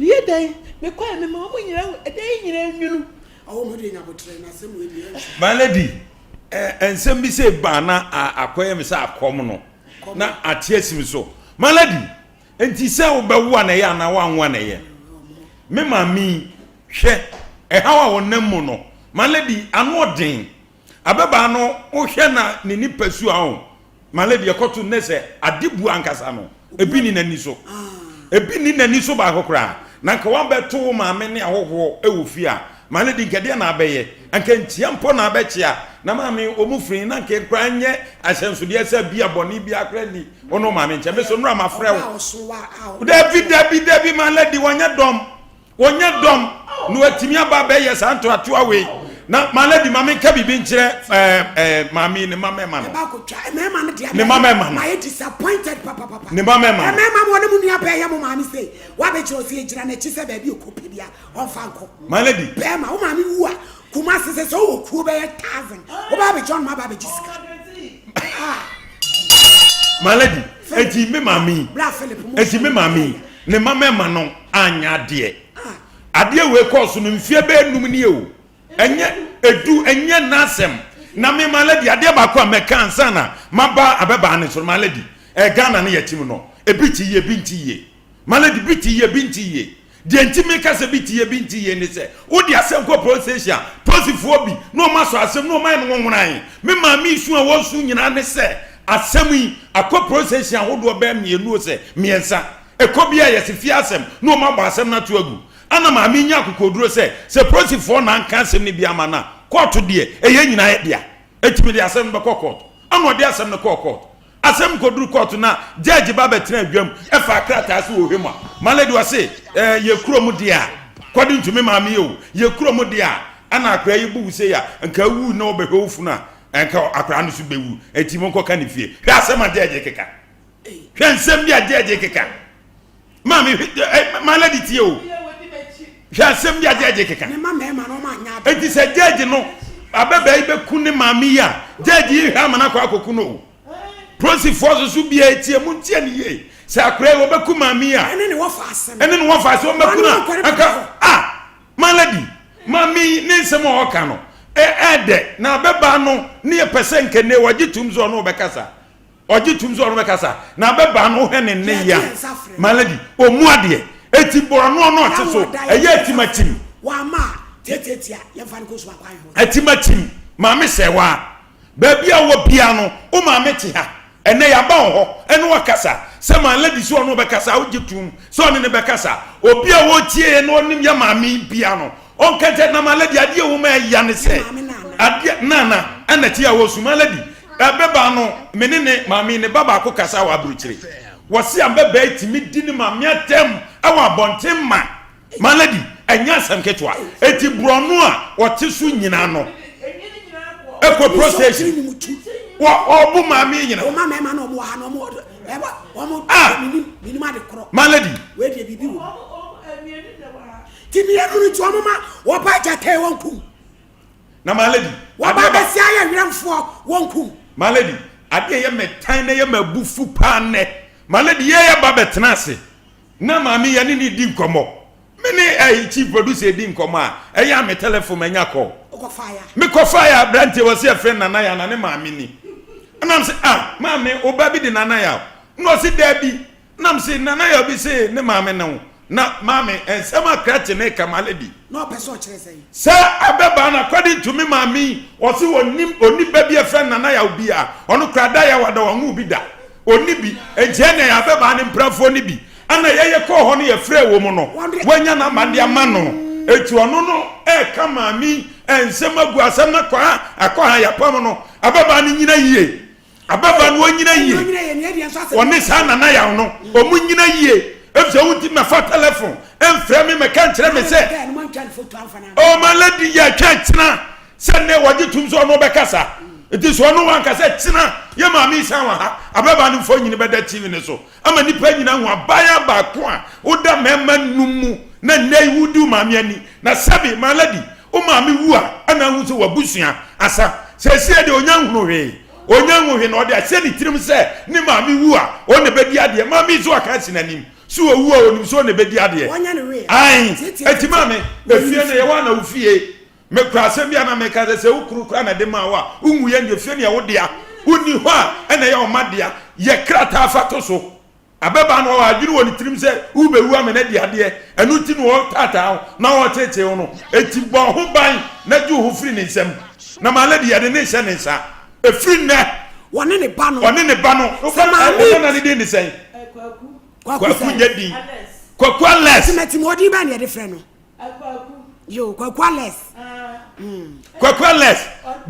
Meyɛ dɛn? Mekɔɛ mema wɔn nyinaa hu ɛdɛn yi nyinaa nwunu. Ɔwɔ mu deɛ nyabotrɛ na asɛm wei deɛ ɛnhwɛ. My lady, eh, nsɛm bi sɛ ba na akɔyɛ me sɛ akɔm no na ate asi me so. My lady, enti sɛ wobɛwo a na ɛyɛ anaa woanwo a na ɛyɛ? Me maame yi, hwɛ, ɛhaw a ɔnam mu no, my lady, ano ɔden. Ababaa no, wohwɛ na ne nipasu a o, my lady, ɛkɔto nnɛ sɛ ade bu ankasa no, ebi ni n'ani so. Ebi ni n'ani so baako koraa. Na nka wabɛto wo maame ne ahɔhoɔ wɔ fie a, my lady, nka deɛ na abɛyɛ? Nka nkyia mpo na abɛkyea. Na maame, wɔn firi na nka koraa nyɛ ahyɛnsodeɛ sɛ bi a bɔne biara koraa nni wo ne wo maame nkyɛn. Me so nnora mafrɛ wo. Dabi, dabi, dabi, my lady, wɔnyɛ dɔm. Wɔnyɛ dɔm na wɔatumi aba abɛyɛ saa ntoatoa wei. Na my lady, ma menka biribi nkyerɛ ɛɛ ɛɛ maame yi ne mma mmarima no. Ɛba akotwa mmarima no deɛ. Ne mma mmarima no. Mayɛ disappointed papapapa. Ne mma mmarima no. Mmarima mo ne mo nua bɛyɛ mo maame sei. Wabɛkyerɛ ɔsɛ yɛgyina n'akyi sɛ baabi ɔkɔ pɛ bia ɔmfa nkɔ. My lady. Bɛrima wo maame wu a Kumasi sɛ sɛ wowɔ kuo bɛyɛ thousand wobɛ abɛgye ɔnom aba abɛgye sika. Ah. My lady, eti me maame yi. Bra Philip mo. Eti me maame yi. Ne mma mmarima no anyɛ adeɛ. Adeɛ wei kɔɔ so no mfeɛ bɛyɛ num nie o. Ɛnyɛ edu, ɛnyɛ n'asɛm. Na me my lady, adeɛ baako a mɛka ansa na maba abɛbaa ne so no, my lady, ɛɛ Ghana no yɛte mu no, ebi te yie, ebi nte yie. My lady, bi te yie, bi nte yie. Deɛ nti meka sɛ bi te yie, bi nte yie ne sɛ, wode asɛm kɔ police station a, polisifoɔ bi na wɔn asɔ asɛm na wɔn ayɛ no nwonwonan. Me maame su a wɔsu nyinaa ne sɛ, asɛm yi akɔ police station ahodoɔ bɛyɛ mmienu o sɛ mmiɛnsa. Ɛkɔ biara yɛse fie asɛm na wɔn abɔ asɛm no ato agu. Ana maame yi nya akokoɔduro sɛ, sɛ polisifoɔ na anka asɛm no bi ama no a, kɔɔto deɛ ɛyɛ nyinaa yɛ dea. Enti mede asɛm no bɛkɔ kɔɔto. Ana ɔde asɛm no kɔɔ kɔɔto. Asɛm kɔduru kɔɔto na gyɛɛgye ba bɛtena adwam faa krataa so wɔ hwɛ mu a, my lady ɔse, eh, yɛ kurom deɛ a, kɔde ntumi maame yi o, yɛ kurom deɛ a, ana akwadaa yi bu wo sei a, nka awu na wɔbɛhwɛ wo funu a, nka akwadaa no so bɛwu. Enti monkɔka ne fie. Hwɛ asɛm a gyɛɛgye keka. Hwɛ nsɛm bi a gyɛɛgye keka. Maame hwɛ ɛ my lady tie o. Hwɛ asɛm bi a gyɛɛgye keka. Eti sɛ gyɛɛgye no abɛbaa yi bɛku ne maame yi a gyɛɛgye yi hwɛ ama no akɔ akɔku no o. Polisifoɔ nso so bia etie mu ntie ne yie. Sɛ akora yi wɔbɛku maame yi a ɛne ne wɔfa ase ɛne ne wɔfa ase wɔbɛku no a anka a my lady maame yi ne nsɛm a ɔka no ɛɛdɛ na abɛbaa no ne yɛ pɛ sɛ nkɛnɛ wɔgye tum sɛ ɔno ɔbɛkasa. Ɔgye tum sɛ ɔno bɛkasa na abɛbaa no wohwɛ ne nne yɛ a my lady ɔmu adeɛ eti borɔnoɔ no ɔte so ɛyɛ atimatim atimatim maame sɛwaa baabi a wɔ bia no wo maame te ha ɛnɛ yɛaba wo hɔ ɛne wakasa sɛ my lady sɛ ɔno bɛkasa wogye tum sɛ ɔne ne bɛkasa obi a wɔtie yɛ na ɔnim yɛ maame bia no ɔnka nkyɛ na my lady adeɛ wɔ mu a ɛya ne sɛ adeɛ nana ɛna te a wɔsu my lady Abɛbaa no, me ne ne maame ne ba baako kasa wɔ aburokyire. Wɔse abɛbaa yi tumi di ne maame atɛm wɔ abɔnten ma my lady, ɛnyɛ asɛm ketewa. Eti borɔno a ɔte so nyina no ɛkɔ prostation. Wɔ ɔbo maame yi nyina. Ah! My lady. Ti mmienu no nti wɔn ma wɔba gyata yi wɔn kum. Na my lady. Wɔba bɛsi ayɛ werɛmfoɔ wɔn kum. My lady, adeɛ yɛ mɛ tan na yɛ mɛ abufu paa nnɛ. My lady, yɛ yɛ ba bɛtena ase na maame yɛ ne ne di nkɔmɔ. Me ne ɛyi chief producer di nkɔmɔ a, ɛyɛ a me telephone manya call. Me kɔfa yɛ aberanteɛ wɔ se yɛfrɛ Nana ya na ne maame ni. Ɛna m se ah maame wo ba bi de Nana ya o. Na ɔse daabi. Na m se Nana ya obi se ne maame ne wo. Na maame nsɛm a krakye ne ka my lady. Na ɔpɛ sɛ ɔkyerɛ sɛn? Sɛ abɛbaa no according to me maame yi ɔse ɔnim ɔni ba bi a yɛfrɛ no Nana Yaw bi a ɔno koraa da yaw ada wanwo bi da. Ɔnni bi, enti ɛnna yɛn abɛbaa ne mprafoɔ no bi. Ɛnna yɛyɛ kɔɔ hɔ no yɛfrɛɛ wɔn no, wɔanya n'ama de ama no. Enti ɔno no reka maame yi nsɛm agu asɛm no akɔ ha akɔ ha, yɛapam no. Ababaa no nyina yie. Ababaa no ɔnyina yie. Ɔne saa Nana Yaw no, wɔn nyina yie. Efisɛ wonti mɛfa telefon mfrɛ me mɛka nkyerɛ me sɛ, Oh my lady, yɛtwɛn kyena. Sɛ nnɛ wɔgye tom sɛ ɔno ɔbɛkasa nti sɛ ɔno wanka sɛ kyena yɛ maame yi san wɔ ha ababaa no mfonyin bɛda TV no so ama nnipa nyinaa ahu abaayewa baako a woda mmarima num mu na nnɛ yi wodi wo maame ani na sɛbe my lady wo maame wu a ɛna ahu sɛ w'abusua asa seesie deɛ onya nhunu hwee onya nhu hwee na ɔde ahyɛ ne tirim sɛ ne maame wu a ɔno na ɛbɛdi adeɛ maame yi nso aka asi n'anim so owu a onim sɛ ɔno na ɛbɛdi adeɛ ae eti maame efie no yɛwɔ ana wo fie Mekura asɛm bi a na meka sɛ, sɛ wo kunu koraa na ɛde maa wo a, wonwuiɛ ndeɛ, fie no yɛ wo dea. Wonni hɔ a, ɛna ɛyɛ wo mma dea. Yɛ krataa fa to so. Ababaa no, ɔwɔ adwene wɔ ne tirim sɛ wobɛwu ama no adi adeɛ. Ɛno nti na ɔretaataa wo na ɔreteetee wo no. Enti bɔ wo ho ban na gye wo ho firi ne nsam. Na my lady, yɛde no rehyɛ ne nsa. Ɛfiri nnɛ. Ɔne ne ba no. Ɔne ne ba no. Sɛ maame. Wo nana no din de sɛn? Kwaku. Kwaku nyɛ din. Kwaku Alex. Timati mu ɔdin bɛn na yɛde frɛ no? Yo, Kwaku Alex. Kwaku Alex,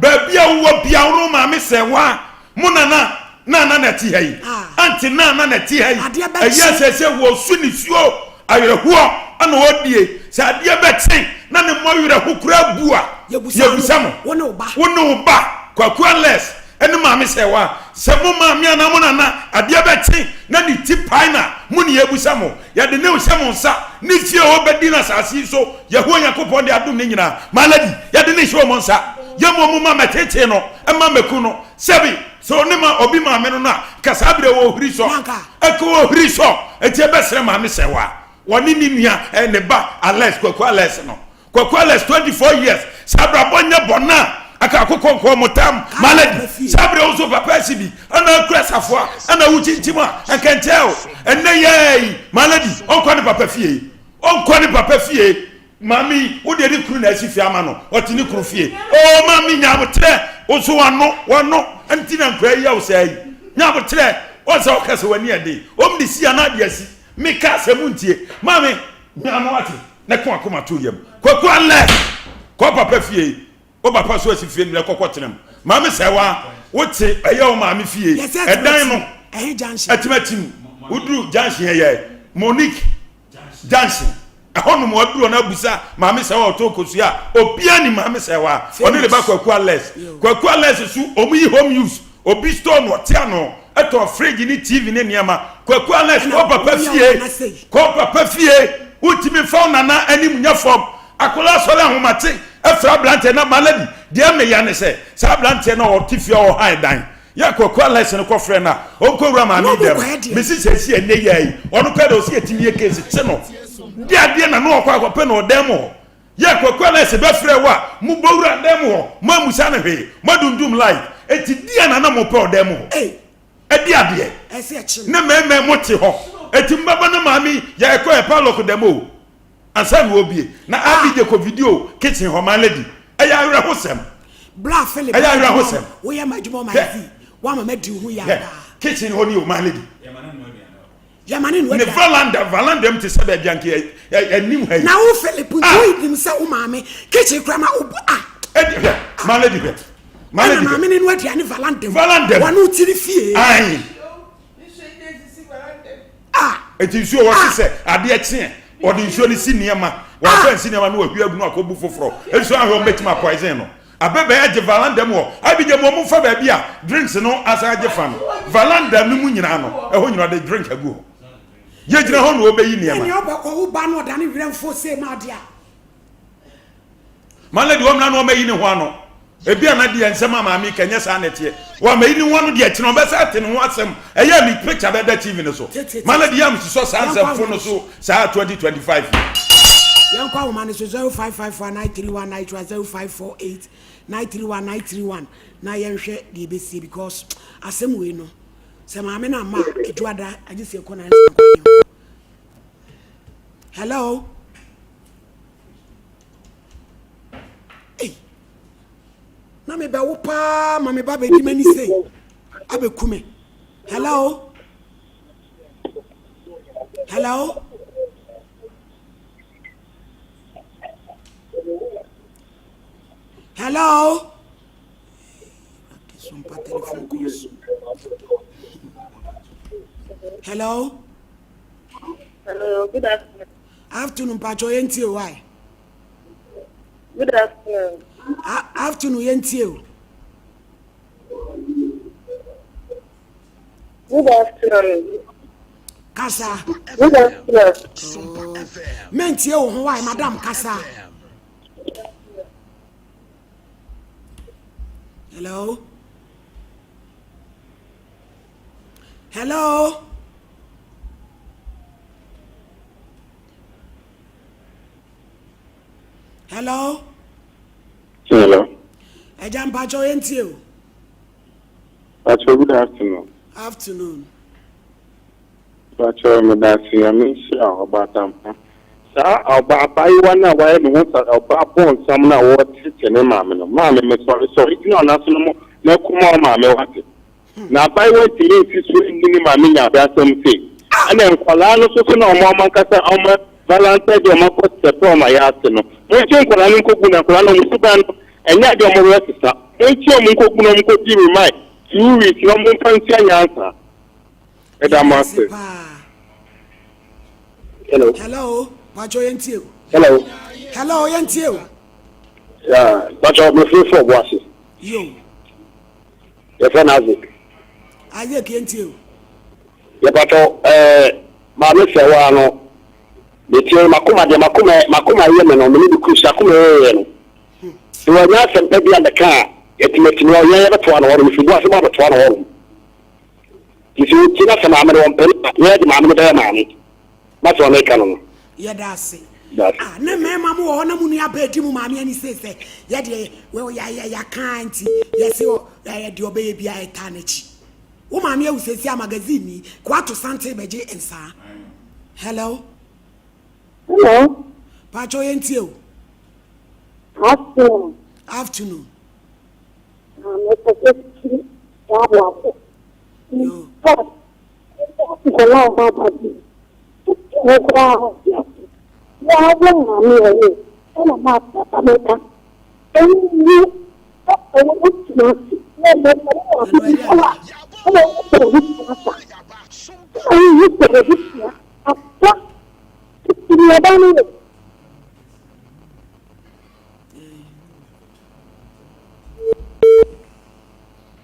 baabi a wowɔ bia wo ne wo maame sɛ wa mo nana nana na ɛte ha yi. Ante nana na ɛte ha yi. Ɛyɛ sɛ sɛ wɔsu nisuo awerɛhoɔ ɛna ɔdie sɛ adeɛ bɛkye na ne mmɔ werɛho koraa bu a yɛbusa mo. Wo ne wo ba. Wo ne wo ba Kwaku Alex ɛne maame sɛ wa sɛ mo maame anaa mo nana adeɛ bɛkye na ne ti pae na mo ne yɛbusa mo. Yɛde ne hyɛ mo nsa, ne fie a ɔbɛdi no asase yi so, Yehowa Nyankopɔn de adom ne nyinaa. My lady, yɛde ne hyɛ wɔn nsa. Yɛmmɔ mu ma mɛtetee no, mma mɛku no. Sɛbi, sɛ ɔne ma obi maame no no a, nka saa berɛ wɔ huri sɔ. Ɛka wɔ huri sɔ. Enti ɛbɛsrɛ maame sɛ wa, wɔne ne nua, eh, ne ba Alex, Kwaku Alex no. Kwaku Alex 24 years sɛ abrabɔ nyɛ bɔne a aka akokɔ nkɔɔ mo tam malady saa berɛ wo nso papa asi bi ɛna akura safoa ɛna wo kyinkyim a ɛnkɛnkyɛɛ o ɛnɛ yɛɛ yi malady ɔnkɔ ne papa fie ɔnkɔ ne papa fie maame yi wo deɛ ne kunu na asi fie ama no ɔte ne kunu fie oo maame nya aboterɛ wo nso wano wano ɛnti na nkura yi yɛ wo saa yi nya aboterɛ wɔn sɛ ɔka sɛ w'ani ɛden ɔm de si anaa de asi meka asɛm ntie maame nya ano ate Ne ko akoma to yam. Kwaku alɛ kɔ papa fie wo papa so asi fie no kɔkɔ tenam maame sɛ wa wote ɛyɛ wo maame fie ɛdan no atimatim woduru junction ɛyɛ Monique junction ɛhɔ nom waduru ɔno abusa maame sɛ wa ɔtɔn kosua obia ni maame sɛ wa ɔne ne ba Kwaku Alex Kwaku Alex so ɔmo yi home use Obi store no ɔte ano tɔn fridge ne TV ne nneɛma. Kwaku Alex kɔ papa fie kɔ papa fie wontumi nfa wo nana anim nyɛ fam. Akwadaa sɔre ahomakye afira aberanteɛ na malady deɛ meya ne sɛ saa aberanteɛ no a ɔte fie a ɔhan dan yɛ Kwaku Alex no kɔfrɛ no a ɔnkɔ wura maame dɛm mesi sɛsi ɛnɛ yɛ yi ɔno kɔ dɛ ɔsi yɛtumi yɛ case kye no de adeɛ na no ɔkɔ akɔpɛ no ɔdan mu hɔ. Yɛ Kwaku Alex bɛfrɛ wo a, mo bɔ wura dan mu hɔ, mo ammusa no hwee, mo adundum light, enti deɛn na na mo pɛ ɔdan mu hɔ? Ɛde adeɛ ne mɛmɛ mo te hɔ, enti mo bɛba na maame yi, yɛ ɛkɔ yɛ padlock dɛm o, ansa na wɔbie, na Abby gye kɔ video kitchen hɔ, my lady, ɛyɛ awerɛhosɛm, Bra Philip, ɛyɛ awerɛhosɛm. Woyɛ m'adwuma ɔma yɛ woama madi wo ho yɛ Hwɛ, kitchen hɔ ni o, my lady. Yɛma ne noa Ne aduane. valanda valanda mu te sɛ baabi a nka yɛ yɛ anim ha yi. Na wo Philip nti Ah! wo nim sɛ wo maame kitchen kura ma wo bo ah. Ɛdi hwɛ maame di hwɛ maame Ɛna di hwɛ. maame ne noa aduane valanda mu. Valanda mu. Wɔne wo ti ne fie. Ayi. Ah. Eti nsuo wɔ se sɛ adeɛ kyeɛ ɔde nsuo no si nneɛma wɔafa nsi nneɛma no wɔahwie agu no akɔbu foforɔ nsuo ahwɛ wɔn bɛtumi apoison no. Abɛ bɛyɛ agye valanda mu hɔ. Abigya mu ɔmo nfa baabi a drinks no asan agye fa no. Valanda no mu nyinaa no, ɛhɔ nyinaa ɔde drink agu hɔ. Yɛgyina hɔ na ɔbɛyi nneɛma. Ɛnea ɔbɛkɔ wo ba no ɔdane werɛmfoɔ sei ma adeɛ a. My lady ɔmmra na ɔmmɛyi ne ho ano. Ebia na deɛ nsɛm a maame ka nyɛ saa na ɛteɛ. Wamɛyi ne ho ano deɛ kyena ɔbɛsa ate ne ho asɛm. Ɛyɛ a me picture bɛda TV no so. My lady yɛ a mesosɔ saa nsɛmfo no so saa 2025 yi. Yɛnkɔ ahoma no so 0554 931 931 0548 931 931 na yɛnhwɛ deɛ ɛbɛsie because asɛm wei no sɛ maame no amma a adwuada agye sɛ ɛkɔ nansa nkɔne hɔ. Hello. Ei, na mebɛwo paa ma me ba bɛdi m'ani sei abɛku me. Hello? Hello? Hello? Sompa telephone calls. Hello? Hello, good afternoon. Afternoon, Pacho, yɛntie o, why? Good afternoon. A afternoon, yɛntie o. Good afternoon. Kasa. Good afternoon. Oh. Mentie wo ho, why, madam, kasa. Hello? Hello? Hello? Hello. Ẹja mpatsọ yẹn ti o. Mpatsọ good afternoon. Afternoon. Mpatsɔ medase Nyame nhyira wo ɔbaatampa. Saa ɔba abaayewa no a wayɛ ne ho sa ɔbaa bɔnsam no a ɔretete ne maame no, maame mesɔre sɔre gyina wo nan so na mo na ko ma wo maame wate. Na abaayewa ntumi nsi so nni ne maame nyabrasɛm sei. Ɛna nkwadaa no nso so na wɔn wɔn ankasa wɔn valentine de wɔn akɔ sɛpɛ wɔn ayɛ ase no, monkye nkwadaa no nkɔgu na nkwadaa no wɔn suban no ɛnyɛ adeɛ a wɔbɛsesa. Monkye wɔn nkɔgu na wɔnkɔdi remind 2 weeks na wɔmfa nsua nyansa. Meda mo ase. Hello. Hello. Pacho yɛn tie o. Hello. Hello yɛn tie o. Yeah, Pacho me firi fo ɔbo Yo. Yɛfrɛ no Isaac. Isaac yɛn tie o. Yɛ Pacho ɛɛ eh, maame sɛ waa no. Metie makoma deɛ makoma makoma yɛ me no me ne me kuru akoma yɛ yɛ no. Sɛ wɔnya asɛm pa bi a mɛka a yɛtumi ɔyɛ yɛbɛtoa no hɔ no mefiri bo ase ma bɛtoa no hɔ no. Nti sɛ ɔtie na sɛ maame no ɔmpɛ no a, yɛn de maame no bɛyɛ maame. Mate ma meka no no. Yɛda ase. Da ase. Ah, ne mmarima mo wɔ hɔ na mo nua bɛɛ di mo maame ani sei sɛ yɛ deɛ wɔ yɛ yɛ yɛaka nti yɛse ɔ yɛ deɛ ɔbɛyɛ biara yɛtaa n'akyi. Wo maame awu seesei a magazine ni kɔ ato santen bɛgye nsaa. Hello. Hello. Paatwa yɛn tie o. Afternoon. Afternoon. Mepɛ sɛ firi saa boafo. Nkɔla a ɔmo aba bi. Wo koraa ɔte ase. Waa wo maame ɔwo ɛna maa papa mɛka. Ɛnwu ɛwɔ wo tena ase. Na ɛmɛ sɛ wo maame bi ɛwɔ a ɛna wo sɛ wo tena asa. Ɛna wo sɛ wo tena asa. Titiri ɔba no wɔ.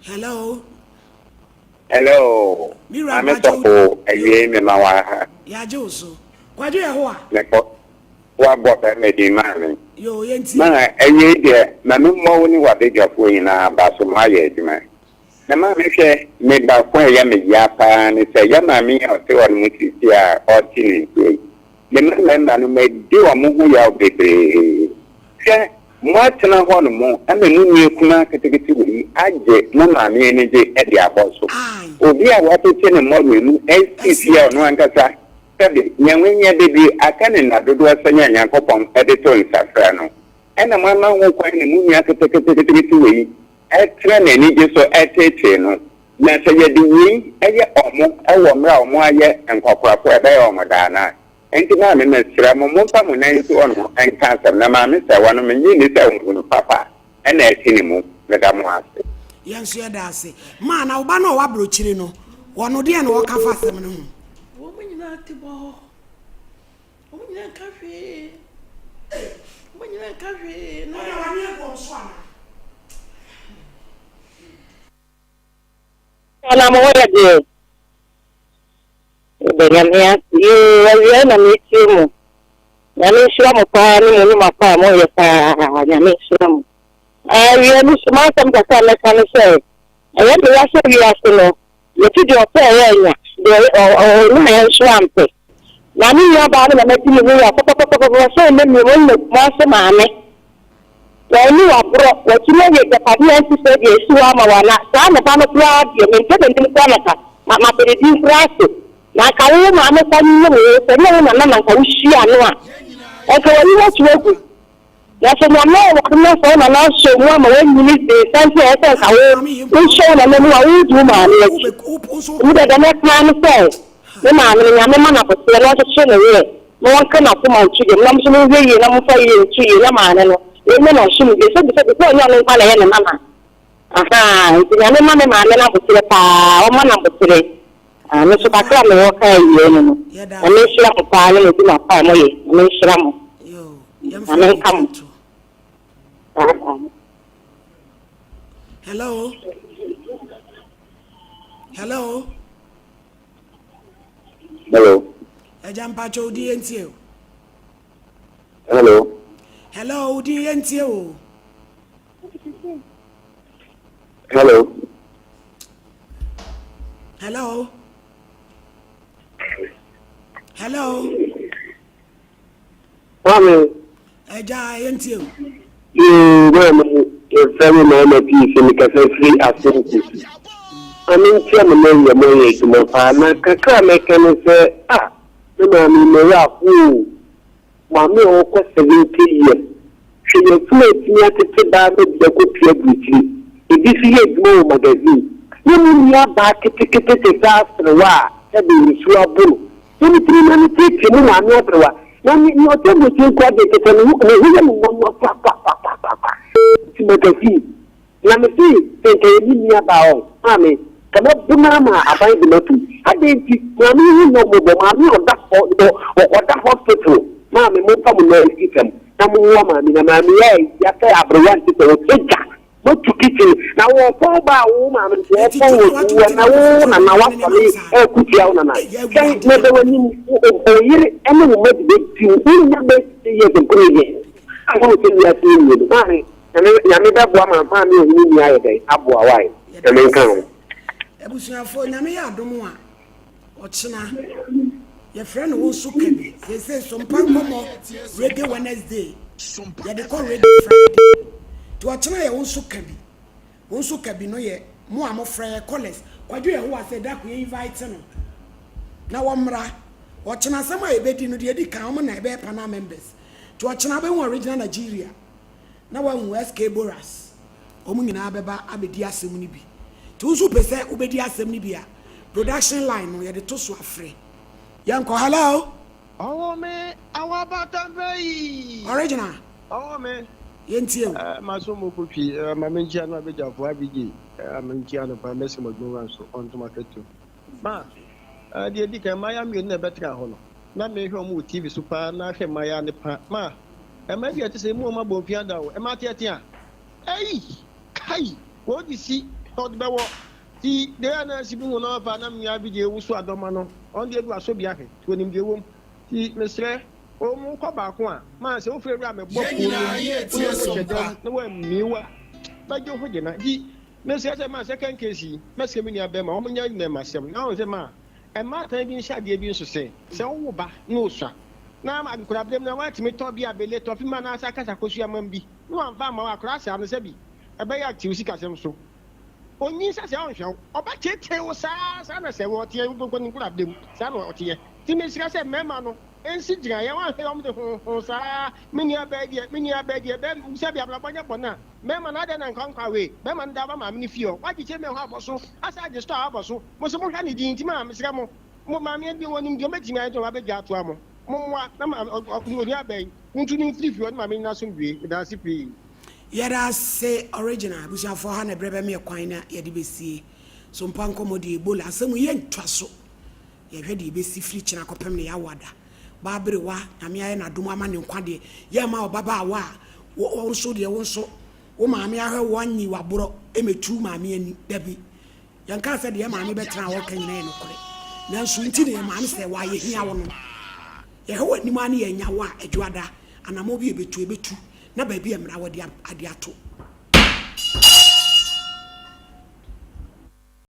Hello. Hello. Mira Maame sɔfo awie me ma wa ha. Yagye wo so. Kwadwo yɛ ho a. Mekɔ wabɔ bɛrima din maa me. Yo yɛntie. Ma awie deɛ ma me mmɔ wo ne w'abadwafoɔ nyinaa aba so ma ayɛ adwuma. Na maame hwɛ me ba ko a ɛyɛ me ya paa ne sɛ yɛ maame yi a ɔte hɔ no mu sisi a ɔte ne nsuo yi. Ne mma mmarima no madi wɔn ho yaw bebree. Hwɛ Moatena hɔnom ma mo nua kumaa ketekete wei agye mo maame anigye de abɔ so. Obi a wɔatete ne mmɔwerɛ mu asi fie a ɔno ankasa, sɛbe, nea wanya bedi aka ne nna dodoɔ sɛnea Nyankopɔn de to nsa frɛ no, ɛna moama ho kwan na mo nua keteketekete wei trɛ n'anigye so teetee no. Na sɛ yɛde wei yɛ wɔn wɔ mmerɛ a wɔayɛ nkwakorafoɔ a, ɛbɛyɛ wɔn daa anaa? Enti maame mesrɛ mo momfa mo nan nsi hɔ nom nka asɛm na maame sɛwa no mennye nni sɛ ohunu papa na ɛte ne mu meda mo ase. Yɛn nso yɛda ase. Ma na wo ba no a ɔwɔ aburokyire no, ɔno deɛn na ɔka fa asɛm no ho? Wɔn nyinaa te bɔ. Wɔn nyinaa nka hwee. Wɔn nyinaa nka hwee. Na wɔn ani agu wɔn so anaa? Na mo ho yɛ deɛ. Meda Nyame ase. Yoo, awia na metie mo. Nyame nhyira mo paa ne mo nnwuma pa a moyɛ paa. Nyame nhyira mo. Awie me so m'asɛm kakra a mɛka ne sɛ, ɛyɛ me ya sɛ wiase no, yɛte deɛ ɔpɛ ɛyɛ anya, deɛ ɔnyaeɛ nso ampɛ. Na me nua baa no na madi ne ho ya papapapapa sɛ ɛnnɛ mmiem ɔnyɛ Kumase maame. Wanni waborɔ, watumi ayɛ agyapadeɛ a ɛnte sɛɛ de asi hɔ ama wo ana? Saa ne ba no koraa deɛ mempɛ n'anim koraa na ka ma mapɛ ne din koraa ase. Na anka wo wo maame kwa nyem wo, sɛ ɛnyɛ wo nana na anka wohyia no a, anka wayi wo ato agu. Na sɛ Nyame ayɛ w'adom na sɛ wo nana asɔ mu ama woanyini dee saa nti a ɛyɛ sɛ anka wo wohyɛ wo nana mu a wodi wo maame akyi. Emu deɛ deɛ mɛka ara ne sɛ me maame no Nyame ma no aboterɛ na ɔnkyekyere ne werɛ na ɔnka n'akoma nto yam na mo nso monhwɛ yie na momfa yie nto yie na maame no ɛnya n'asomdwie sɛbi sɛbi sɛ ɔnyɛ ɔno nkoa na ɛyɛ ne nana ahaa nti Nyame ma me maame no aboterɛ paa ɔma no aboterɛ. Ah, me nso kakra a mewɔ ka awiei no no, Nyame nhyira mo paa ne mo dwuma pa a moyɛ. Nyame nhyira mo. Nyame nka mo. Saa saa. Hello. Hello. Hello. Ẹja mpatsọ odi yẹn tie o. Hello. Hello, odi yẹn tie o. Hello. Hello. Hello. Maame. Ẹja yẹn tie o. Yoo, maame, yɛfrɛ me Maama Pii sɛ mekasa firi Asante. Maame ntia me na awia mo ayɛ adwuma paa na kakra a mɛka ne sɛ ah me maame mɛwerɛ ahoɔ o. Maame a ɔkɔ 70 years, hwɛ yafunu a atumi atete baa ma bi akɔpue aburokyire, ebi nso yɛ adwuma wɔ magazine, na mo nua baa ketekete te sɛ aserewa a sɛbe nsuo abo no, na mo tumi ma no teetee mo maame aberewa, na ne nea ɔte aburokyire nkoa deɛ kyerɛ sɛ ne ho ne ho yɛ no nwanwa kwakwakwakwakwakwa. Te magazine. Na me se sɛ nka yɛ me nua baa ɔ, maame, nka mɛbo no ama aban de no atom. Adɛn nti? Maame yi ho nyɛ mmɔbɔ, maame a ɔda hɔ, ɔ, ɔda hospital. Maame, momfa mo nan nsi fam na mommoa maame na maame yi ayɛ ya sɛ aberewa nte sɛ wo. Agya, moatu kitchen na wɔpɔn ba a wo maame nso wɔpɔn wɔ gu na wo nana woasɔre ɛko tia wo nana. Twɛn na ɛbɛ w'anim, wo, wo yere ne wo mma de bɛdi wo, wonnya bɛyɛ years mpo ne yɛ. Ahunu sɛ wiase yi nnie no, maame. Nyame Nyame bɛboa ma maame ohunu ni ayɛ dɛn aboa wai Nyame nka ho. Abusuafoɔ Nyame yɛ adom a ɔkyena yɛfrɛ no wo nso ka bi seesei sompa nkɔmmɔ reggae Wednesday yɛde kɔ reggae Friday nti ɔkyena yɛ wo nso ka bi wo nso ka bi no yɛ mo a mofrɛ yɛ callers Kwadwo Yehowa sɛ da ko yɛ invite no na wɔmmra ɔkyena asɛm a yɛbɛdi no deɛ ɛdi kan wɔn na ɛbɛyɛ panel members nti ɔkyena wobɛhu original Nigeria na wahu SK Boras, wɔn nyinaa bɛba abɛdi asɛm no bi. Nti wo nso wopɛ sɛ wobɛdi asɛm no bi a, production line no yɛde to so afrɛ. Yɛnkɔ, hello? Ɔwɔ me awa batampa yi. Original. Ɔwɔ me. Yɛntie o. Eh, maso mo kotwi, eh, ma menkyia no abɛgyafo ABJ, eh, menkyia no paa, mɛsɛ mo adwuma nso, ɔntom akatum. Ma, eh, deɛ di kan, mmayewa mmienu na ɛbɛtena hɔ no, na mehwɛ wɔn wɔ TV so paa, na ahwɛ mmayewa no pa. Ma, Ɛma bi a ɛte sɛ emu a wɔabɔ mfe ada o, ɛma ateatea. Ei! Kai! Wɔde si, wɔde bɛwɔ. Ti, deɛ a na asi bi hu na wafa na mmea bi deɛ wosu adɔma no, ɔno deɛ bi wasɔ bi ahwɛ, nti onim deɛ ɛwom. Ti, mesrɛ, wɔn kɔ baako a, maa sɛ wofiri awura mɛbɔ kuo no mu, wo ne wɔn hyɛ dɛm na wɔammie wo a, bɛgye wo ho gye na. Nti, mesrɛ sɛ maa second case yi, mɛsrɛ me nua bɛrima, wɔn nyɛ nnɛɛmasɛm, na wɔn sɛ maa Mmaatan bi nhyɛ adeɛ bi nso sɛ, sɛ wowo ba na ɔsua, na nkwadaa mu na woatumi tɔ bi a bele, tɔfe mu anaasɛ akasa kosua mam bi na wamfa amma wo a, akwadaa saa no sɛbi ɛbɛyɛ a te wo sikasɛm so. Ɔnyin sɛ sɛ ɔnhwɛ wo, ɔbɛteetee wo saa saa na sɛ ɔteɛ wobɛkɔ ne nkwadaa mu saa na ɔteɛ. Nti mesrɛ sɛ mmarima no nsi gyinaeɛ, woanhwɛ yɛ wɔn de ho ho saa, me nua baa deɛ, me nua baa deɛ, bɛ, sɛbi abrabɔ nyɛ bɔne a, mmarima no adɛn na nkwa nkwa wei, bɛrima no da aba maame no fie hɔ, woagye kyɛ hɔ abɔ so, asa agye store abɔ so, Mo nso monhwɛ ne din nti ma mesrɛ mo, mo maame abien wɔnim deɛ wɔbɛtumi ayɛ nti na wɔabɛgya atoa mo. Mommoa na ma onua bɛn montu no mfiri fie hɔ ne maame no n'asomdwoe. Meda ase pii. Yɛda ase original abusuafoɔ ha na ɛberɛ bɛmeɛ kwan na yɛde bɛsie so mpa nkɔmmɔ deɛ Ebola asɛm yi yɛntwa so yɛhwɛ deɛ ɛbɛsi firi kyena kɔpem ne yɛawa da ba aberewa Nyame ayɛ n'adom ama ne nkwa deɛ yɛmma ɔbabaawa a wo nso deɛ wo nso wo maame ahwɛ wo anyi waborɔ ɛmɛtu maame ani dabi Yɛnkaa sɛ deɛ maame bɛtena a ɔreka nyinaa yɛ nokorɛ, nanso nti na yɛn maame sɛ wɔ a yɛhia wo no. Yɛhwɛ w'anim ara ne yɛannya wo a, Adwoada, anammɔn bi a yɛbɛtu, yɛbɛtu na baabi a mmara wɔ de ade ato.